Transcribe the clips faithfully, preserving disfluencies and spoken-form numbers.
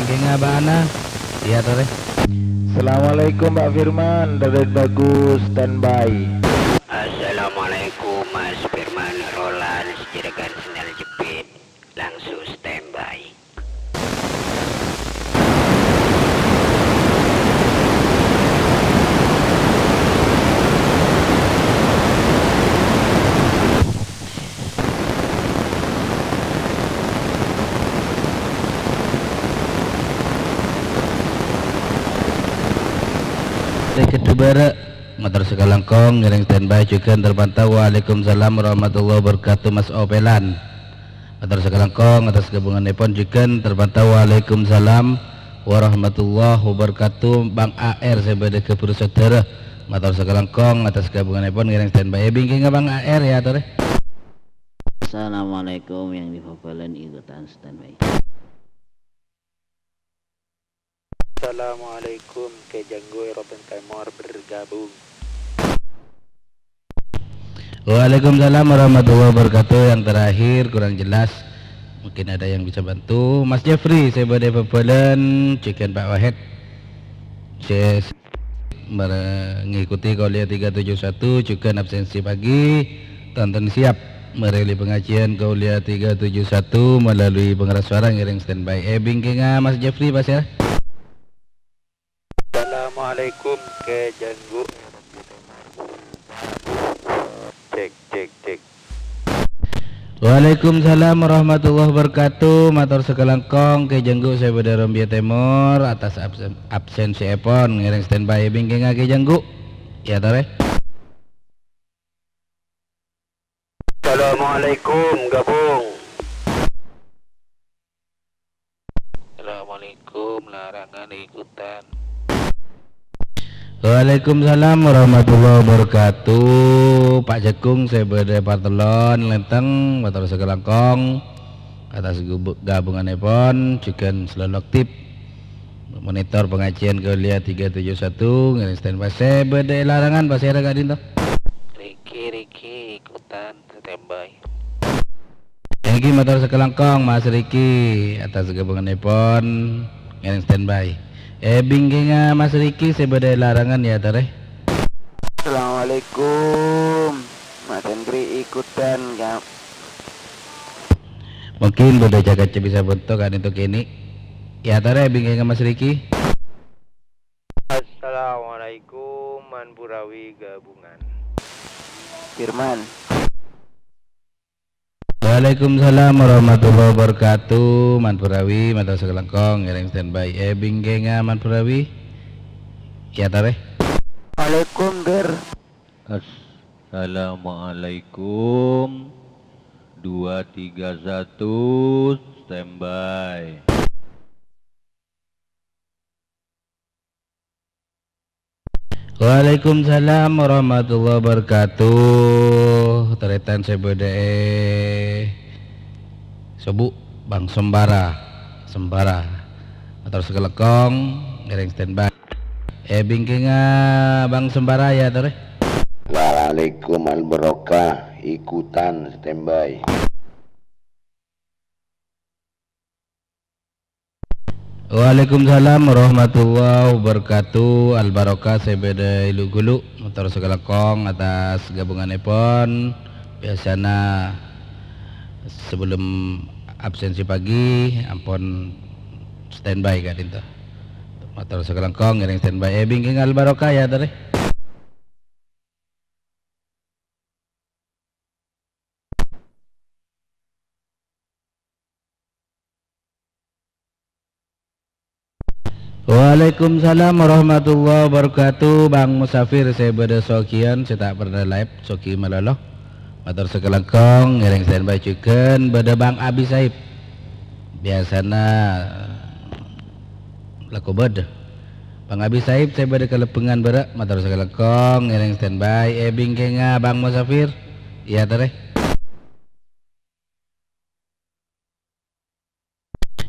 Kèngèng abâ'na, iyâ torè. Assalamualaikum, Pak Firman. Raddhin Bagus, standby. Assalamualaikum, Mas Firman Roland, Cirebon Sendal Jepit. Langsung standby. Rèkèt bârâ', mator sakalangkong, ngèrèng standby jhughân terpantau. Waalaikumsalam warahmatullahi wabarakatuh, Mas Opelan. Mator sakalangkong, atas gabunganèpon jhughân terpantau. Waalaikumsalam warahmatullahi wabarakatuh, Bang A R sè bâdâ ghâbur saudara. Mator sakalangkong, atas gabunganèpon ngèrèng standby. È bingkèngnga Bang A R, iyâ torè. Assalamualaikum, yang di Babalan ikutan standby. Assalamualaikum, Kè Janggu Robin Temor bergabung. Waalaikumsalam warahmatullahi wabarakatuh. Yang terakhir kurang jelas. Mungkin ada yang bisa bantu. Mas Jeffrey, sè bâdâ Babalan, jhughân Pak Wahid. Sè mer-, ngikuti Kuliah tiga tujuh satu, jhughân absensi pagi, tonton siap mereli pengajian Kuliah tiga tujuh satu melalui pengeras suara, ngèrèng standby. È bingkèngnga Mas Jeffrey, pas ya. Assalamualaikum, Kè Janggu. Cek, cek, cek. Waalaikumsalam warahmatullahi wabarakatuh. Mator sakalangkong, Kè Janggu sè bâdâ Rombia Temor, atas absen-, absensièpon, ngèrèng standby. È bingkèngnga Kè Janggu, iyâ torè. Assalamualaikum, gabung. Assalamualaikum, larangan ikutan. Waalaikumsalam warahmatullahi wabarakatuh. Pak Jagung sè bâdâ Partellon, Lenteng, mator sakalangkong. Atas gub-, gabunganèpon, jhughân selalu aktif monitor pengajian Kuliah tiga tujuh satu, ngèrèng standby. Sè bâdâ è larangan, pasèra ka'dinto? Riki, Riki, ikutan. Standby. Èngghi mator sakalangkong, Mas Riki, atas gabunganèpon, ngèrèng standby. È bingkèngnga Mas Riki sè bâdâ è larangan, iyâ torè. Assalamualaikum. Mas Hendri ikutan, Kak. Mungkin bâdâ ca-kaca bisa bhunto ka'dinto kènè'. Iyâ torè, è bingkèngnga Mas Riki. Assalamualaikum, Manpurawi gabungan. Firman. Waalaikumsalam warahmatullahi wabarakatuh. Manpurawi, mator sakalangkong, ngèrèng standby. È bingkèngnga Manpurawi. Iyâ torè. Waalaikum, Bir. Assalamualaikum. Dua tiga satu, standby. Waalaikumsalam warahmatullahi wabarakatuh. Tarètan sè bâdâ è Sobu', Bang Sembara. Sembara. Mator sakalangkong, ngèrèng standby. È bingkèngnga Bang Sembara, iyâ torè. Waalaikum Al Barokah, ikutan standby. Waalaikumsalam warahmatullahi wabarakatuh. Al Barokah sè bâdâ è Lugulu, mator sakalangkong atas gabunganèpon. Biasana sebelum absensi pagi, ampon standby ka'dinto. Mator sakalangkong ngèrèng standby. È bingkèngnga Al Barokah, iyâ torè. Waalaikumsalam warahmatullahi wabarakatuh. Bang Musafir sè bâdâ Sogiyan sè ta' pernah live, Sogi malolo. Mator sakalangkong, ngèrèng standby jhughân, bâdâ Bang Abi Saib. Biasana lako bâdâ. Bang Abi Saib sè bâdâ kalebbangan bârâ', mator sakalangkong, ngèrèng standby. È bingkèngnga Bang Musafir. Iyâ torè.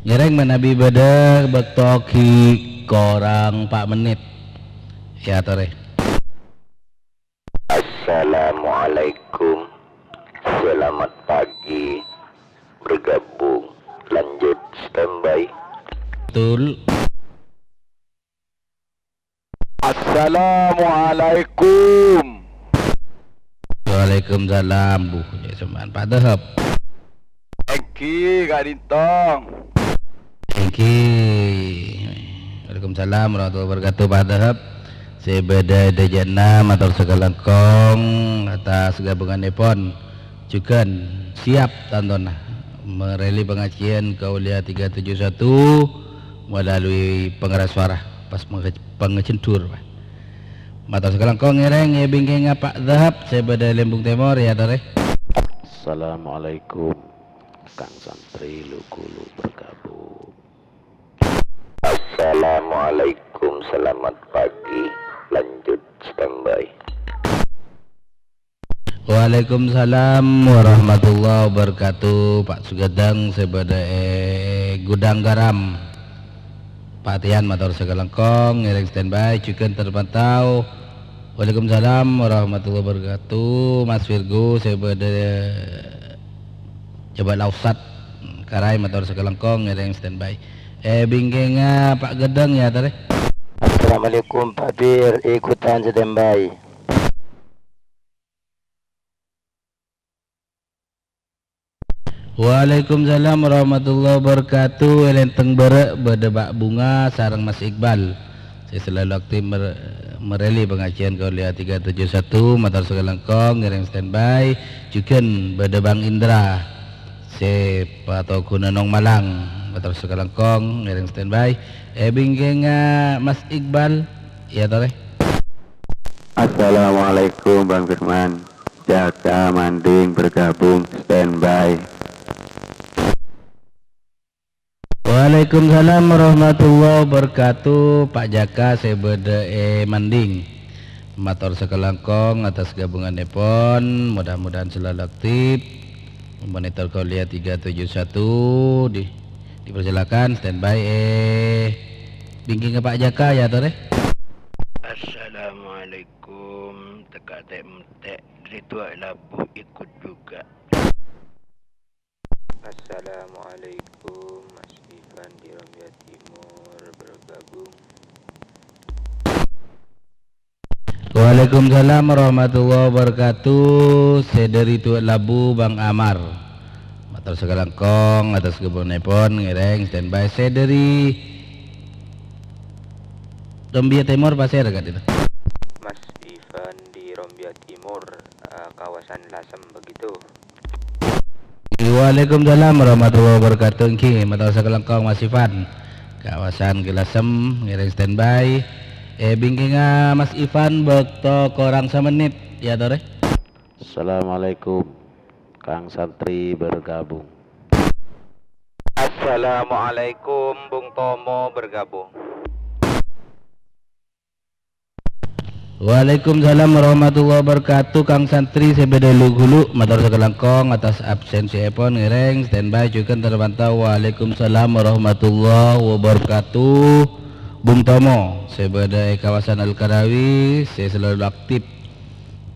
Ngèrèng manabi bâdâ bâkto ghi' korang pa' mennit. Iyâ torè. Assalamualaikum. Selamat pagi. Bergabung. Lanjut standby. Tul. Assalamualaikum. Waalaikumsalam, Bu. Ya, sampèyan, Pak Dahab. Èngghi, ka'dinto. Èngghi. Waalaikumsalam warahmatullahi wabarakatuh, Pak Dahab. Sè bâdâ è dhâjâna mator sakalangkong atas ghâbungannèpon. Jhughân siap tantona marèli pangajiyân Kauliya tiga tujuh satu melalui pengeras suara pas pangaj-, pangajendhur. Mator sakalangkong ngèrèng è bingkèngnga Pak Dahab sè bâdâ è Lembung Tèmor, ya, torè. Assalamualaikum, Kang Santri Lugulu bergabung. Assalamualaikum, selamat pagi. Lanjut standby. Waalaikumsalam warahmatullahi wabarakatuh. Pak Sugadang sè bâdâ è Gudang Garam. Pak Tian mator sakalangkong, ngèrèng standby, jhughân terpantau. Waalaikumsalam warahmatullahi wabarakatuh. Mas Virgo sè bâdâ Jabal Ausat, Karai mator sakalangkong, ngèrèng standby. È bingkèngnga Pak Gedang, ya, torè. Assalamualaikum, Pak Bir, ikutan standby. Waalaikumsalam warahmatullahi wabarakatuh. È Lenteng Bârâ' bâdâ Pak Bunga sareng Mas Iqbal. Sè selalu aktif mer-, marèli pangajiyân Kauliya tiga tujuh satu, mator sakalangkong, ngèrèng standby. Jhughân bâdâ Bang Indra, sè patoghuna Nong Malang, mator sakalangkong, ngèrèng standby. È bingkèngnga Mas Iqbal, ya, torè. Assalamualaikum, Bang Firman. Jaka Manding bergabung, standby. Waalaikumsalam warahmatullahi wabarakatuh. Pak Jaka sè bâdâ è Manding. Mator sakalangkong atas ghâbungannèpon. Mudah-mudahan selalu aktif. Monitor Kauliya tiga tujuh satu di-, dipersilakan standby è bingkèngnga Pak Jaka, ya, torè. Assalamualaikum. Teka tek-metek, Ridho Labu ikut juga. Assalamualaikum, Mas Ivan di Rombia Timur bergabung. Waalaikumsalam warahmatullahi wabarakatuh. Sè dâri Tua Labu, Bang Amar. Mator sakalangkong atas ghâbungannèpon, ngèrèng standby. Sè dâri Rombia Timur, pasèra ka'dinto? Mas Ivan di Rombia Timur, eh, kawasan Lasem begitu. Waalaikumsalam warahmatullahi wabarakatuh. Èngghi, mator sakalangkong Mas Ivan. Kawasan Lasem, ngèrèng standby. È bingkèngnga Mas Ivan, bâkto korang samennit, ya, torè. Assalamualaikum. Kang Santri bergabung. Assalamualaikum, Bung Tomo bergabung. Waalaikumsalam warahmatullahi wabarakatuh. Kang Santri sè bâdâ è Lugulu, mator sakalangkong atas absensièpon, ngèrèng standby jhughân terpantau. Waalaikumsalam warahmatullahi wabarakatuh. Bung Tomo sè bâdâ è kawasan Al-Karawi sè selalu aktif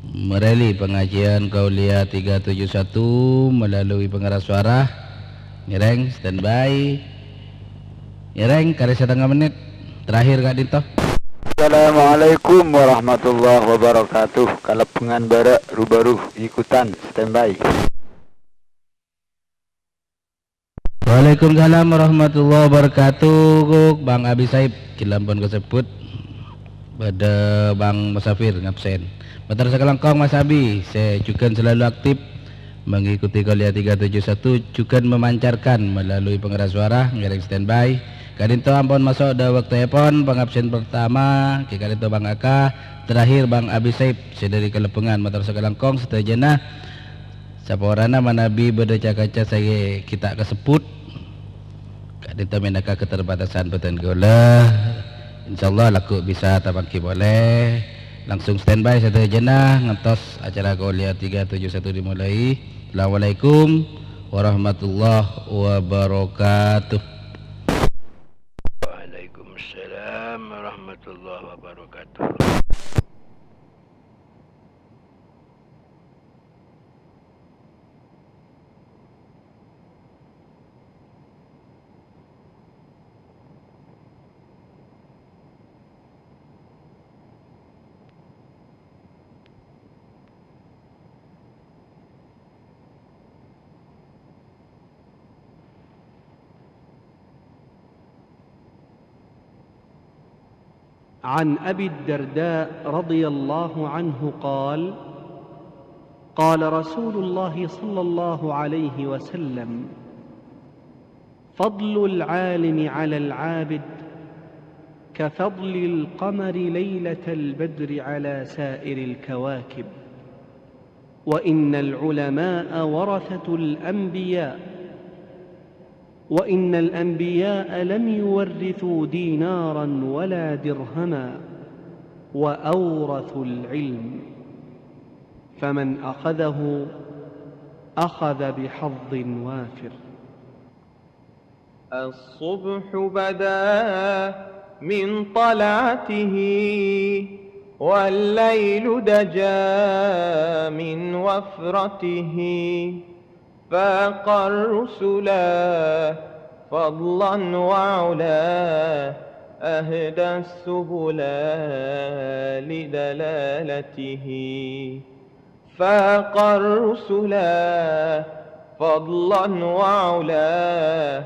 marèli pangajiyân Kauliya tiga tujuh satu melalui pengeras suara. Ngèrèng, standby. Ngèrèng, karè satengnga mennit. Terakhir ka'dinto. Assalamualaikum warahmatullahi wabarakatuh. Kalabângan bârâ' ru-bâru ikutan, standby. Waalaikumsalam warahmatullahi wabarakatuh. Bang Abi Saib, ghi' ampon kasebbhut. Bâdâ Bang Musafir ngabsen. Mator sakalangkong Mas Abi, sè jhughân selalu aktif mengikuti Kuliah tiga tujuh satu, jhughân memancarkan melalui pengeras suara, ngèrèng standby. Ka'dinto ampon maso' dâ' bâktoèpon pangabsen pertama, ghi' ka'dinto Bang Aka, terakhir Bang Abi Saib, sè dâri Kalabângan. Mator sakalangkong sadhâjâna. Saporana manabi bâdâ ca-kaca sè ghi' ta' kasebbhut, ka'dinto mènangka keterbatasan bâdân kaulâ. Insyaallah lagghu' bisa tapangghi polè. Langsung standby sadhâjâna ngantos acara Kuliah tiga tujuh satu dimulai. Assalamualaikum warahmatullahi wabarakatuh. Waalaikumsalam warahmatullahi wabarakatuh. عن أبي الدرداء رضي الله عنه قال: قال رسول الله صلى الله عليه وسلم: فضل العالم على العابد كفضل القمر ليلة البدر على سائر الكواكب، وإن العلماء ورثة الأنبياء، وإن الأنبياء لم يورثوا دينارا ولا درهما، وأورثوا العلم، فمن أخذه أخذ بحظ وافر. الصبح بدا من طلعته، والليل دجا من وفرته، فاق الرسلا فضلا وعلا، أهدى السبلا لدلالته. فاق الرسلا فضلا وعلا،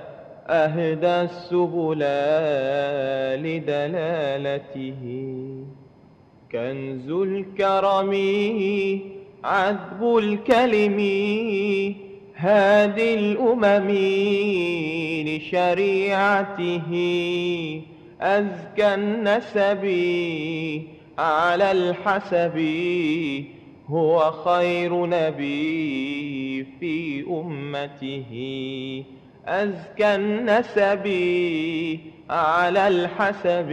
أهدى السبلا لدلالته. كنز الكرم عذب الكلم، هادي الأمم لشريعته. أزكى النسب على الحسب، هو خير نبي في أمته. أزكى النسب على الحسب،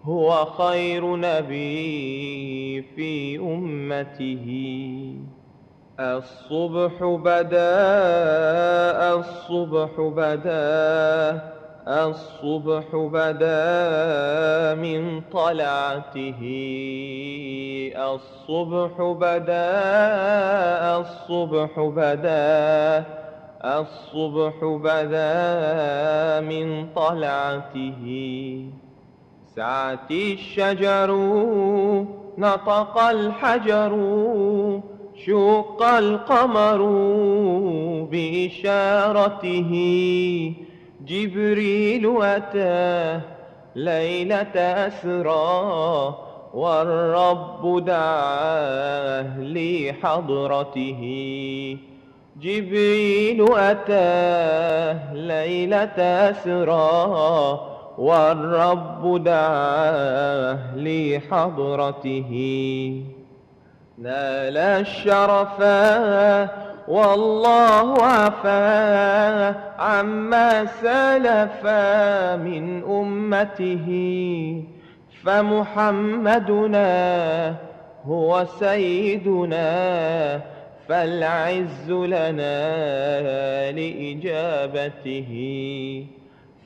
هو خير نبي في أمته. الصبح بدا، الصبح بدا، الصبح بدا من طلعته. الصبح بدا، الصبح بدا، الصبح بدا من طلعته. سعت الشجر، نطق الحجر، شق القمر بإشارته. جبريل أتى ليلة أسرى، والرب دعاه لحضرته. جبريل أتى ليلة أسرى، والرب دعاه لحضرته. نال الشرفا والله عفا عما سلف من أمته. فمحمدنا هو سيدنا، فالعز لنا لإجابته.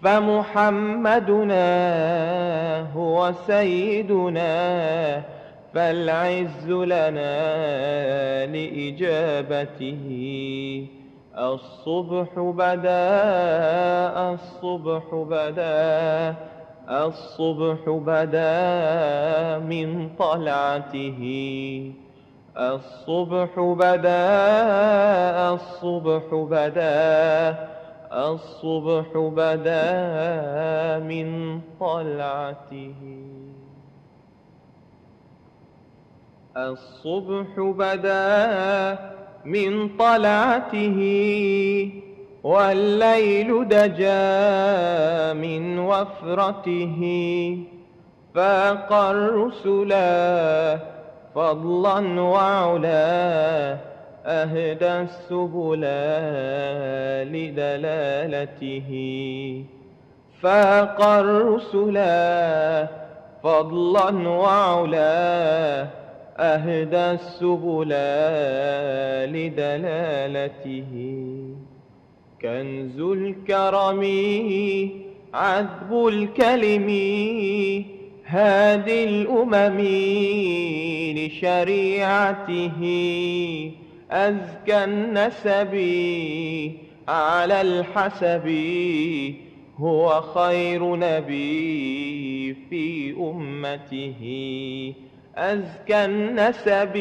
فمحمدنا هو سيدنا، فالعز لنا لإجابته. الصبح بدا، الصبح بدا، الصبح بدا من طلعته. الصبح بدا، الصبح بدا، الصبح بدا من طلعته. الصبح بدا من طلعته، والليل دجا من وفرته. فاق الرسلا فضلا وعلا، أهدى السبلا لدلالته. فاق الرسلا فضلا وعلا، أهدى السبلا لدلالته. كنز الكرم عذب الكلم، هادي الأمم لشريعته. أزكى النسب على الحسب، هو خير نبي في أمته. أزكى النسب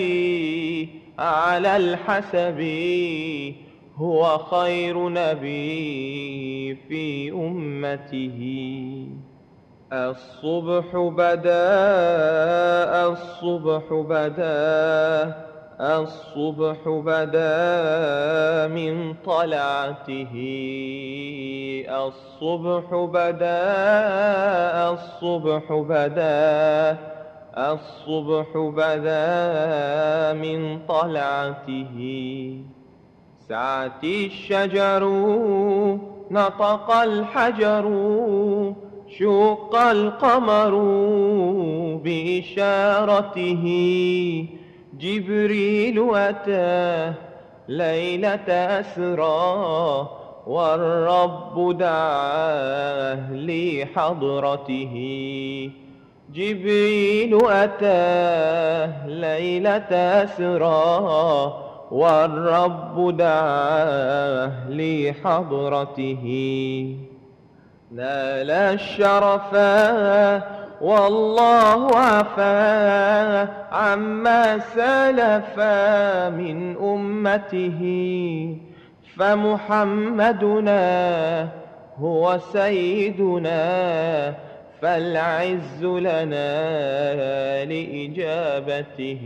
على الحسب، هو خير نبي في أمته. الصبح بدا، الصبح بدا، الصبح بدا من طلعته. الصبح بدا، الصبح بدا، الصبح بدا من طلعته. سعت الشجر، نطق الحجر، شق القمر بإشارته. جبريل أتى ليلة أسرى، والرب دعاه لحضرته. جبريل أتى ليلة أسرى، والرب دعاه لحضرته. نال الشرفا والله عفا عما سلف من أمته. فمحمدنا هو سيدنا، فالعز لنا لإجابته.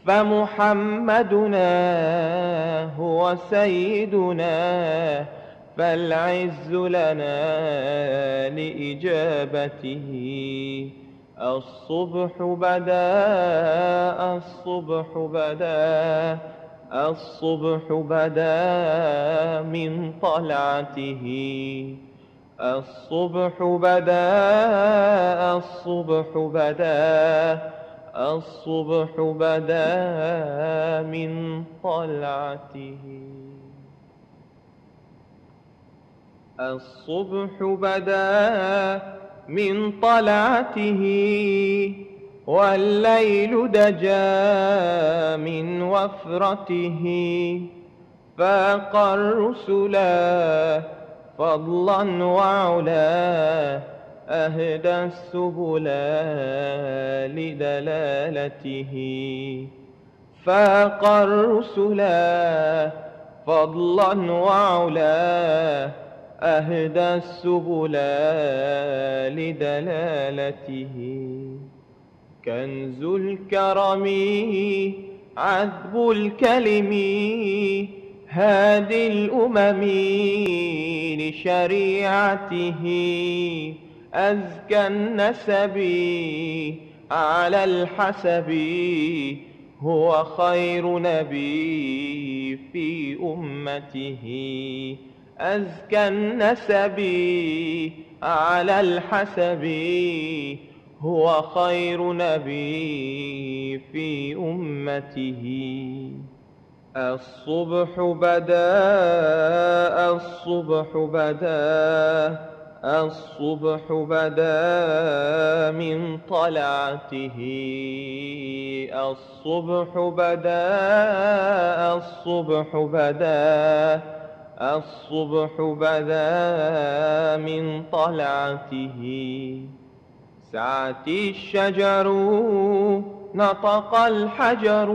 فمحمدنا هو سيدنا، فالعز لنا لإجابته. الصبح بدا، الصبح بدا، الصبح بدا من طلعته. الصبح بدا، الصبح بدا، الصبح بدا من طلعته. الصبح بدا من طلعته، والليل دجا من وفرته. فاق الرسلا فضلا وعلا، أهدى السبلا لدلالته. فاق الرسلا فضلا وعلا، أهدى السبلا لدلالته. كنز الكرم عذب الكلم، هادي الأمم لشريعته. أزكى النسب على الحسب، هو خير نبي في أمته. أزكى النسب على الحسب، هو خير نبي في أمته. الصبح بدا، الصبح بدا، الصبح بدا من طلعته. الصبح بدا، الصبح بدا، الصبح بدا من طلعته. سعت الشجر، نطق الحجر،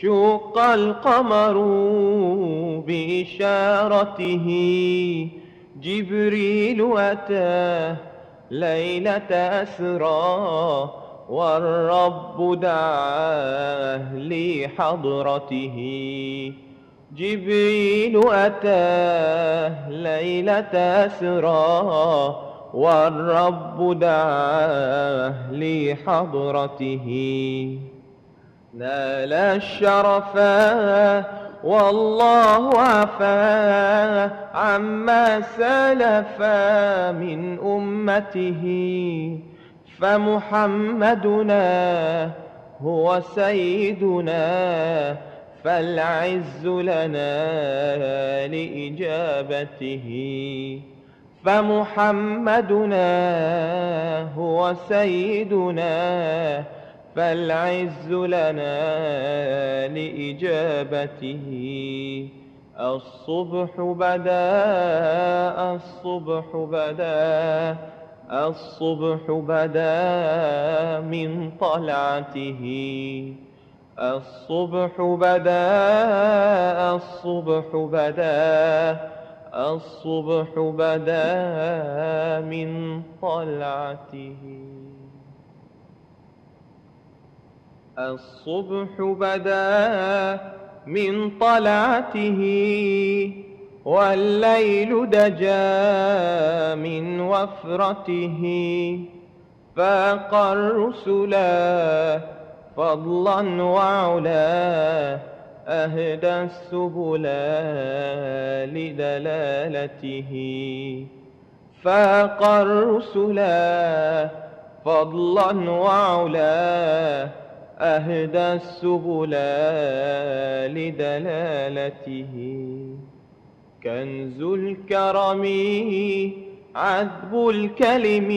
شق القمر بإشارته. جبريل أتى ليلة أسرى، والرب دعاه لحضرته. جبريل أتى ليلة أسرى، والرب دعاه لحضرته. نال الشرفا والله عفا عما سلف من أمته. فمحمدنا هو سيدنا، فالعز لنا لإجابته. فمحمدنا هو سيدنا، فالعز لنا لإجابته. الصبح بدا، الصبح بدا، الصبح بدا من طلعته. الصبح بدا، الصبح بدا، الصبح بدا من طلعته. الصبح بدا من طلعته، والليل دجا من وفرته، فاق الرسلا فضلا وعلا، أهدى السبلا لدلالته. فاق الرسلا فضلا وعلا، أهدى السبلا لدلالته. كنز الكرم عذب الكلم،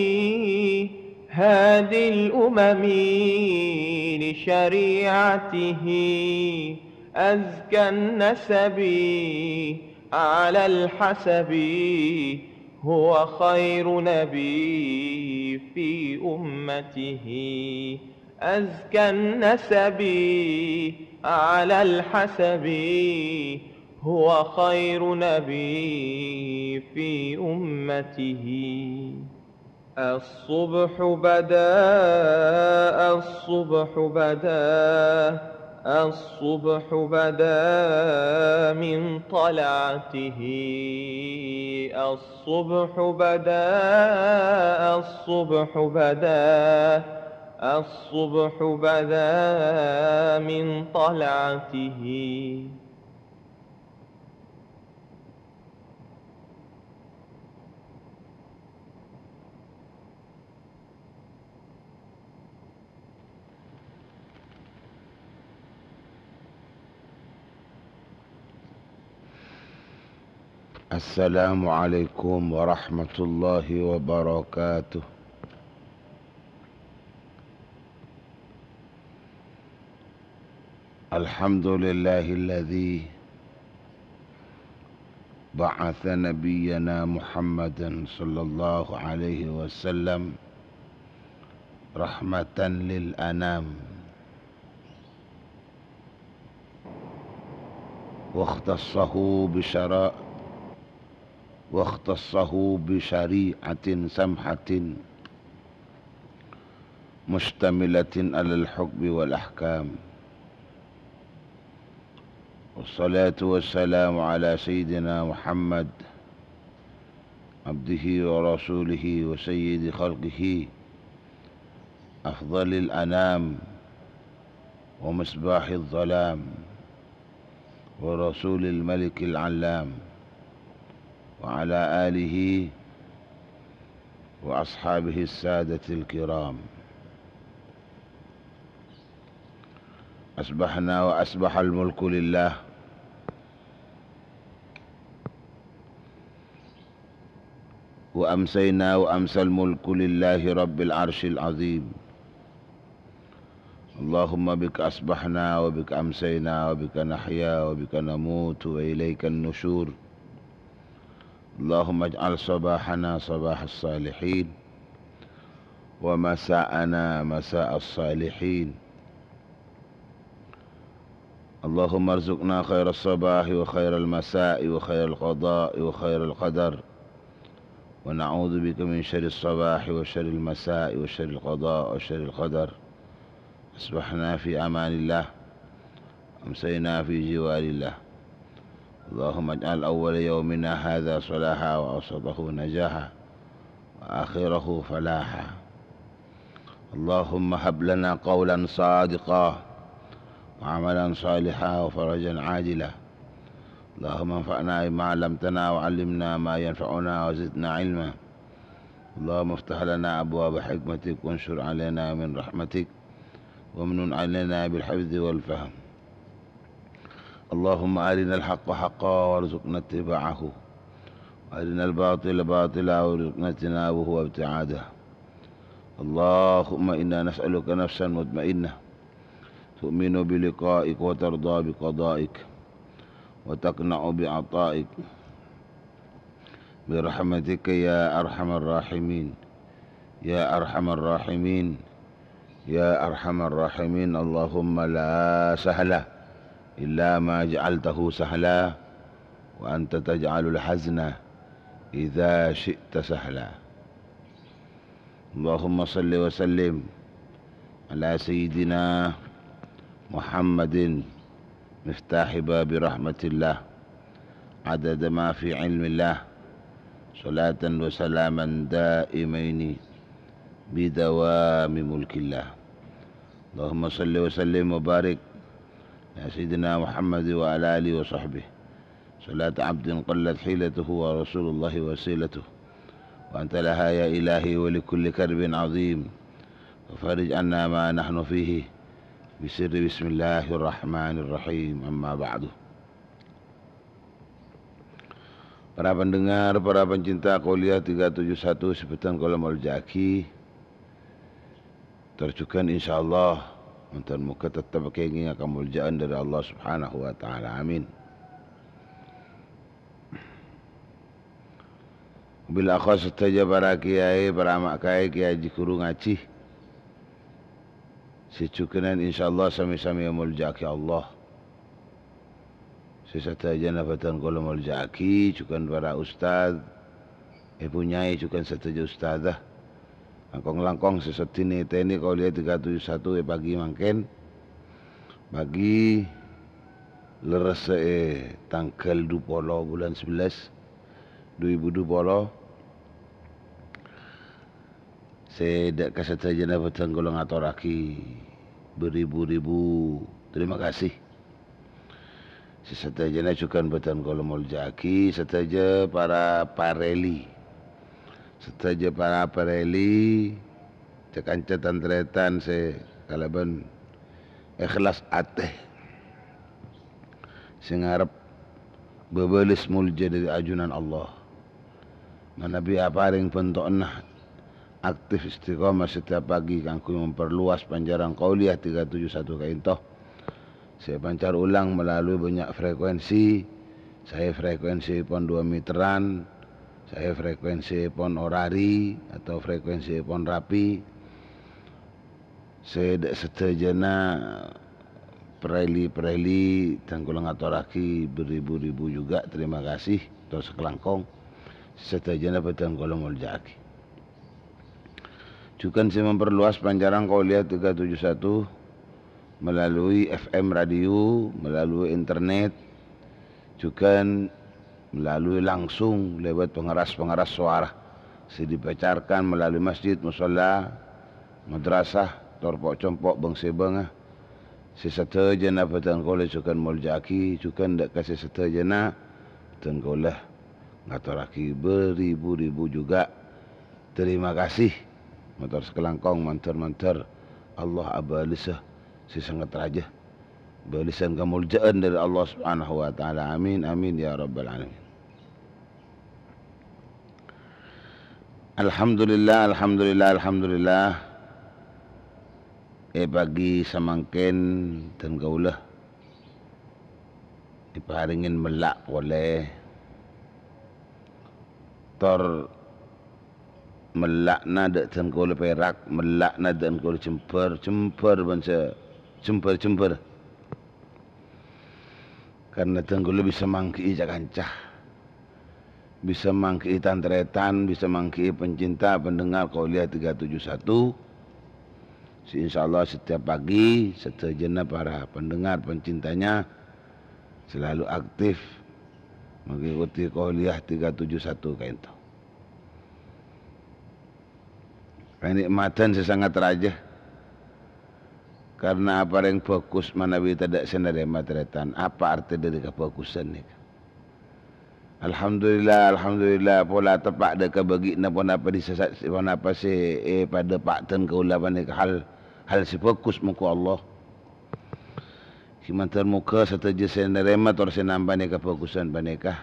هادي الأمم لشريعته. أزكى النسب على الحسب، هو خير نبي في أمته. أزكى النسب على الحسب، هو خير نبي في أمته. الصبح بدا، الصبح بدا، الصبح بدا من طلعته. الصبح بدا، الصبح بدا، الصبح بدا من طلعته. السلام عليكم ورحمة الله وبركاته. الحمد لله الذي بعث نبينا محمدا صلى الله عليه وسلم رحمة للأنام، واختصه بشرا-، واختصه بشريعة سمحة مشتملة على الحكم والأحكام. والصلاة والسلام على سيدنا محمد عبده ورسوله وسيد خلقه، أفضل الأنام ومصباح الظلام ورسول الملك العلام، وعلى آله وأصحابه السادة الكرام. أصبحنا وأصبح الملك لله، وأمسينا وأمسى الملك لله رب العرش العظيم. اللهم بك أصبحنا وبك أمسينا وبك نحيا وبك نموت وإليك النشور. اللهم اجعل صباحنا صباح الصالحين، ومساءنا مساء الصالحين. اللهم ارزقنا خير الصباح وخير المساء وخير القضاء وخير القدر، ونعوذ بك من شر الصباح وشر المساء وشر القضاء وشر القدر. أصبحنا في أمان الله، أمسينا في جوار الله. اللهم اجعل أول يومنا هذا صلاحا، وأوسطه نجاحا، وآخره فلاحا. اللهم هب لنا قولا صادقا، وعملا صالحا، وفرجا عاجلا. اللهم انفعنا بما علمتنا، وعلمنا ما ينفعنا، وزدنا علما. اللهم افتح لنا أبواب حكمتك، وانشر علينا من رحمتك، وامنن علينا بالحفظ والفهم. اللهم أرنا الحق حقا وارزقنا اتباعه، وأرنا الباطل باطلا وارزقنا اجتنابه وابتعاده. اللهم إنا نسألك نفسا مطمئنة تؤمن بلقائك وترضى بقضائك وتقنع بعطائك برحمتك يا أرحم الراحمين، يا أرحم الراحمين، يا أرحم الراحمين. اللهم لا سهل إلا ما جعلته سهلا، وأنت تجعل الحزن إذا شئت سهلا. اللهم صل وسلم على سيدنا محمد مفتاح باب رحمة الله عدد ما في علم الله، صلاة وسلاما دائمين بدوام ملك الله. اللهم صل وسلم وبارك على سيدنا محمد وعلى آله وصحبه صلاة عبد قلت حيلته ورسول الله وسيلته، وأنت لها يا إلهي ولكل كرب عظيم، وفرج عنا ما نحن فيه بسر بسم الله الرحمن الرحيم. أما بعد. Para pendengar, para pencinta Qauliyah tiga tujuh satu sè bhâdhân kaulâ molja'aghi, tor jhughân insyaallah, mandhâr moghâ tetep kèngènga kamolja'an dhâri Allah Subhanahu wa Ta'ala. Amin. Bil akhas sadhâjâ para kiai, para ama' kaè, kiai haji ghuru ngajhi. Sè jhughân insyaallah sami-sami èmolja'aghi Allah. Sè sadhâjâna bhâdhân kaulâ molja'aghi, jhughân para ustad, èbhu nyai jhughân sadhâjâ ustadzah. Langkong-langkong sè sèddhi nètènè Qauliyah tiga tujuh satu è pagi mangkèn. Pagi lerres è tangghâl dupolo bulân sebelas, dhu èbu dupolo. Sè dâ' ka sadhâjâna bhâdhân kaulâ ngatorraghi beribu-ribu terima kasih. Sè sadhâjâna jhughân bhâdhân kaulâ molja'aghi sadhâjâ para parèli. Sadhâjâ para parèli, ca-kanca tan-tarètan sè kalabân èhlas atè. Sè ngarep bâbâles molja dhâri ajunan Allah. Manabi aparèng bhânto'na aktif istiqomah setiap pagi kaangghuy memperluas pancaran Qauliyah tiga tujuh satu ka'ènto. Sè èpancar ulang melalui bânnya' frekuensi, saè frekuensipon dua meteran, saè frekuensipon orari atau frekuensipon rapi. Sè dâ' sadhâjâna parèli-parèli, dhân kaulâ ngatorraghi beribu-ribu juga terima kasih, tor sakalangkong sadhâjâna bhâdhân kaulâ molja'aghi. Jhughân sè memperluas pancaran Qauliyah tiga tujuh satu melalui F M radio, melalui internet, jhughân melalui langsung lewat pengeras-pengeras suara sè dipancarkan melalui masjid, musholla, madrasah, tor po'-compo' bâng-sèbângnga. Sè sadhâjâna bhâdhân kaulâ jhughân molja'aghi, jhughân dâ' ka sè sadhâjâna bhâdhân kaulâ ngatorraghi beribu-ribu juga terima kasih. Mator sakalangkong mandhâr-mandhâr Allah abâlessa sè sanget rajâ. Bâlessan kamolja'an dhâri Allah Subhanahu wa Ta'ala. Amin, amin, ya rabbal alamin. Alhamdulillah, alhamdulillah, alhamdulillah. È pagi samangkèn dhân kaulâ èparèngè mella' polè. Tor mella'na dâ' dhân kaulâ Perak, mella'na dhân kaulâ Jember, Jember bân sè, Jember, Jember. Karna dhân kaulâ bisa mangghi'i ca-kanca. Bisa mangghi'i tan-tarètan, bisa mangghi'i pencinta, pendengar Qauliyah tiga tujuh satu. Sè insyaallah setiap pagi, sadhâjâna para pendengar, pencintanya selalu aktif mengikuti Qauliyah tiga tujuh satu ka'ènto. Kanè'matan sè sanget rajâ. Karna aparèng bhâghus manabi tadâ' sè narèma tarètan. Apa artè dhâri kabhâghusân nèka? Alhamdulillah, alhamdulillah, pola teppa' dâ' ka bâgi'na ponapa dhisè-, ponapa sè èpadâpa' dhân kaulâ panèka hal, hal sè bhâghus mongko Allah. Sè mandhâr moghâ sadhâjâ sè narèma tor sè nampanè kabhâghusân panèka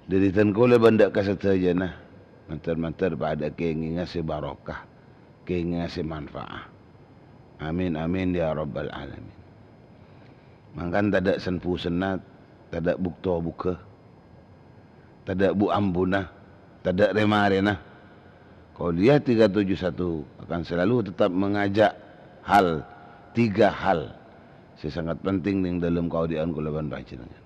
dhâri dhân kaulâ bân dâ' ka sadhâjâna, mandhâr-mandhâr padâ kèngènga sè barokah, kèngènga sè manfaat. Amin, amin, ya rabbal alamin. Mangkana tadâ' sen-bhusenna, tadâ' buk-tobugghâ, tadâ' bu-ambuna, tadâ' rè-marèna. Qauliyah tiga tujuh satu akan selalu tetap mengajak hal, tiga hal sè sangat penting neng dâlem kaodi'ân kaulâ bân panjhennengngan.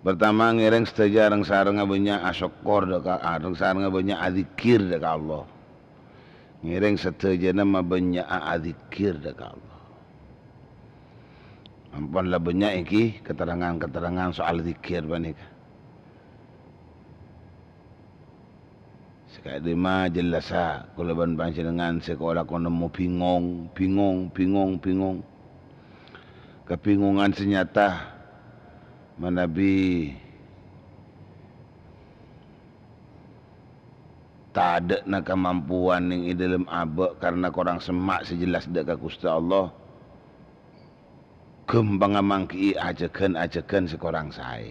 Pertama, ngèrèng sadhâjâ reng-sarengnga bânnya' asokkor dâ' ka, reng-sarengnga bânnya' adzikir dâ' ka Allah. Ngèrèng sadhâjâna mabânnya'a adzikir dâ' ka Allah. Ampon la bânnya' èngghi keterangan-keterangan soal dzikir panèka. Sakadhimma jellassa, kaulâ bân panjhennengngan sè kalako nemmo bingong, bingong, bingong, bingong. Kabingongan sè nyata manabi tadâ'na kamampowan neng è dâlem abâ' karna korang semma' sè jelas dâ' ka Ghustè Allah. Ghâmpangnga mangghi'i ajhâghân-ajhâghân sè korang saè.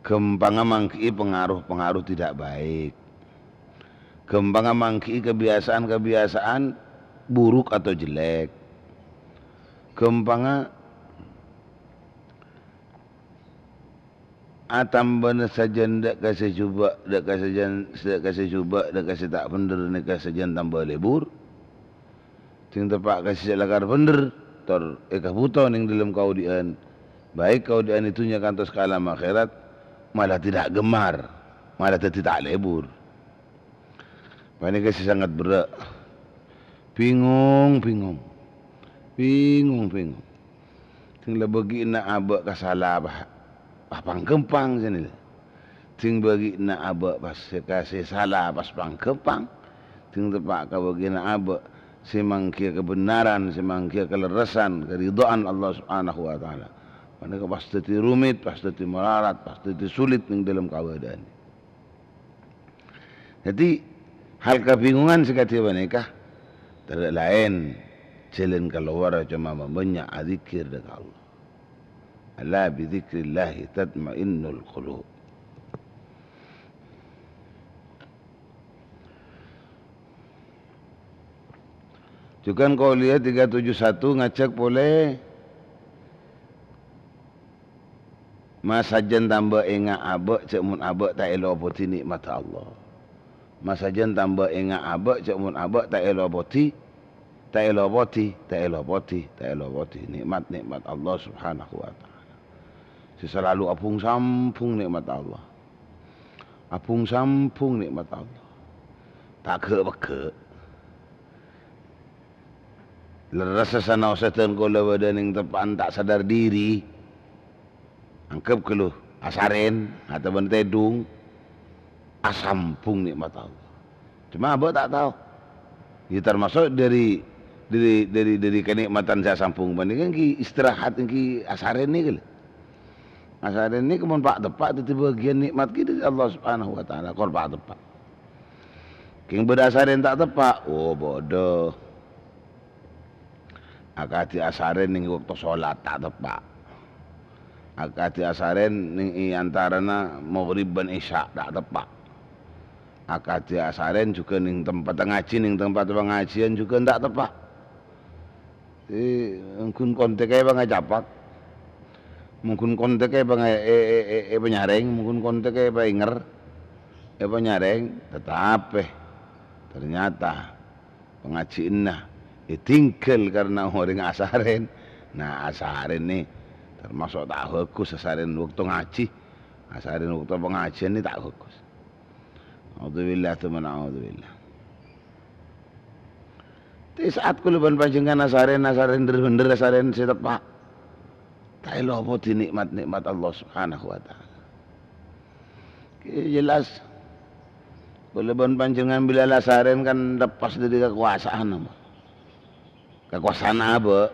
Ghâmpangnga mangghi'i pengaruh-pengaruh tidak baik. Ghâmpangnga mangghi'i kebiasaan-kebiasaan buruk atau jelek. Ghâmpangnga atambâna sajân dâ' ka sè jhubâ', dâ' ka sajân, dâ' ka sè jhubâ', dâ' ka sè ta' bhender nèka sajân tamba lebur. Sèng teppa' ka sè lakar bhender, tor èkabhuto neng dâlem kaodi'ân. Baik kaodi'ân è dhunnya kantos ka alam akhèrat, malah tidak gemar, malah dhâddhi ta' lebur. Panèka sè sanget berrâ'. Bingong-bingong. Bingong-bingong. Sèng la bâgi'na abâ' ka sala pas, pas pangghâmpang sènè. Sèng bâgi'na abâ' pas sè ka sè sala pas pangghâmpang. Sèng teppa' ka bâgi'na abâ' sè mangghiya kabhennaran, sè mangghiya kalerressan, karidho'an Allah Subhanahu wa Ta'ala. Panèka pas dhâddhi rumit, pas dhâddhi malarat, pas dhâddhi sulit neng dâlem kabâdâ'ân. Dhâddhi, hal kabingongan sè kadhi panèka tadâ' laèn jhâlân kalowar coma mabânnya' adzikir dâ' ka Allah. "Ala bidzikrillahi tatmainnul qulub." Jhughân Qauliyah tiga tujuh satu ngajhâk polè Masajân tamba ènga' abâ', jhâ' mon abâ' ta' èlopodhi nè'matta Allah. Masajân tamba ènga' abâ', jhâ' mon abâ' ta' èlopodhi, ta' èlopodhi, ta' èlopodhi, ta' èlopodhi nè'mat-nè'mat Allah Subhanahu wa Ta'ala. Sè salalu abhung-sambhung nè'mat Allah. Abhung-sambhung nè'mat Allah. Ta' ghâ'-pegghâ'. Lerres sasana osadhân kaulâ bâdâ neng teppa'an ta' sadar dhiri. Angghep ghâllu, asarèn, atabâna tèdung, asambhung nè'mat Allah. Coma abâ' ta' tao. Ya, termasuk dhâri, dhâri, dhâri, dhâri kanè'matan sè asambhung panèka èngghi istirahat, èngghi asarèn nèka lho. Asarèn nèka mon pa' teppa' dhâddhi bâgiyân nè'mat ghi dhâri Allah Subhanahu wa Ta'ala, kor pa' teppa'. Kèng bâdâ asarèn ta' teppa', oh, bâdâ. Akadhi asarèn neng bâkto sholat ta' teppa'. Akadhi asarèn neng è antarana maghrib bân isya ta' teppa'. Akadhi asarèn jhughân neng tempat ngajhi, neng tempat pangajiân jhughân ta' teppa'. Eh, mongghun kontèk è pangacapak. Mongghun kontèk è panga-, è, è, è, è panyarèng, mongghun kontèk è paènger, è panyarèng, tatapè ternyata pangajhiânna ètinggal karna orèng asarèn. Nah, asarèn nè termasuk ta' bhâghus, asarèn bâkto ngajhi, asarèn bâkto pangajiân nè ta' bhâghus. Naudzubillah, tsumma naudzubillah. Di saat kaulâ bân panjhennengngan asarèn, asarèn dhâr-bhendhâr, asarèn sè teppa', ta' èlopodhi nè'mat-nè'mat Allah Subhanahu wa Ta'ala. Kè jelas, kaulâ bân panjhennengngan bilâ la asarèn kan lepas dhâri kakowasaanna, mon. Kakowasaanna abâ',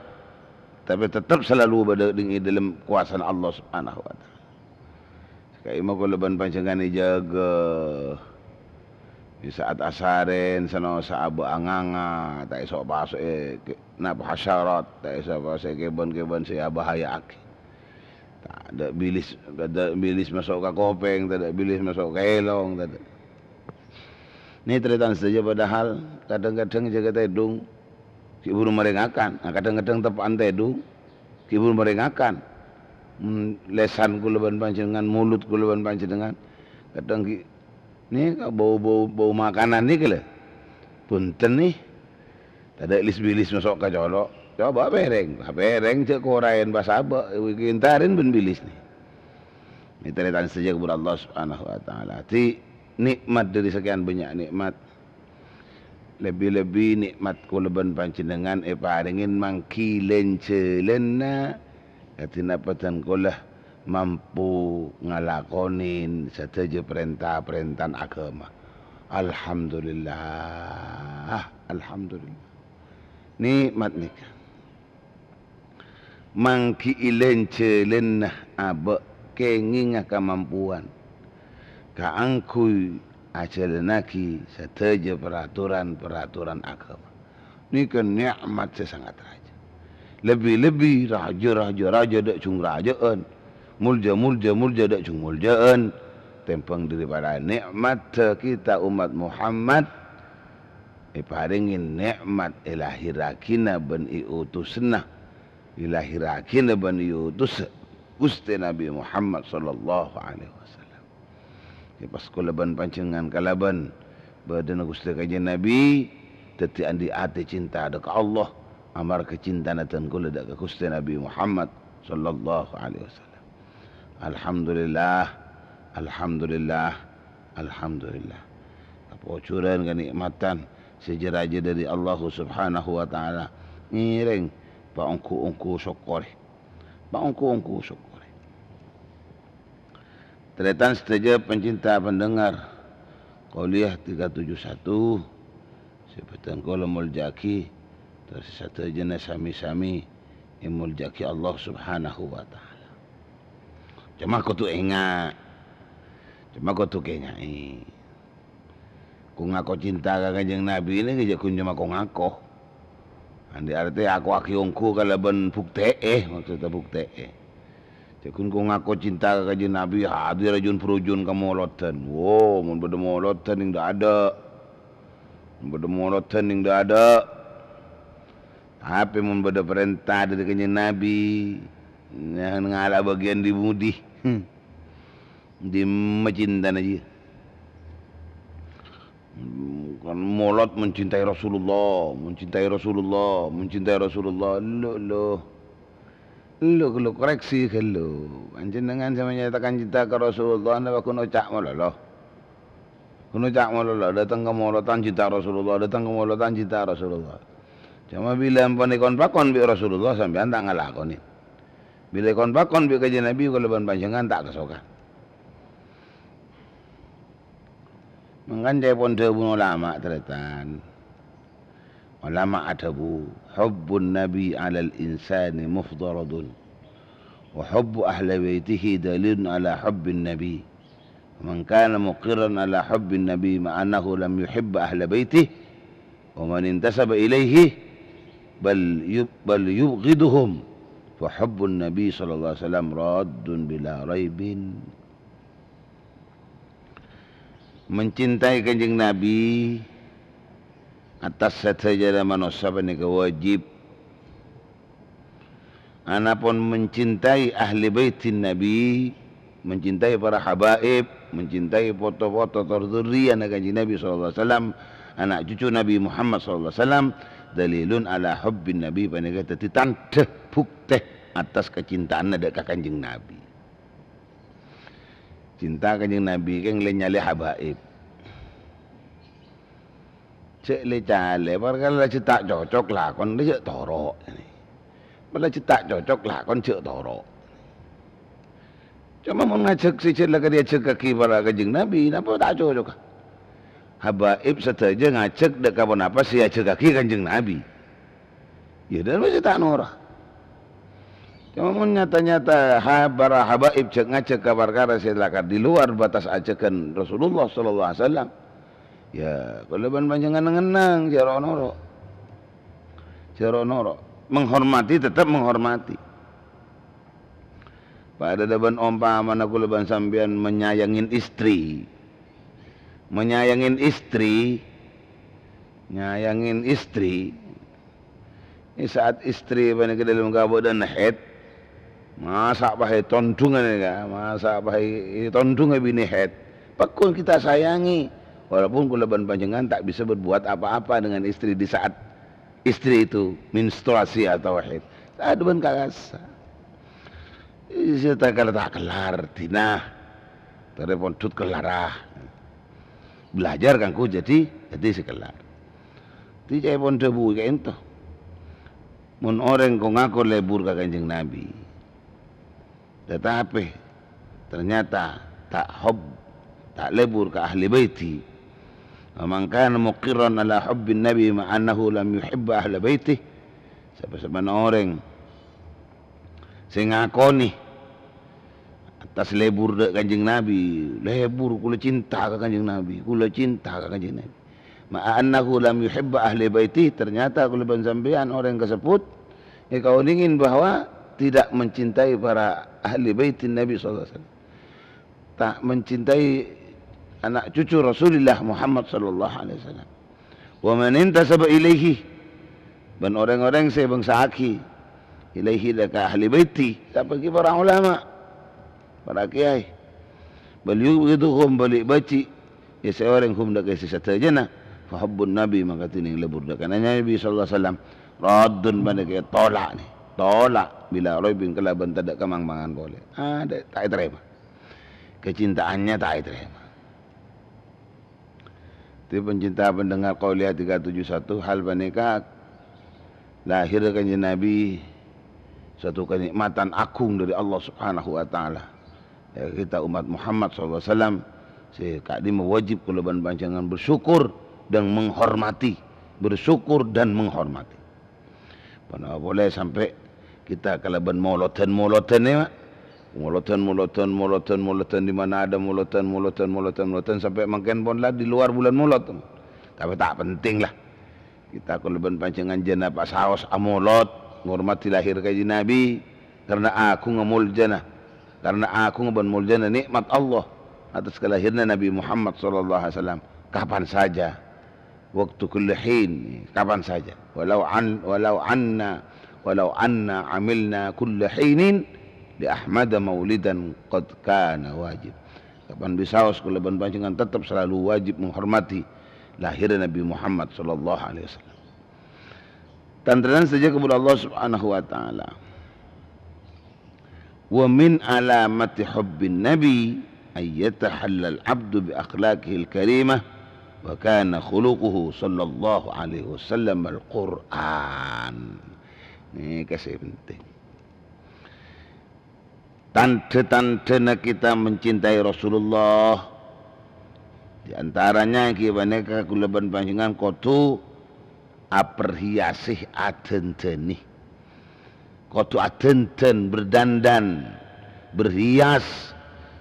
tapè tettep salalu bâdâ neng è dâlem kowasaanna Allah Subhanahu wa Ta'ala. Saka'dimma kaulâ bân panjhennengngan èjâgâ. Di saat asarèn, sanaossa abâ' anganga, ta' èso'-paso'è kè-, napa hasyarat, ta' èso'-paso'è kèbân-kèbân sè abahaya'aghi. Tadâ' bilis, tadâ' bilis maso' ka kopèng, tadâ' bilis maso' ka èlong, tadâ'. Nè, tarètan sadhâjâ, padahal kadhâng-kadhâng jâgâ tèdung, ghi' bhuru marè ngakan. Nah, kadhâng-kadhâng teppa'an tèdung, ghi' bhuru marè ngakan. Hmm, lèsan kaulâ bân panjhennengngan, mulud kaulâ bân panjhennengngan, kadhâng ghi', nè, ka bâu-bâu, bâu makanan nèka lho. Bhunten, nè. Tadâ' lis-bilis maso' ka colo'. Coba pèrèng, pèrèng jhâ' koraèn pas abâ', èntarèn bân bilis, nè. Mè' tarètan sadhâjâ ka Allah Subhanahu wa Ta'ala. Dhâddhi, nè'mat dhâri sakèyan bânnya' nè'mat. Lebbi-lebbi nè'mat kaulâ bân panjhennengngan èparèngè manggi lèn-jhâlânna, kadhi napa dân kaulâ mampu ngalakonè sadhâjâ parènta-parènta aghâma. Alhamdulillah, alhamdulillah. Nè'mat nèka. Manggi'i lèn-jhâlânna abâ' kèngèngnga kamampowan kaangghuy ajhâlânnaghi sadhâjâ paraturan-paraturan aghâma. Nèka nè'mat sè sangat rajâ. Lebbi-lebbi rajâ-rajâ rajâ dâ' jhung rajâ'ân, molja-molja molja dâ' jhung molja'ân, tèmbhâng dâri para nè'matta kita ommat Muhammad. Èparèngè nè'mat èlahèrraghina bân èotosanna, èlahèrraghina bân èotosa Ghustè Nabbhi Muhammad sallallahu alaihi wasallam. Yâ, pas kaulâ bân panjhennengngan kalabân bâdâna Ghustè Kanjeng Nabbhi, dhâddhi andi' atè cinta dâ' ka Allah, amarghâ cintana dân kaulâ dâ' ka Ghustè Nabbhi Muhammad sallallahu alaihi wasallam. Alhamdulillah, alhamdulillah, alhamdulillah. Kapojuran kanè'matan sè jâ-rajâ dâri Allah Subhanahu wa Ta'ala. Ngèrèng, paongghu-ongghu sokkorè. Paongghu-ongghu sokkorè. Tarètan sadhâjâ pancinta pendengar Qauliyah tiga tujuh satu, sè bhâdhân kaulâ molja'aghi, tor sè sadhâjâna sami-sami èmolja'aghi Allah Subhanahu wa Ta'ala. Coma kodhu enga', coma kodhu kènga'è. Ko ngako cinta ka Kanjeng Nabi nèka jhâ' ghun coma ko-ngako. Andi' artè akoaghi ongghu kalabân buktè'è, maksodda buktè'è. Jhâ' ghun ko ngako cinta ka Kanjeng Nabi, hadir ajun-brujun ka molodhân. Wo, mon bâdâ molodhân nèng dâ'-adâ'. Mon bâdâ molodhân nèng dâ'-adâ'. Tapè mon bâdâ parènta dâri Kanjeng Nabi, nyahan ngala' bâgiyân di-budi. Dimma cintana jiyâ. Kan molod mencintai Rasulullah, mencintai Rasulullah, mencintai Rasulullah. Lo, lo. Lo, lo, koreksi ghâllu. Panjhennengngan sè menyatakan cinta ka Rasulullah, napa ghun oca' malolo? Ghun oca' malolo, dâteng ka molodhân cinta Rasulullah, dâteng ka molodhân cinta Rasulullah. Coma bilâ ampon èkon-pakon bi' Rasulullah, sampèyan ta' ngalakonè. Bilâ èkon-pakon bi' Kanjeng Nabi, kaulâ bân panjhennengngan ta' kasokan. Mangkana ca'èpon dhâbuna ulama, tarètan. Ulama adhâbu, "Hubbun Nabi 'alal insani muftaradun, wa hubbu ahli baitihi dalilun 'ala hubbin Nabi. Man kana muqirran 'ala hubbin Nabi ma'anahu lam yuhibba ahli baitihi, wa man intasaba ilaihi bal yub-, bal yubghiduhum, fa hubbun Nabi sallallahu alaihi wasallam raddun bila raibin." Mencintai Kanjeng Nabi atas sadhâjâna manossa panèka wajib. Anapon mencintai ahli baitin Nabi, mencintai para habaib, mencintai poto-poto tor dzurriyyana Kanjeng Nabi sallallahu alaihi wasallam, ana' cucu Nabi Muhammad sallallahu alaihi wasallam, dalilun ala hubbin Nabi, panèka dhâddhi tandhâ, buktè atas kacintaanna dâ' ka Kanjeng Nabi. Cinta Kanjeng Nabi kèng lè-nyalè habaib. Cè' lè-calè, parkara la cè' ta' cocok lakon, la jhâ' toro'. Parkara la cè' ta' cocok lakon, jhâ' toro'. Coma mon ngajhâk sè jhâ' la kadhi ajhâgâghi para Kanjeng Nabi, napa ta' cocok? Habaib sadhâjâ ngajhâk dâ' ka ponapa sè èajhâgâghi Kanjeng Nabi. Iyâ, dhâddhi mastè ta' noro'. Coma mon nyata-nyata ha-, para habaib jhâ'-ngajhâk ka parkara sè lakar di luar batas ajhâgân Rasulullah sallallahu alaihi wasallam, iyâ, kaulâ bân panjhennengngan neng-enneng, jhâ' ro'-noro'. Jhâ' ro'-noro'. Menghormati, tetap menghormati. Padâ bân ompamana kaulâ bân sampèyan menyayangin istri. Menyayangin istri, nyayangin istri. È sa'at istri panèka dâlem kabâdâ'ân haid, masa' pas ètondhunga nèka, masa' pas è-, ètondhunga binè haid. Pagghun kita sayangi, walaupun kaulâ bân panjhennengngan ta' bisa berbuat apa-apa dengan istri di saat istri itu menstruasi atau haid. Adhâbu bân kakassa. Sè ta' kala ta' kellar, dina. Tarè pondhut kellara. Belajar kanggo jadi, jadi sè kellar. Dhi ca'èpon dhâbu ka'ènto. Mon orèng ko-ngako lebur ka Kanjeng Nabi, tetapi ternyata ta' hob, ta' lebur ka ahli baiti. Wa man kana muqirran ala hubbin Nabi ma annahu lam yuhibba ahli baiti. Sapa-sapana orèng sè ngakonè attas lebur dâ' Kanjeng Nabi, "Lebur, kaulâ cinta ka Kanjeng Nabi, kaulâ cinta ka Kanjeng Nabi." Ma'a annahu lam yuhibba ahli baiti, ternyata kaulâ bân sampèyan orèng kasebbhut èkaonèngè bahwa tidak mencintai para ahli baitin Nabi sallallahu alaihi wasallam. Ta' mencintai ana' cucu Rasulillah Muhammad sallallahu alaihi wasallam. "Wa man intasaba ilaihi," bân orèng-orèng sè bângsaaghi ilaihi dâ' ka ahli baiti, sapa ghi' para ulama, para kèyaè. "Bal yubghiduhum," bâli' bâji' è sè orèng hum dâ' ka sè sadhâjâna. "Fa hubbun Nabi," mangka dhinèng lebur dâ' ka Nabi sallallahu alaihi wasallam. Raddun panèka tolak nè, tolak, bila raibin kalabân tadâ' kamangmangan polè. Adâ', ta' ètarèma. Kecintaannya ta' ètarèma. Dhi, pencinta pendengar Qouliyah tiga tujuh satu, hal panèka lahir Kanjeng Nabi, satu kenikmatan agung dari Allah Subhanahu wa Ta'ala. Ya, kita umat Muhammad sallallahu alaihi wasallam, sè ka'dimma wajib kaulâ bân panjhennengngan bersyukur dan menghormati. Bersyukur dan menghormati. Ponapa polè sampè' kita kalabân molodhân-molodhân, ya, Mak? Molodhân, molodhân, molodhân, molodhân, di mana ada molodhân, molodhân, molodhân, molodhân, sampè' mangkèn pon la di luar bulan Molod. Tapè ta' penting la. Kita kaulâ bân panjhennengngan jhâ' napa saos amolod, ngormadhi lahir Kanjeng Nabi, karna aghungnga moljâna, karna aghungnga bân moljâna nikmat Allah atas kalahiranna Nabi Muhammad sallallahu alaihi wasallam. Kapan saja. Waktu kullu hin, kapan saja. Walau an-, walau anna, walau anna amilna kulla hinin li Ahmada maulidan qad kana wajib. Kapan bisaos kaulâ bân panjhennengngan tetep salalu wajib menghormati lahirnya Nabi Muhammad sallallahu alaihi wasallam. Tan-tarètan sadhâjâ kabbhi Allah Subhanahu wa Ta'ala. Wa min alamati hubbin Nabi an yatahallal abdu bi akhlaqihil karimah, wa kana khuluquhu sallallahu alaihi wasallam al-Qur'an. Nèka sè penting. Tandhâ-tandhâna kita mencintai Rasulullah, di antaranya ghi panèka kaulâ bân panjhennengngan kodhu aperhiasè, adhândhâni. Kodhu adhândhân, berdandan, berhias.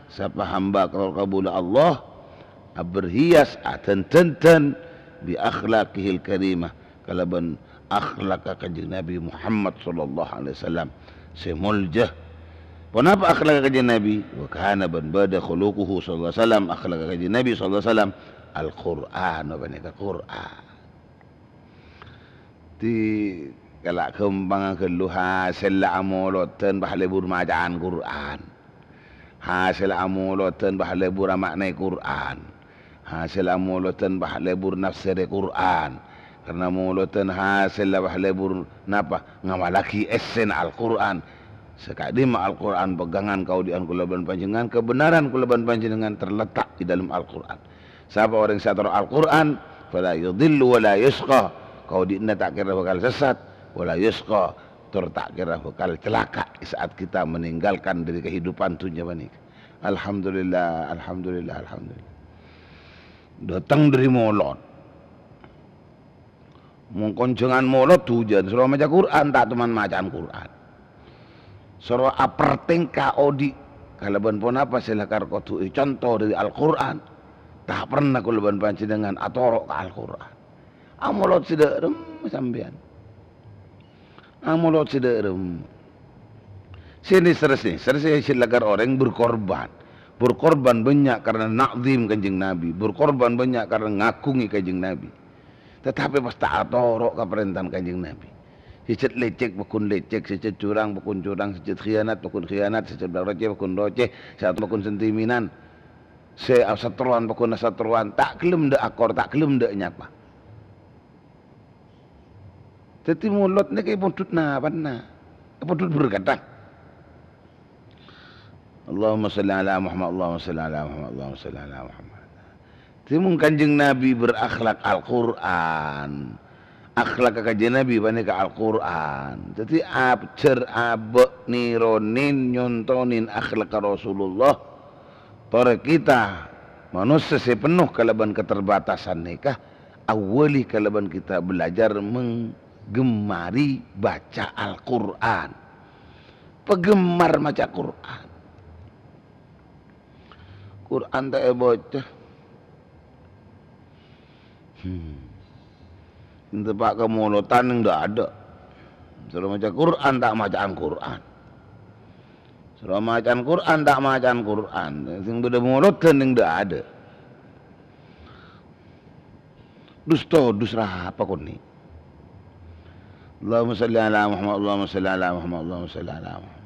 Sapa hamba kor-, kabulâ Allah, aberhias, adhândhândhân, bi akhlaqihil karimah, kalabân akhlakka Kanjeng Nabi Muhammad sallallahu alaihi wasallam sè molja. Ponapa akhlakka Kanjeng Nabi? Wa kana bân bâdâ khuluquhu sallallahu alaihi wasallam, akhlakka Kanjeng Nabi sallallahu alaihi wasallam Al-Qur'an, panèka Qur'an. Dhi, kala' ghâmpang ghâllu hasèlla amolodhân pas lebur maca'an Qur'an. Hasèlla amolodhân pas lebur ama'naè Qur'an. Hasèlla amolodhân pas lebur nafsèrè Qur'an. Karna molodhân hasèlla pas lebur napa? Ngamallaghi èssèna Al-Qur'an. Sè ka'dimma Al-Qur'an pegangan kaodi'ân kaulâ bân panjhennengngan, kebenaran kaulâ bân panjhennengngan terletak di dalam Al-Qur'an. Sapa orèng sè atoro' Al-Qur'an, fala yadhillu wa la yashqa. Kaodi'na ta' kèra bhâkal sessat, wa la yashqa, tor ta' kèra bhâkal calaka' di saat kita meninggalkan dari kehidupan dunia panèka. Alhamdulillah, alhamdulillah, alhamdulillah. Dâteng dâri molod. Mon konjhângan molod dhujân, soro maca Qur'an, ta' toman maca'an Qur'an. Soro apertèngka odi', kalabân ponapa sè lakar kodhu èconto dâri Al-Qur'an. Ta' pernah kaulâ bân panjhennengngan atoro' ka Al-Qur'an. Amolod sè dâ'remma sampèyan. Amolod sè dâ'remma. Sè nèser-nèser sè lakar orèng berkorban. Berkorban bânnya' karna na'zim Kanjeng Nabi. Berkorban bânnya' karna ngaghungè Kanjeng Nabi. Tatapè pas ta' atoro' ka parèntana Kanjeng Nabi. Sè cè' lècèk pagghun lècèk, sè cè' curang pagghun curang, sè cè' khiyanat pagghun khiyanat, sè cè' rocè pagghun rocè, sè ato pagghun sentiminan, sè asatrowan pagghun asatrowan, ta' ghellem dâ' akor, ta' ghellem dâ' nyapa. Dhâddhi molod nèka èpondhut napana? Èpondhut berkadhâ. Allahumma shalli ala Muhammad, Allahumma shalli ala Muhammad, Allahumma shalli ala Muhammad. Dhâddhi, mon Kanjeng Nabi berakhlak Al-Qur'an, akhlak Kanjeng Nabi panèka Al-Qur'an. Dhâddhi, ajhâr abâ' nèronè, nyontonè akhlak Rasulullah. Torè kita, manossa sè penno kalabân keterbatasan nèka, awwali kalabân kita belajar menggemari baca Al-Qur'an. Penggemar maca Qur'an. Qur'an ta' èbâca. Hmm. Èntepa' ka molotan neng dâ' adâ'. Soro maca Qur'an, ta' maca'an Qur'an. Soro maca'an Qur'an, ta' maca'an Qur'an. Sè bâdâ molotan neng dâ' adâ'. Dus todus rapa konè'. Allahumma shalli ala Muhammad, Allahumma shalli ala Muhammad, Allahumma shalli ala Muhammad.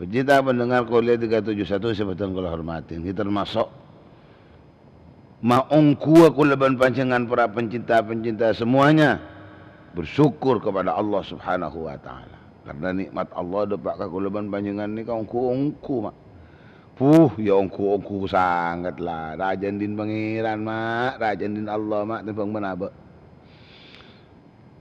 Pecinta pendengar Kolia tiga tujuh satu sè bhâdhân kaulâ hormatè, ngghi termasuk maongghuwâ kaulâ bân panjhennengngan para pencinta-pencinta semuanya bersyukur kepada Allah Subhanahu wa Ta'ala. Karena nikmat Allah dâpa' ka kaulâ bân panjhennengngan nèka ongghu-ongghu, Ma'. Puh, ya ongghu-ongghu sanget la. Rajâ andi'na Pangèran, Ma'. Rajâ andi'na Allah, Ma', tèmbhâng bân abâ'.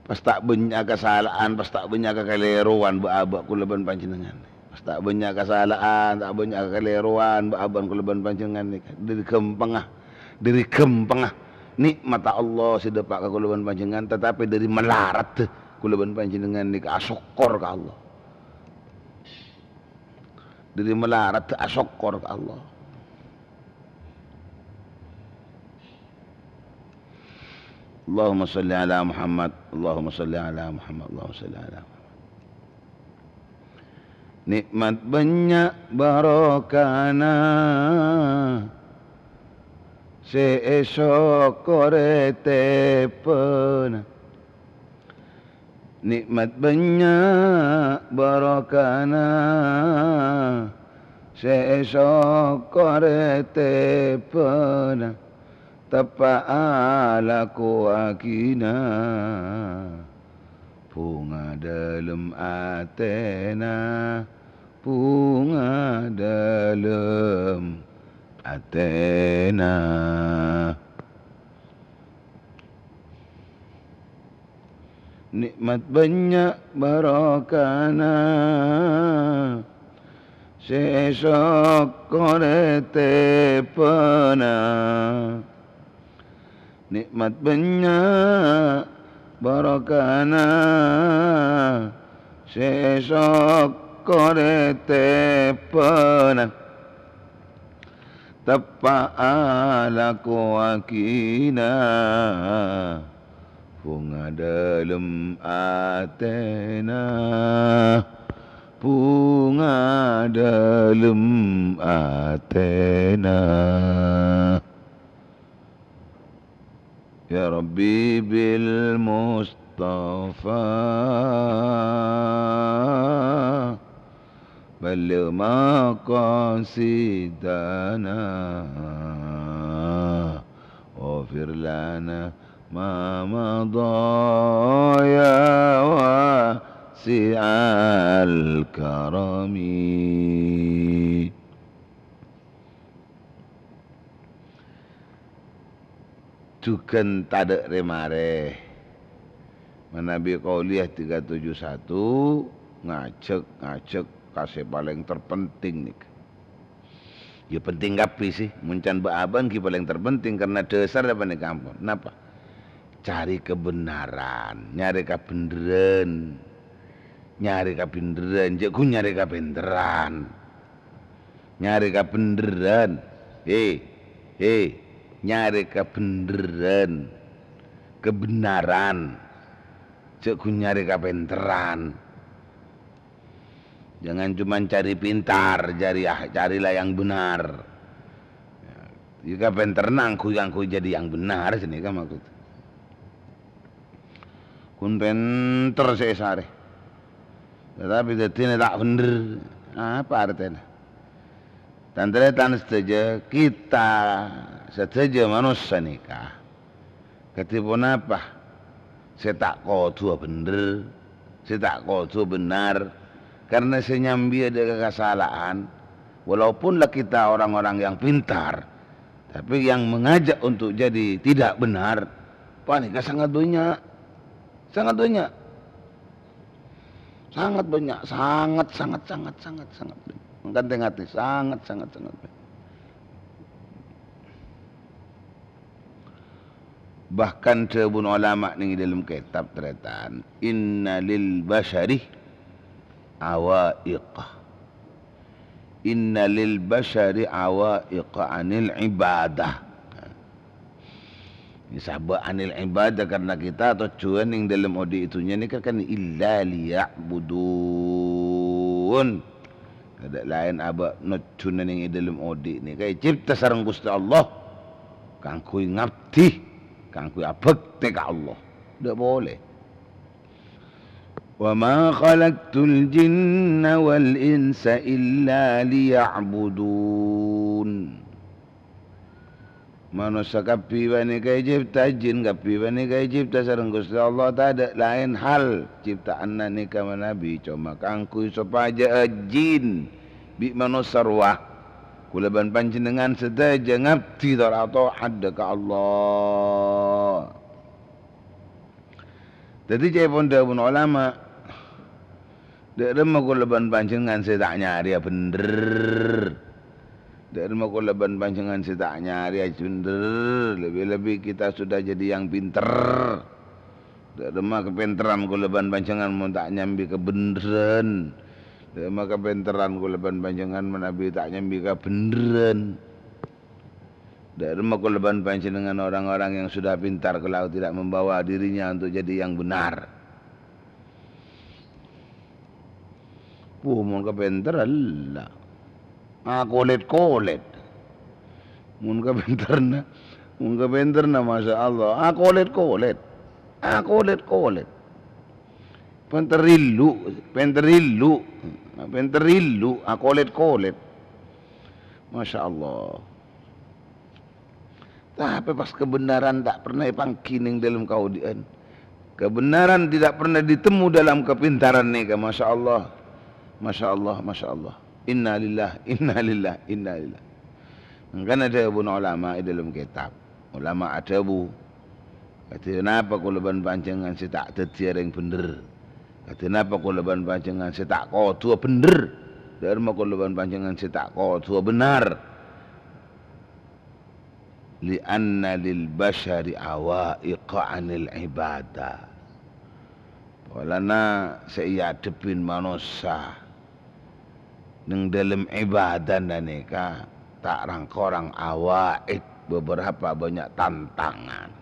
Pas ta' bânnya' kasala'an, pas ta' bânnya' kakalèrowan bâ'-abâ' kaulâ bân panjhennengngan. Pas ta' bânnya' kasala'an, ta' bânnya' kakalèrowan bâ'-abâ' kaulâ bân panjhennengngan nèka. Dâri ghâmpangnga, dâri ghâmpangnga nikmat Allah sè dâpa' ka kaulâ bân panjhennengngan, tatapi dâri malaradhâ kaulâ bân panjhennengngan nèka asokkor ka Allah. Dâri malaradhâ asokkor ka Allah. Allahumma shalli ala Muhammad, Allahumma shalli ala Muhammad, Allahumma shalli ala Muhammad. Nikmat bânnya' barokana sè èsokkorè tepena. Nikmat bânnya' barokana sè èsokkorè tepena, teppa'a lakowaghina. Bhunga dâlem atèna, bhunga dâlem atèna. Nikmat bânnya' barokana sè èsokkorè tepena. Nikmat bânnya' barokana sè èsokkorè tepena. Teppa'a lakowaghina, bhunga dâlem atèna, bhunga dâlem atèna. Ya Rabbi bil Mustafa balligh maqasidana, waghfir lana ma madha ya wasi'al karami. Jhughân tadâ' rè-marè. Manabi Qauliyah tiga tujuh satu ngajhâk-ngajhâk ka sè palèng terpenting nèka. Ya penting kabbhi sih, mon can bâ'-abâ' ghi palèng terpenting karena dhâsarra panèka ampon. Napa? Cari kebenaran, nyarè kabhendherrân. Nyarè kabhendherrân, jhâ' ghu nyarè kapènterran. Nyarè kabhendherrân. He, he, nyarè kabhendherrân. Kebenaran. Jhâ' ghu nyarè kapènterran. Jangan cuman cari pintar, cari, ah, carilah yang benar. Ya, ya kapènterran angghuy-angghuy jadi yang benar, sènèka maksud. Ghun pènter sè èsarè. Tetapi dhâddhina ta' bhendher. Apa artèna? Tan-tarètan sadhâjâ, kita sadhâjâ manossa nèka kadhi ponapa sè ta' kodhu bhendher, sè ta' kodhu bhennar, Karena sè nyambi adâ' kasala'an, walaupun la kita orang-orang yang pintar, tapi yang mengajak untuk jadi tidak benar, panèka sangat bânnya'. Sangat bânnya'. Sangat bânnya', sangat, sangat, sangat, sangat bânnya'. Mangkana tè-ngatè, sangat, sangat, sangat bânnya'. Bahkan dhâbuna ulama neng è dâlem kètab, tarètan, "Inna lil basyari awaiqa. Inna lil basyari awaiqa anil ibadah." Ini sabâ' anil ibadah, karena kita tojjhuwân neng dâlem odi' è dhunnya nèka kan illa liya'budun. Tadâ' laèn abâ' tojjhuwânna neng è dâlem odi' nèka ècèpta sareng Ghustè Allah kaangghuy ngabdi, kaangghuy abhâktè ka Allah. Tadâ' polè. "Wa ma khalaqtul jinna wal insa illa liya'budun." Manossa kabbhi panèka ècèpta, jin kabbhi panèka ècèpta sareng Ghustè Allah, tadâ' laèn hal cèpta'anna nèka manabi coma kaangghuy sopajâ jin bi' manossa rowa, kaulâ bân panjhennengngan sadhâjâ ngabdi tor ata'at ka Allah. Dhâddhi, ca'èpon dhâbuna ulama, dâ' remma kaulâ bân panjhennengngan sè ta' nyarèya bhender. Dâ' remma kaulâ bân panjhennengngan sè ta' nyarèya bhender, lebbi-lebbi kita sudah jadi yang pinter. Dâ' remma kapènterran kaulâ bân panjhennengngan mon ta' nyambi kabhenderrân. Dâ' remma kapènterran kaulâ bân panjhennengngan manabi ta' nyambi kabhenderrân. Dâ' remma kaulâ bân panjhennengngan orang-orang yang sudah pintar kalau tidak membawa dirinya untuk jadi yang benar. Wuh, mon kapènterran la. Akolèt-kolèt. Mon kapènterranna, mon kapènterranna, masya Allah. Akolèt-kolèt. Akolèt-kolèt. Pènter illu, pènter illu. Pènter illu, akolèt-kolèt. Masya Allah. Tapè pas kebenaran ta' pernah èpangghi neng dâlem kaodi'ân. Kebenaran tidak pernah ditemu dalam kepintaran nèka, masya Allah. Masya Allah, masya Allah. Innalillah, innalillah, innalillah. Mangkana dhâbuna ulama è dâlem kètab. Ulama adhâbu, "Kadhi napa kaulâ bân panjhennengngan sè ta' dhâddhiyâ rèng bhender? Kadhi napa kaulâ bân panjhennengngan sè ta' kodhuwâ bhender? Dâ' remma kaulâ bân panjhennengngan sè ta' kodhuwâ bhennar?" "Li'anna lil basyari awaiqa anil ibadah." Polana sè èadhebbhi manossa neng dâlem ibadana nèka ta' rang-korang awaiq, beberapa bânnya' tantangan.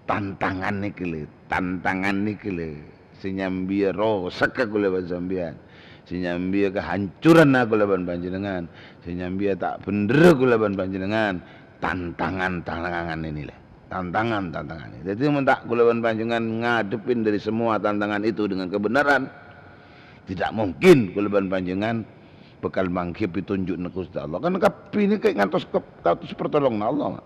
Tantangan nèka lè, tantangan nèka lè. Sè nyambiyâ rosagghâ kaulâ bân sampèyan. Sè nyambiyâ kahancuranna kaulâ bân panjhennengngan. Sè nyambiyâ ta' bhenderrâ kaulâ bân panjhennengngan. Tantangan-tantangan ini, lè. Tantangan-tantangan ini. Jadi, mon ta' kaulâ bân panjhennengngan ngadhebbhi dari semua tantangan itu dengan kebenaran, tidak mungkin kaulâ bân panjhennengngan bhâkal mangghi pitonjhukna Ghustè Allah. Kan kabbhi nèka ngantos ka, kantos pertolonganna Allah, Ma'.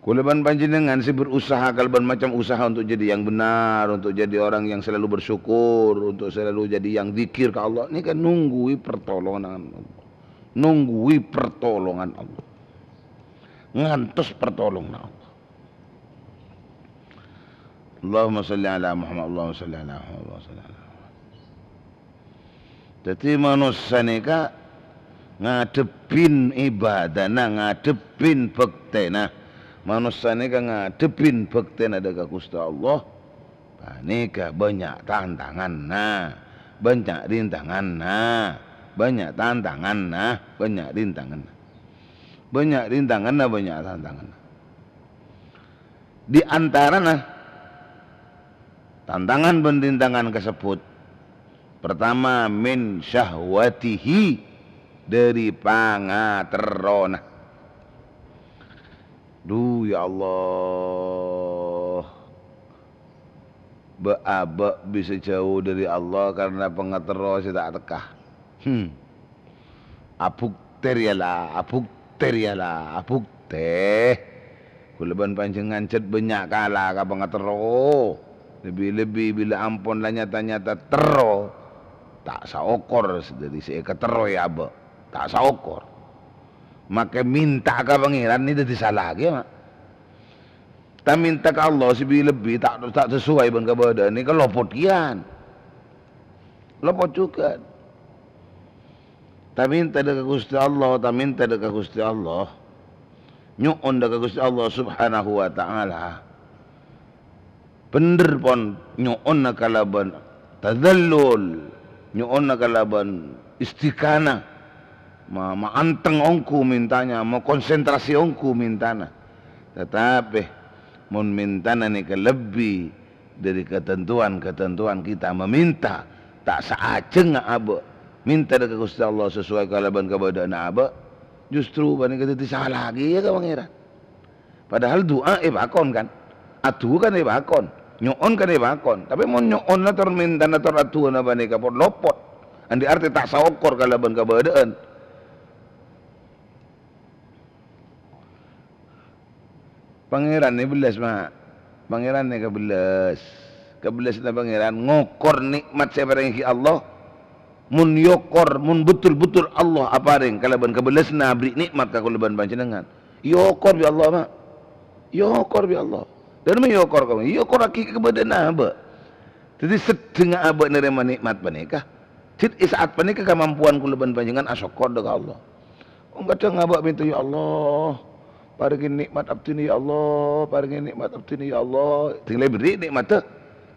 Kaulâ bân panjhennengngan sè berusaha kalabân macam usaha untuk jadi yang benar, untuk jadi orang yang selalu bersyukur, untuk selalu jadi yang zikir ka Allah, nèka nungghuwi pertolongan Allah. Nungghuwi pertolongan Allah. Ngantos pertolonganna Allah. Allahumma shalli ala Muhammad, Allahumma shalli ala Muhammad, Allahumma shalli ala Muhammad. Dhâddhi, manossa nèka ngadhebbhi ibadana, ngadhebbhi bhâktèna. Manossa nèka ngadhebbhi bhâktèna dâ' ka Ghustè Allah. Panèka bânnya' tantanganna, bânnya' rintanganna, bânnya' tantanganna, bânnya' rintanganna. Bânnya' rintanganna, bânnya' tantanganna. Di antarana tantangan bân rintangan kasebbhut, partama, min syahwatihi, dâri pangaterrona. Dhu, ya Allah, bâ'-abâ' bisa jhâu dâri Allah karena pangaterro sè ta' tekka. Hmm. Abhuktè rèya la, abhuktè rèya la, abhuktè. Kaulâ bân panjhennengngan cè' bânnya' kala ka pangaterro. Lebbi-lebbi bilâ ampon la nyata-nyata terro. Ta' saokor dhâddhi sè èkaterroè abâ', ta' saokor. Makè mènta ka Pangèran nè dhâddhi sala kèya, ma'. Ta' mènta ka Allah sè bi-, lebbi, ta', ta' sesuai bân kabâdâ'ân, nèka lopot kèyan. Lopot jhughân. Ta' mènta dâ' ka Ghustè Allah, ta' mènta dâ' ka Ghustè Allah. Nyo'on dâ' ka Ghustè Allah Subhanahu wa Ta'ala. Bhendher pon nyo'onna kalabân tadhallul, nyo'onna kalabân istikhanah, ma-, maanteng ongghu mèntana, makonsentrasi ongghu mèntana. Tatapè, mon mèntana nèka lebbi dhâri katentowan-katentowan kita mamènta, ta' saajhângnga abâ', mènta dâ' ka Ghustè Allah sesuai kalabân kabâdâ'ânna abâ', justru panèka dhâddhi sala kèya ka Pangèran. Padahal du'a èpakon, kan? Adu'a kan èpakon, nyo'on kan èpakon. Tapè mon nyo'onna tor mèntana tor adu'ana panèka pon lopot, andi' artè ta' saokor kalabân kabâdâ'ân. Pangèran nè bellas, ma'. Pangèran nè kabellas. Kabellasna Pangèran ngokor nè'mat sè èparèngè Allah. Mon èokor, mon betul-betul Allah aparèng kalabân kabellasna aberri' nè'mat ka kaulâ bân panjhennengngan, èokor bi' Allah, ma'. Èokor bi' Allah. Dhâ' remma èokor ka, èokorraghi kabâdâ'ânna abâ'. Dhâddhi, seddhengnga abâ' narèma nè'mat panèka. Dhâddhi, è sa'at panèka kamampowan kaulâ bân panjhennengngan asokkor dâ' ka Allah. Wong kadhâng abâ' mènta, "Ya Allah, parèngè nè'mat abdhina, ya Allah, parèngè nè'mat abdhina, ya Allah." Dhing la èberri' nè'matta.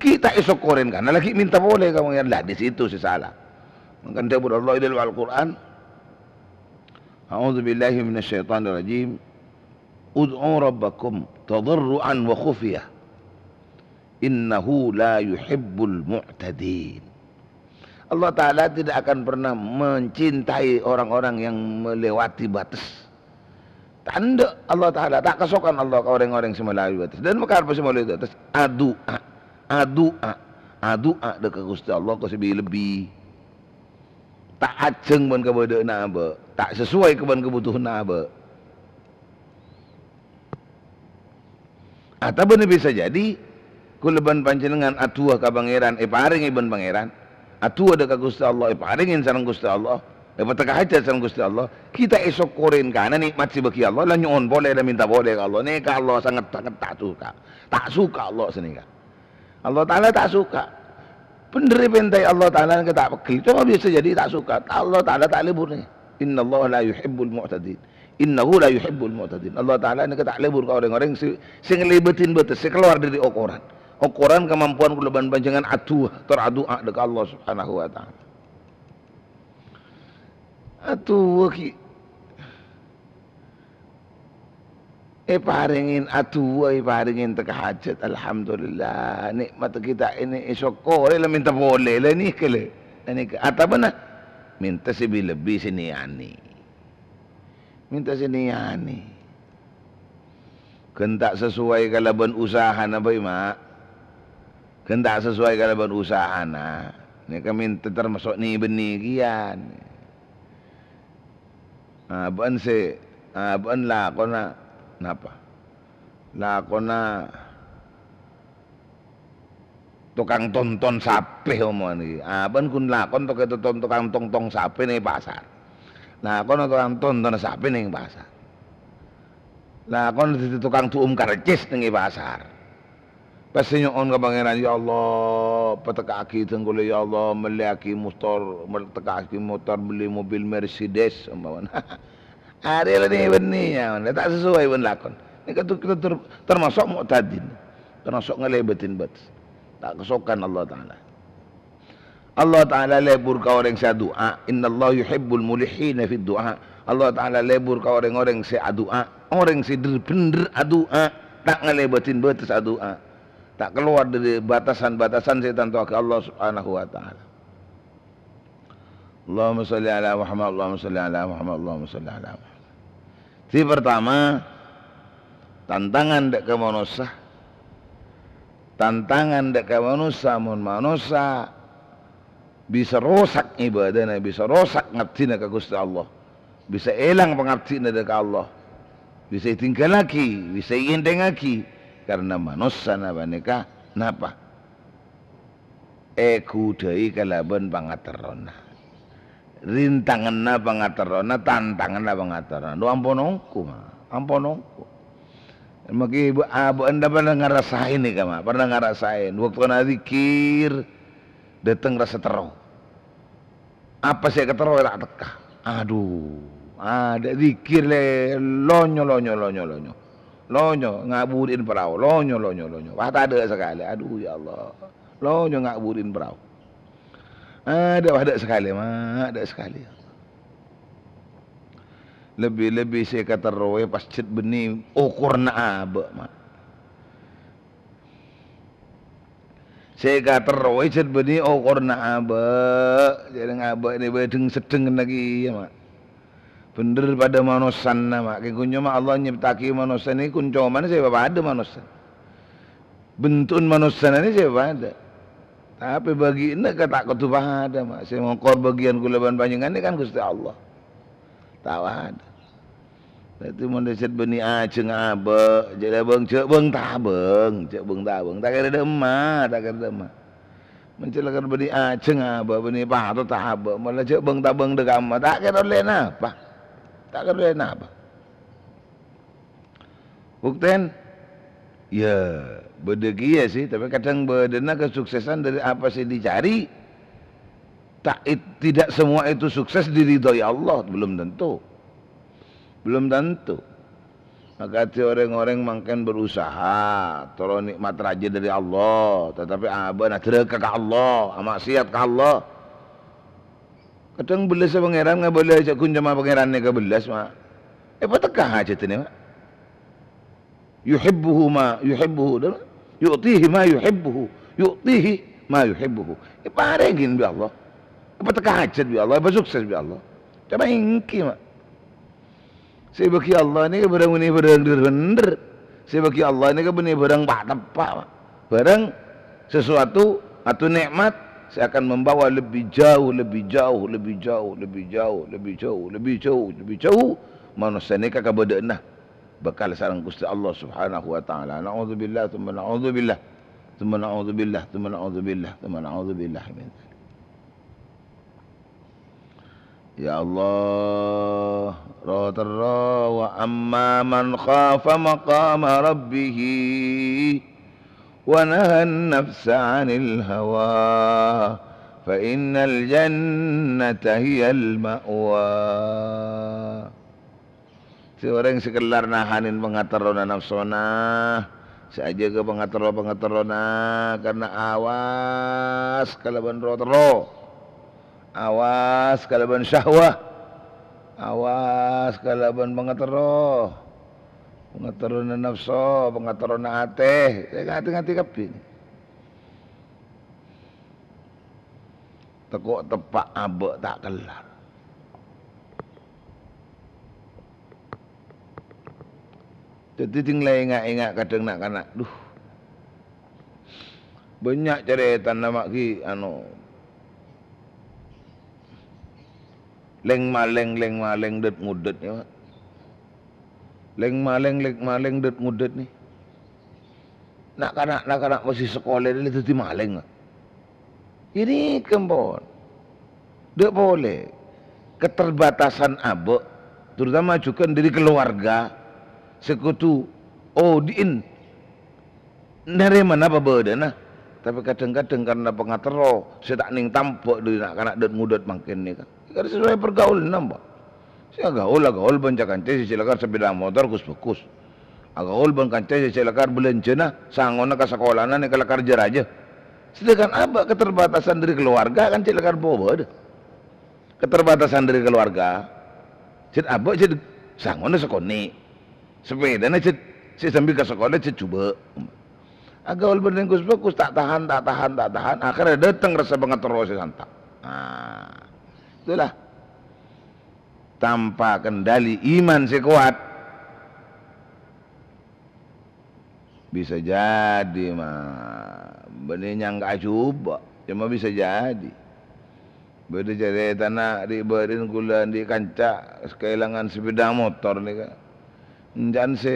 Ghi' ta' èsokkorè kana, la ghi' mènta polè ka Pangèran. La, di situ sè sala. Mangkana dhâbuna Allah è dâlem Al-Qur'an, "A'udzubillahi minasyaitonirrajim. Ud'u rabbakum tadarru'an wa khufyah. Innahu la yuhibbul mu'tadin." Allah Ta'ala tidak akan pernah mencintai orang-orang yang melewati batas. Tandhâ Allah Ta'ala, ta' kasokan Allah ka orèng-orèng sè malawi batas. Dan makarebbhâ sè malawi batas, adu'a, adu'a, adu'a dâ' ka Ghustè Allah ka sè bi-, lebbi. Ta' ajhâng bân kabâdâ'ânna abâ', ta' sesuai ka bân kabhutowanna abâ'. Otabâna bisa jadi, kaulâ bân panjhennengngan adu'a ka Pangèran, èparèngè bân Pangèran. Adu'a dâ' ka Ghustè Allah, èparèngè sareng Ghustè Allah, èpateka hajhât sareng Ghustè Allah. Ghi' ta' èsokkorè kana nè'mat sè èbâghi Allah, la nyo'on polè, la mènta polè ka Allah. Nèka Allah sanget-sanget ta' suka. Ta' suka Allah sanèka. Allah Ta'ala ta' suka. Bhendher èpèntaè Allah Ta'ala nèka ta' peggel. Coma bisa jadi ta' suka. Allah Ta'ala ta' lebur nè. "Innallaha la yuhibbul mu'tadin. Innahu la yuhibbul mu'tadin." Allah Ta'ala nèka ta' lebur ka orèng-orèng sè, sè ngalèbâdhin bâtes, sè kalowar dhâri okoran. Okoran kamampowan kaulâ bân panjhennengngan adu'a, tor adu'a dâ' ka Allah Subhanahu wa Ta'ala. Adu'a ghi' èparèngè adu'a, èparèngè teka hajhât, alhamdulillah. Nè'mat kita ini èsokkorè, la mènta polè, la nèka, la. La nèka. Otabâna mènta sè bi-, lebbi sè nèyanè. Mènta sè nèyanè. Ghân ta' sesuai kalabân usahana bhâi, ma'. Ghân ta' sesuai kalabân usahana. Nèka mènta termasuk nè-, bânnè kèyan. Abâ'na sè, abâ'na lakona napa? Lakona tokang tonton sapè omongan iki. Abâ'na ghun lakon tokè-, tonton tokang tongtong sapè neng pasar. Lakona tokang tonton sapè neng pasar. Lakona dhâddhi tokang du'um karcis neng pasar. Pas nyo'on ka Pangèran, "Ya Allah, pateka'aghi dhâng kaulâ, ya Allah, mellèyaghi motor, mel-, teka'aghi motor, beli mobil Mercedes," ompamana. Arèya la nè-, bânnè, ya, ta' sesuai bân lakon. Nèka ter-, ter-, termasuk mu'tadin, termasuk ngalèbâdhin bâtes. Ta' kasokan Allah Ta'ala. Allah Ta'ala lebur ka orèng sè adu'a. "Innallaha yuhibbul mulihhina fid du'a." Allah Ta'ala lebur ka orèng-orèng sè adu'a, orèng sè dhâr-bhendhâr adu'a, ta' ngalèbâdhin bâtes adu'a, ta' kalowar dhâri batasan-batasan sè ètantowaghi Allah Subhanahu wa Ta'ala. Allahumma shalli ala Muhammad, Allahumma shalli ala Muhammad, Allahumma shalli ala Muhammad. Sè partama, tantangan dâ' ka manossa. Tantangan dâ' ka manossa, mon manossa bisa rosak ibadana, bisa rosak ngabdina ka Ghustè Allah, bisa èlang pangabdina dâ' ka Allah, bisa ètinggalaghi, bisa èèntèngaghi, karna manossana panèka napa? èghudhâi kalabân pangaterrona. Rintanganna pangaterrona, tantanganna pangaterrona. Lo ampon ongghu, Ma'. Ampon ongghu. Mangkè bâ-, abâ'na pernah ngarasaè nèka, Ma'. Pernah ngarasaè. Bâktona dzikir, dâteng rassa terro. Apa sè èkaterro ta' tekka. Adhu, adâ' dzikir lè, lonyo, lonyo, lonyo, lonyo. Lonyo, ngabudi'in parao, lonyo, lonyo, lonyo. Wah, tadâ' sakalè. Adhu, ya Allah. Lonyo ngabudi'in parao. Adâ', wah, adâ' sakalè, Ma', adâ' sakalè. Lebbi-lebbi sè èkaterrowè pas cè' bânnè okoranna abâ', Ma'. Sè èkaterrowè cè' bânnè okoranna abâ', jhâreng abâ' nè bâdheng seddheng kèya, Ma'. Bhendher padâ manossana, Ma'. Kèng ghun coma Allah nyèpta'aghi manossa nè ghun coma sè padâ manossa. Bentu'en manossana nè sè padâ. Tapè bâgiânna ka ta' kodhu padâ, Ma'. Sè mokor bâgiyân kaulâ bân panjhennengngan nè kan Ghustè Allah. Ta' padâ. Dhâddhi mon cè' bânnè ajhângnga abâ', jhâ' labâng, jhâ' bâng-tabâng, jhâ' bâng-tabâng. Ta' kèra dâ' emma, ta' kèra dâ' emma. Mon cè' lakar bânnè ajhângnga abâ', bânnè patot abâ', mala jhâ' bâng-tabâng dâ' ka emma, ta' kèra ollè napa. Ta' kèra ollè napa. Buktèn, ya, bâdâ kèya sih, tapè kadhâng bâdâna kasuksesan dâri apa sè dicari. Ta-, it-, tidak semua itu sukses diridhoi Allah, belum tentu. Belum tentu. Akadhi orèng-orèng mangkèn berusaha, terro nè'mat rajâ dâri Allah, tetapi abâ'na dhârâka ka Allah, amaksiat ka Allah. Kadhâng bellessa Pangèran ngabâlâ jhâ' ghun coma Pangèran nèka bellas, Ma'. Èpatekka hajhâddhâ nè, Ma'. Yuhibbuhu ma yuhibbuhu, yu'tihi ma yuhibbuhu, yu'tihi ma yuhibbuhu. Èparèngè bi' Allah. Èpatekka hajhât bi' Allah, èpasukses bi' Allah. Coma ènggi, Ma'. Sè èbâghi Allah nèka bârâng bânnè bârâng dhâr-bhendhâr. Sè èbâghi Allah nèka bânnè bârâng pa'-teppa', Pa'. Bârâng sesuatu atau nikmat sè akan membawa lebih jauh, lebih jauh, lebih jauh, lebih jauh, lebih jauh, lebih jauh. Manossa nèka kabâdâ'ânna bhâkal sareng Ghustè Allah Subhanahu wa Ta'ala. Na'udzubillah, tsumma na'udzubillah, tsumma na'udzubillah, tsumma na'udzubillah, tsumma na'udzubillah min dzalik. Ya Allah, roh terro, "Wa amma man khafa maqama rabbih wa nahan nafsa 'anil hawa, fa innal jannata hiyal ma'wa." Sè orèng sè kellar nahanè pangaterrona nafsona, sè ajâgâ pangaterro-pangaterrona, karna awas kalabân roh terro, awas kalabân syahwah, awas kalabân pangaterro, pangaterrona nafso, pangaterrona atè, sè ngati-ngati kabbhi. Tako' teppa' abâ' ta' kellar. Dhâddhi, dhing la ènga'-ènga' kadhâng na'-kana', dhu. Bânnya' carètana ma' ghi, ano, lèng-malèng, lèng-malèng, dât-ngodât, ya, Ma'. Lèng-malèng, lèng-malèng, dât-ngodât, nè. Na'-kana', na'-kana' masih sakola nè dhâddhi malèng, Ma'. Ini kempon. Dâ' polè. Keterbatasan abâ', terutama jhughân dâri keluarga, sè kodhu odi'in narèmana pabâdâna. Tapè kadhâng-kadhâng karna pangaterro sè ta' nèng tambhâ dâri na'-kana' dât-ngodât mangkèn nèka. Karna sesuai pergaulanna, Pa'. Sè agaul, agaul bân ca-kanca sè cè' lakar sepeda motor ghus-bhâghus. Agaul bân kanca sè cè' lakar bâlânjhâna, sangona ka sakolana nèka lakar jâ-rajâ. Sedangkan abâ' keterbatasan dâri keluarga kan cè' lakar pabâdâ. Keterbatasan dâri keluarga, cè' abâ' cè' sangona sakonè'. Sepedana cè' sè sambi ka sakola cè' jhubâ'. Agaul bân rèng ghus-bhâghus, ta' tahan, ta' tahan, ta' tahan, akhirnya dâteng rassa pangaterro sè santa'. Nah, itulah. Tanpa kendali iman sè kowat, bisa jadi, Ma', bânnè nyangka ajhubâ', coma bisa jadi. Bâdâ carètana ri'-bâri'na kaulâ andi' kanca kaèlangan sepeda motor nèka. Ènca'na sè,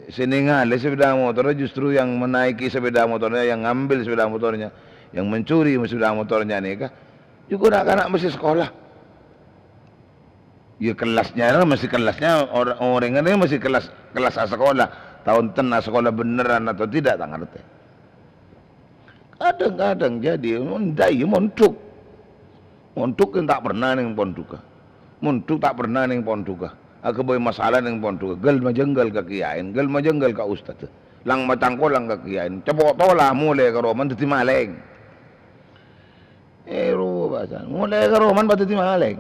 sè nèngalè sepeda motornya justru yang menaiki sepeda motornya, yang ngambil sepeda motornya. Yang mencuri sepeda motornya nèka, jhughân na'-kana' mesti sekolah. Ya, kellasnya mesti kellasnya or-, orèngnga nèka mesti kellas, kellas asekolah. Taon ten asekolah bhenneran atau tidak, ta' ngartè. Kadhâng-kadhâng jadi, mon dhâi mondhuk. Mondhuk kan ta' pernah neng pondhughâ. Mondhuk ta' pernah neng pondhughâ. Aghâbây masalah neng pondhughâ. Ghâl majângghâl ka kiyaèn, ghâl majângghâl ka ustadz. Lang macangkolang ka kiyaèn. Cepo' tola molè ka romana dhâddhi malèng. Eh, rowa bhâsa. Molè ka romana pas dhâddhi malèng.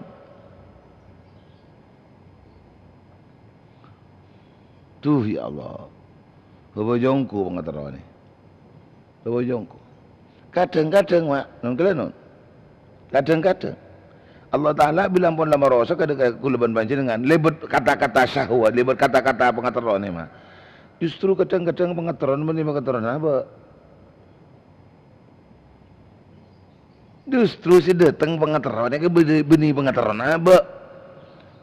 Duh, ya Allah. Bâbâjângku pangaterrona. Bâbâjângku. Kadhâng-kadhâng, Ma', non kala non. Kadhâng-kadhâng. Allah Ta'ala bilâng pon la marosa ka, ka kaulâ bân panjhennengngan. Lèbât kata-kata syahwat, lèbât kata-kata pangaterrona, Ma'. Justru kadhâng-kadhâng pangaterrona bânnè pangaterrona abâ'. Justru sè dâteng pangaterro nèka bânnè, bânnè pangaterrona abâ'.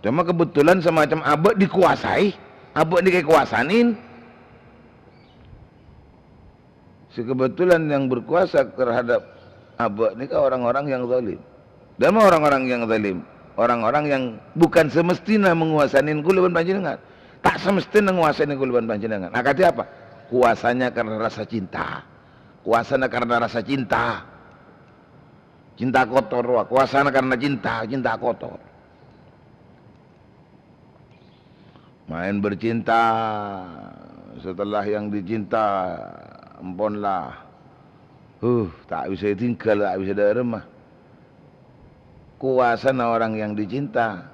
Cuma kebetulan semacam abâ' dikuasai, abâ' nèka èkowasanin. Sè kebetulan yang berkuasa terhadap abâ' nèka orang-orang yang zalim. Dâmma orang-orang yang zalim? Orang-orang yang bukan semestina menguasanin kaulâ bân panjhennengngan. Ta' semestina nguasanin kaulâ bân panjhennengngan. Akadhi apa? Kuasanya karena rasa cinta. Kowasana karna rasa cinta. Cinta kotor, wa, kowasana karna cinta, cinta kotor. Main bercinta, setelah yang dicinta, emponlah. Huh, ta' bisa ètinggal, ta' bisa dâremma. Kowasana orang yang dicinta.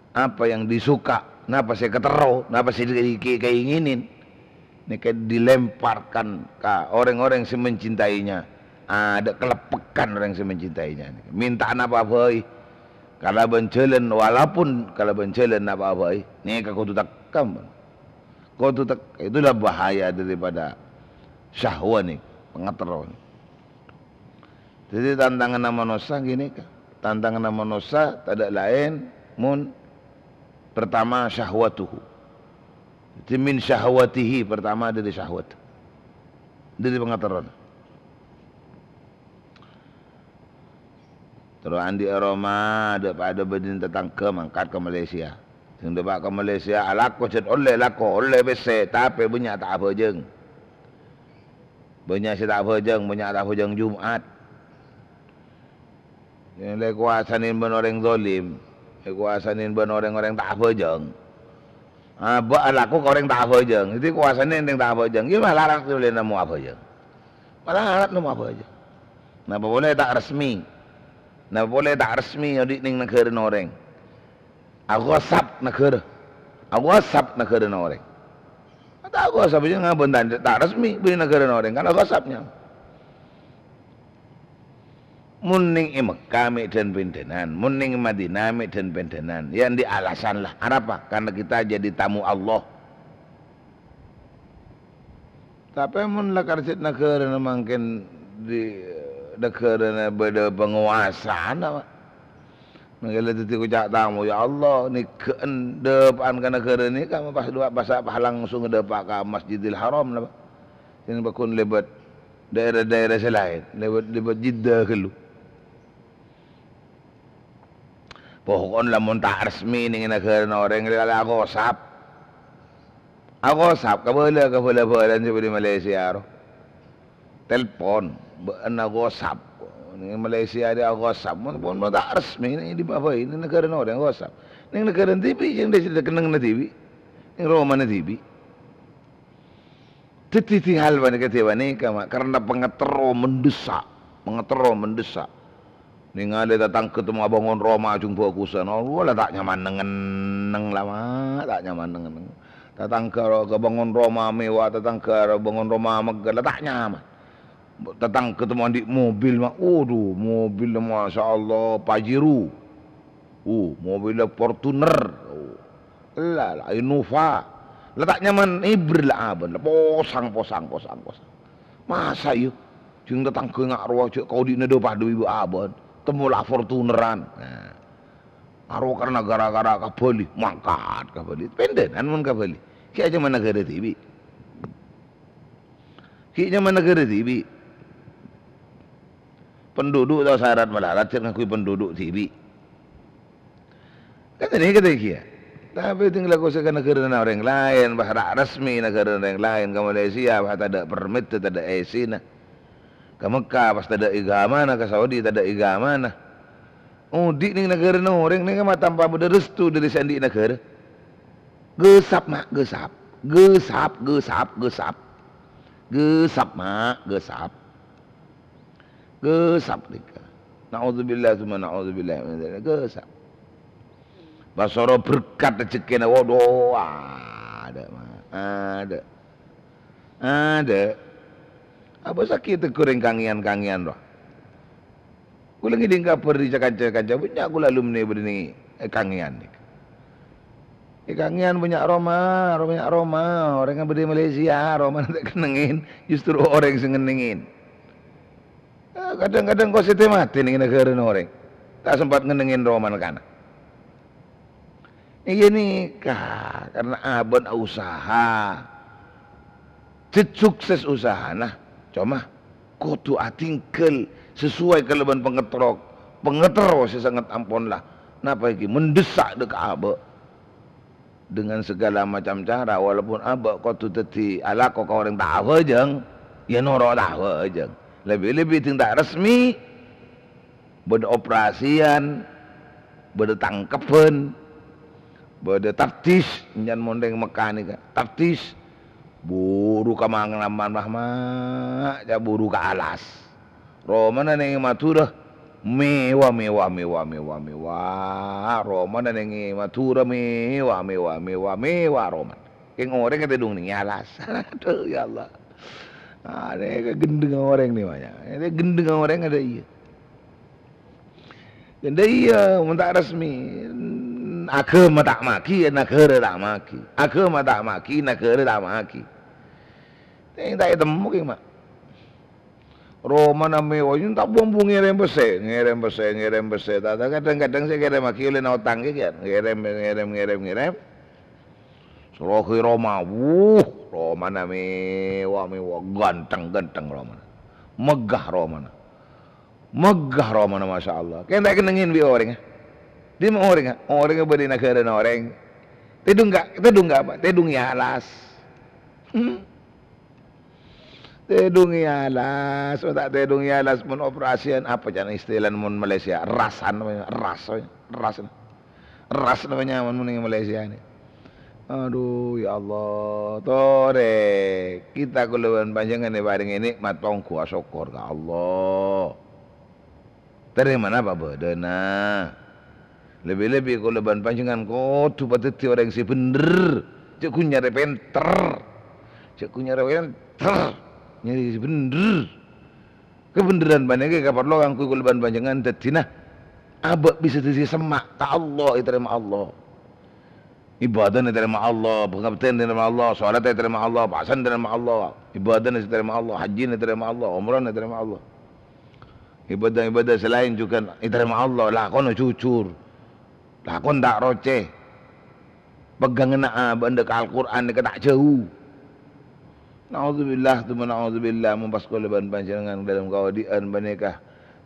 Apa yang disuka, napa sè èkaterro, napa sè di-, di-, kainginin, nèka dilemparkan ka orèng-orèng sè mencintainya. Adâ' kaleppegan orèng sè mencintainya. Mènta'a napa bhâi, kalabân jhâlân, walaupun kalabân jhâlân napa bhâi, nèka kodhu tekka, kodhu tekka. Itulah bahaya daripada syahwat nèka, pangaterro nèka. Dhâddhi, tantanganna manossa ghânèka. Tantanganna manossa tadâ' laèn mon pertama syahwatuhu. Dhâddhi, min syahwatihi, pertama dâri syahwat. Dâri pangaterrona. Terro andi' è roma, dâ'-padâ bâdhina tatangghâ mangkat ka Malaysia. Sè dâpa' ka Malaysia, alako jhât ollè lako, ollè pèssè, tapè bânnya' ta' abhâjâng. Bânnya' sè ta' abhâjâng, bânnya' ta' abhâjâng Jum'at. Sè la èkowasanin bân orèng zalim, èkowasanin bân orèng-orèng ta' abhâjâng. Abâ' alako ka orèng ta' abhâjâng, dhâddhi èkowasanin orèng ta' abhâjâng, iyâ malarat sè ollè nemmo abhâjâng. Malarat nemmo abhâjâng. Napa polè ta' resmi? Napa polè ta' resmi odi' neng naghârâna orèng? Aghosap naghârâ. Aghosap naghârâna orèng. Ta' aghosap, jhâ' ngabân ta', ta' resmi, bânnè naghârâna orèng, kan aghosap nyamana. Mon neng è Mekkah mè' dhân-pèndhânan, mon neng è Madinah mè' dhân-pèndhânan, ya andi' alasan la. Arapa? Karena kita jadi tamu Allah. Tapè mon la karjhât naghârâna mangkèn di naghârâna bâdâ pangowasana, Pak. Mangkèn la dhâddhi koca' tamu, "Ya Allah, nèghâ'ân dâpa'an ka naghârâ nèka, pas dua pas, pas langsung dâpa' ka Masjidil Haram, la, Pak. Sè pagghun lèbât daerah-daerah sè laèn, lèbât, lèbât Jeddah ghâllu." Pokokna lamon ta' resmi neng naghârâna orèng, la, la aghosap. Aghosap, kabâlâ ka bhâlâ-bhâlâna sè bâdâ è Malaysia, ro. Telpon, bâ'na aghosap. Neng Malaysia rè aghosap. Mon, mon, mon ta' resmi, neng di bâbâi, neng naghârâna orèng aghosap. Neng naghârâna dhibi', sè dhâddhi kennengnganna dhibi'. Neng romana dhibi'. Dhâddhi, dhâddhi hal panèka, dhâddhi panèka, Ma', karena pangaterro mendesak, pangaterro mendesak. Nèngalè tatangghâ temmo abângon roma jhung bhâghusân, Allah, la ta' nyaman neng-enneng, la, Ma', ta' nyaman neng-enneng. Tatangghâ ro-, kabângon roma mewah, tatangghâ ro-, bângon roma megghâ, la ta' nyaman. Tatangghâ temmo andi' mobil, Ma', waduh, mobil, masyaallah, Pajero. Uh, mobilla Fortuner. Uh, la, la, Innova. La ta' nyaman èbher la abân, la posang, posang, posang, posang. Masa iyâ? Jhung tatangghâ nga' rowa jhâ' kaodi'na dâpa' dâ' ibu abân. Temmo la Fortuneran. Nah. Aro karena gara-gara ka Bali, mangkat ka Bali. Pèndhânan mon ka Bali. Ghi' ajhâ' managhârâ dhibi'. Ghi' nyaman naghârâ dhibi'. Penduduk tao sarat malarat, jhâ' ngangghuy penduduk dhibi'. Kan ini kata dia. Tapè tinggal aku sè ka naghârâna orèng laèn, pas ra' resmi naghârâna orèng laèn, ka Malaysia, pas tadâ' permit, tadâ' isina. Ka Mekah, pas tadâ' iqamana, ka Saudi, tadâ' iqamana. Odi' nèng naghârâna orèng nèng ma' tanpa bâdâ restu dâri sè andi' naghârâ. Gesap, Ma', gesap. Gesap, gesap, gesap. Gesap, Ma', gesap. Gesap nèka. Na'udzubillah, tsumma na'udzubillah min dzalik. Gesap. Pas soro berkat rejekkèna, waduh, adâ', Ma'. Adâ'. Adâ'. Apa sakè' tegghur rèng kangèyan-kangèyan, rowa? Kaulâ ngèdhing kabhâr dâri ca-kanca-kanca, bânnya' kaulâ alumni bâdâ nèng, eh, kangèyan nèka. Eh, kangèyan bânnya' roma, bânnya' roma, orèng bâdâ è Malaysia, romana ta' kennengngè, justru orèng sè ngennengngè. Eh, kadhâng-kadhâng kosèdhâ matè nèng naghârâna orèng. Ta' sempat ngennengngè romana kana. Iyâ nèka, karna abâ'na usaha. Jhâ' sukses usahana, coma kodhu atinggal sesuai kalabân pangaterro, pangaterro sè sanget ampon la, napa ènggi, mendesak dâ' ka abâ'. Dengan segala macam cara, walaupun abâ' kodhu dhâddhi alako ka orèng ta' abhâjâng, yâ noro' ta' abhâjâng. Lebbi-lebbi dhing ta' resmi, bâdâ operasian, bâdâ tangkebbhân, bâdâ taftis, èncan mon rèng Mekah nèka, taftis, buru ka Manglaman, Rahma, ca' buru ka alas. Romana nèng Madhurâ, mèwah, mèwah, mèwah, mèwah, mèwah. Romana nèng Madhurâ, mèwah, mèwah, mèwah, mèwah, romana. Kèng orèng tèdung nèng alas. Adhu, ya Allah. Ah, nèka gendheng orèng nèka, bânnya'. Nèka gendheng orèng adâ' iyâ. Gendheng iyâ, mon ta' resmi. Aghâma ta' maghi, naghârâ ta' maghi. Aghâma ta' maghi, naghârâ ta' maghi. Tèng ta' ètemmo kèng, Ma'. Romana mèwah, yun ta' bung-bung ngèrèm pèssè, ngèrèm pèssè, ngèrèm pèssè. Ta-, ta-, kadhâng-kadhâng sè ngèrèmmaghi ollèna otang kèya, ngèrèm, ngèrèm, ngèrèm, ngèrèm. Sorogi roma, wuh, romana mèwah, mèwah, ganteng, ganteng romana. Megah romana. Megah romana, masyaallah. Kèng ta' kennengngè bi' orèngnga. Dimma orèngnga? Orèngnga bâdâ è naghârâna orèng. Tèdung ka, tèdung ka apa? Tèdung è alas. Hmm. Tèdung è alas, mon ta' tèdung è alas, mon operasian, apa ca'na istilana mon Malaysia? Rasan, ras, ras. Ras namanya mon nèng Malaysia nè. Adhu, ya Allah, torè kita kaulâ bân panjhennengngan èparèngè nè'mat ongghu asokkor ka Allah. Tarèmana pabâdâna. Lebbi-lebbi kaulâ bân panjhennengngan kodhu padâddhi orèng sè bhendher. Jhâ' ghun nyarè pènter. Jhâ' ghun nyarè pènter. Nyarè sè bhendher. Kabhendherrân panèka èkaparlo kaangghuy kaulâ bân panjhennengngan dhâddhina abâ' bisa dhâddhi semma' ka Allah, ètarèma Allah. Ibadahna ètarèma Allah, pangabdiyânna ètarèma Allah, shalatna ètarèma Allah, pasana ètarèma Allah, ibadahna ètarèma Allah, hajjina ètarèma Allah, umrahna ètarèma Allah. Ibadah-ibadah sè laèn jhughân ètarèma Allah, lakona jujur, lakona ta' rocè. Pegghânganna abâ'na ka Al-Qur'an nèka ta' jhâu. Na'udzubillah, tsumma na'udzubillah, mon pas kaulâ bân panjhennengngan dâlem kaodi'ân panèka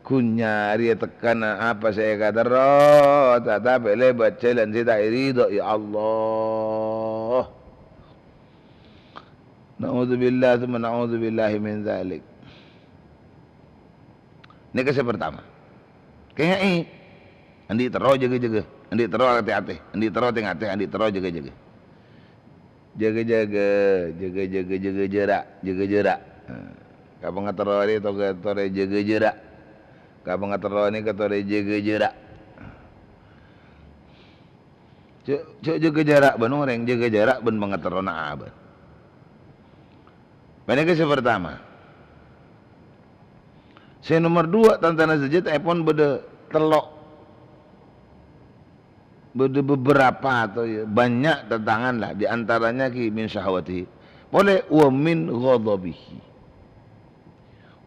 ghun nyarèya tekkana apa sè èkaterro, ta-, tapè lèbât jhâlân sè ta' èridhâi Allah. Na'udzubillah, tsumma na'udzubillahi min dzalik. Nèka sè partama. Kèngè'è. Andi' terro jâgâ-jâgâ, andi' terro atè-atè, andi' terro tè-ngatè, andi' terro jâgâ-jâgâ. Jâgâ-jâgâ, jâgâ-jâgâ, jâgâ jârâ', jâgâ jârâ'. Ka pangaterro rè to-, torè jâgâ jârâ'. Ka pangaterro nèka torè jâgâ jârâ'. Jâ-, jâ-, jâgâ jârâ' bân orèng, jâgâ jârâ' bân pangaterrona abâ'. Panèka sè partama. Sè nomer duwâ', tantana sadhâjâ ta' èpon bâdâ tello'. Bâdâ beberapa atau ya, banyak tantangan lah, di antaranya ki min syahwati. Polè wa min ghadabihi.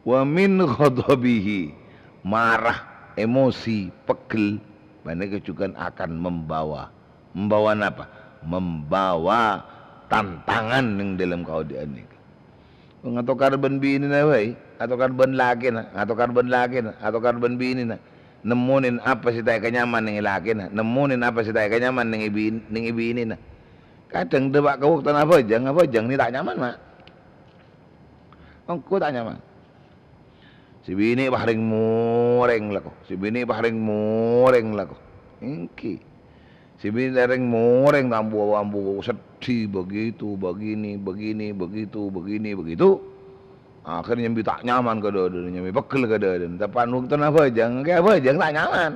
Wa min ghadabihi, marah, emosi, pegghel, panèka jhughân akan membawa. Membawa napa? Membawa tantangan nèng dâlem kaodi'ân nèka. Ngatokar bân binèna bhâi. Atokar bân lakèna, atokar bân lakèna, atokar bân binèna. Nemmonè apa sè ta' èkanyaman neng è lakèna, nemmonè apa sè ta' èkanyaman neng è bin-, neng è binèna. Kadhâng dâpa' ka bâktona abhâjâng, abhâjâng nè ta' nyaman, Ma'. Ongghu ta' nyaman. Sè binè' bâ rèng-morèng la ko, sè binè' bâ rèng-morèng la ko. Èngghi. Sè binè' rèng-morèng ambu-ambu seddhi, begitu, begini, begini, begitu, begini, begitu. Akhirnya nyambi ta' nyaman ka dâdâna, nyambi pegghel ka dâdâna. Tapè bâktona abhâjâng, kè abhâjâng ta' nyaman.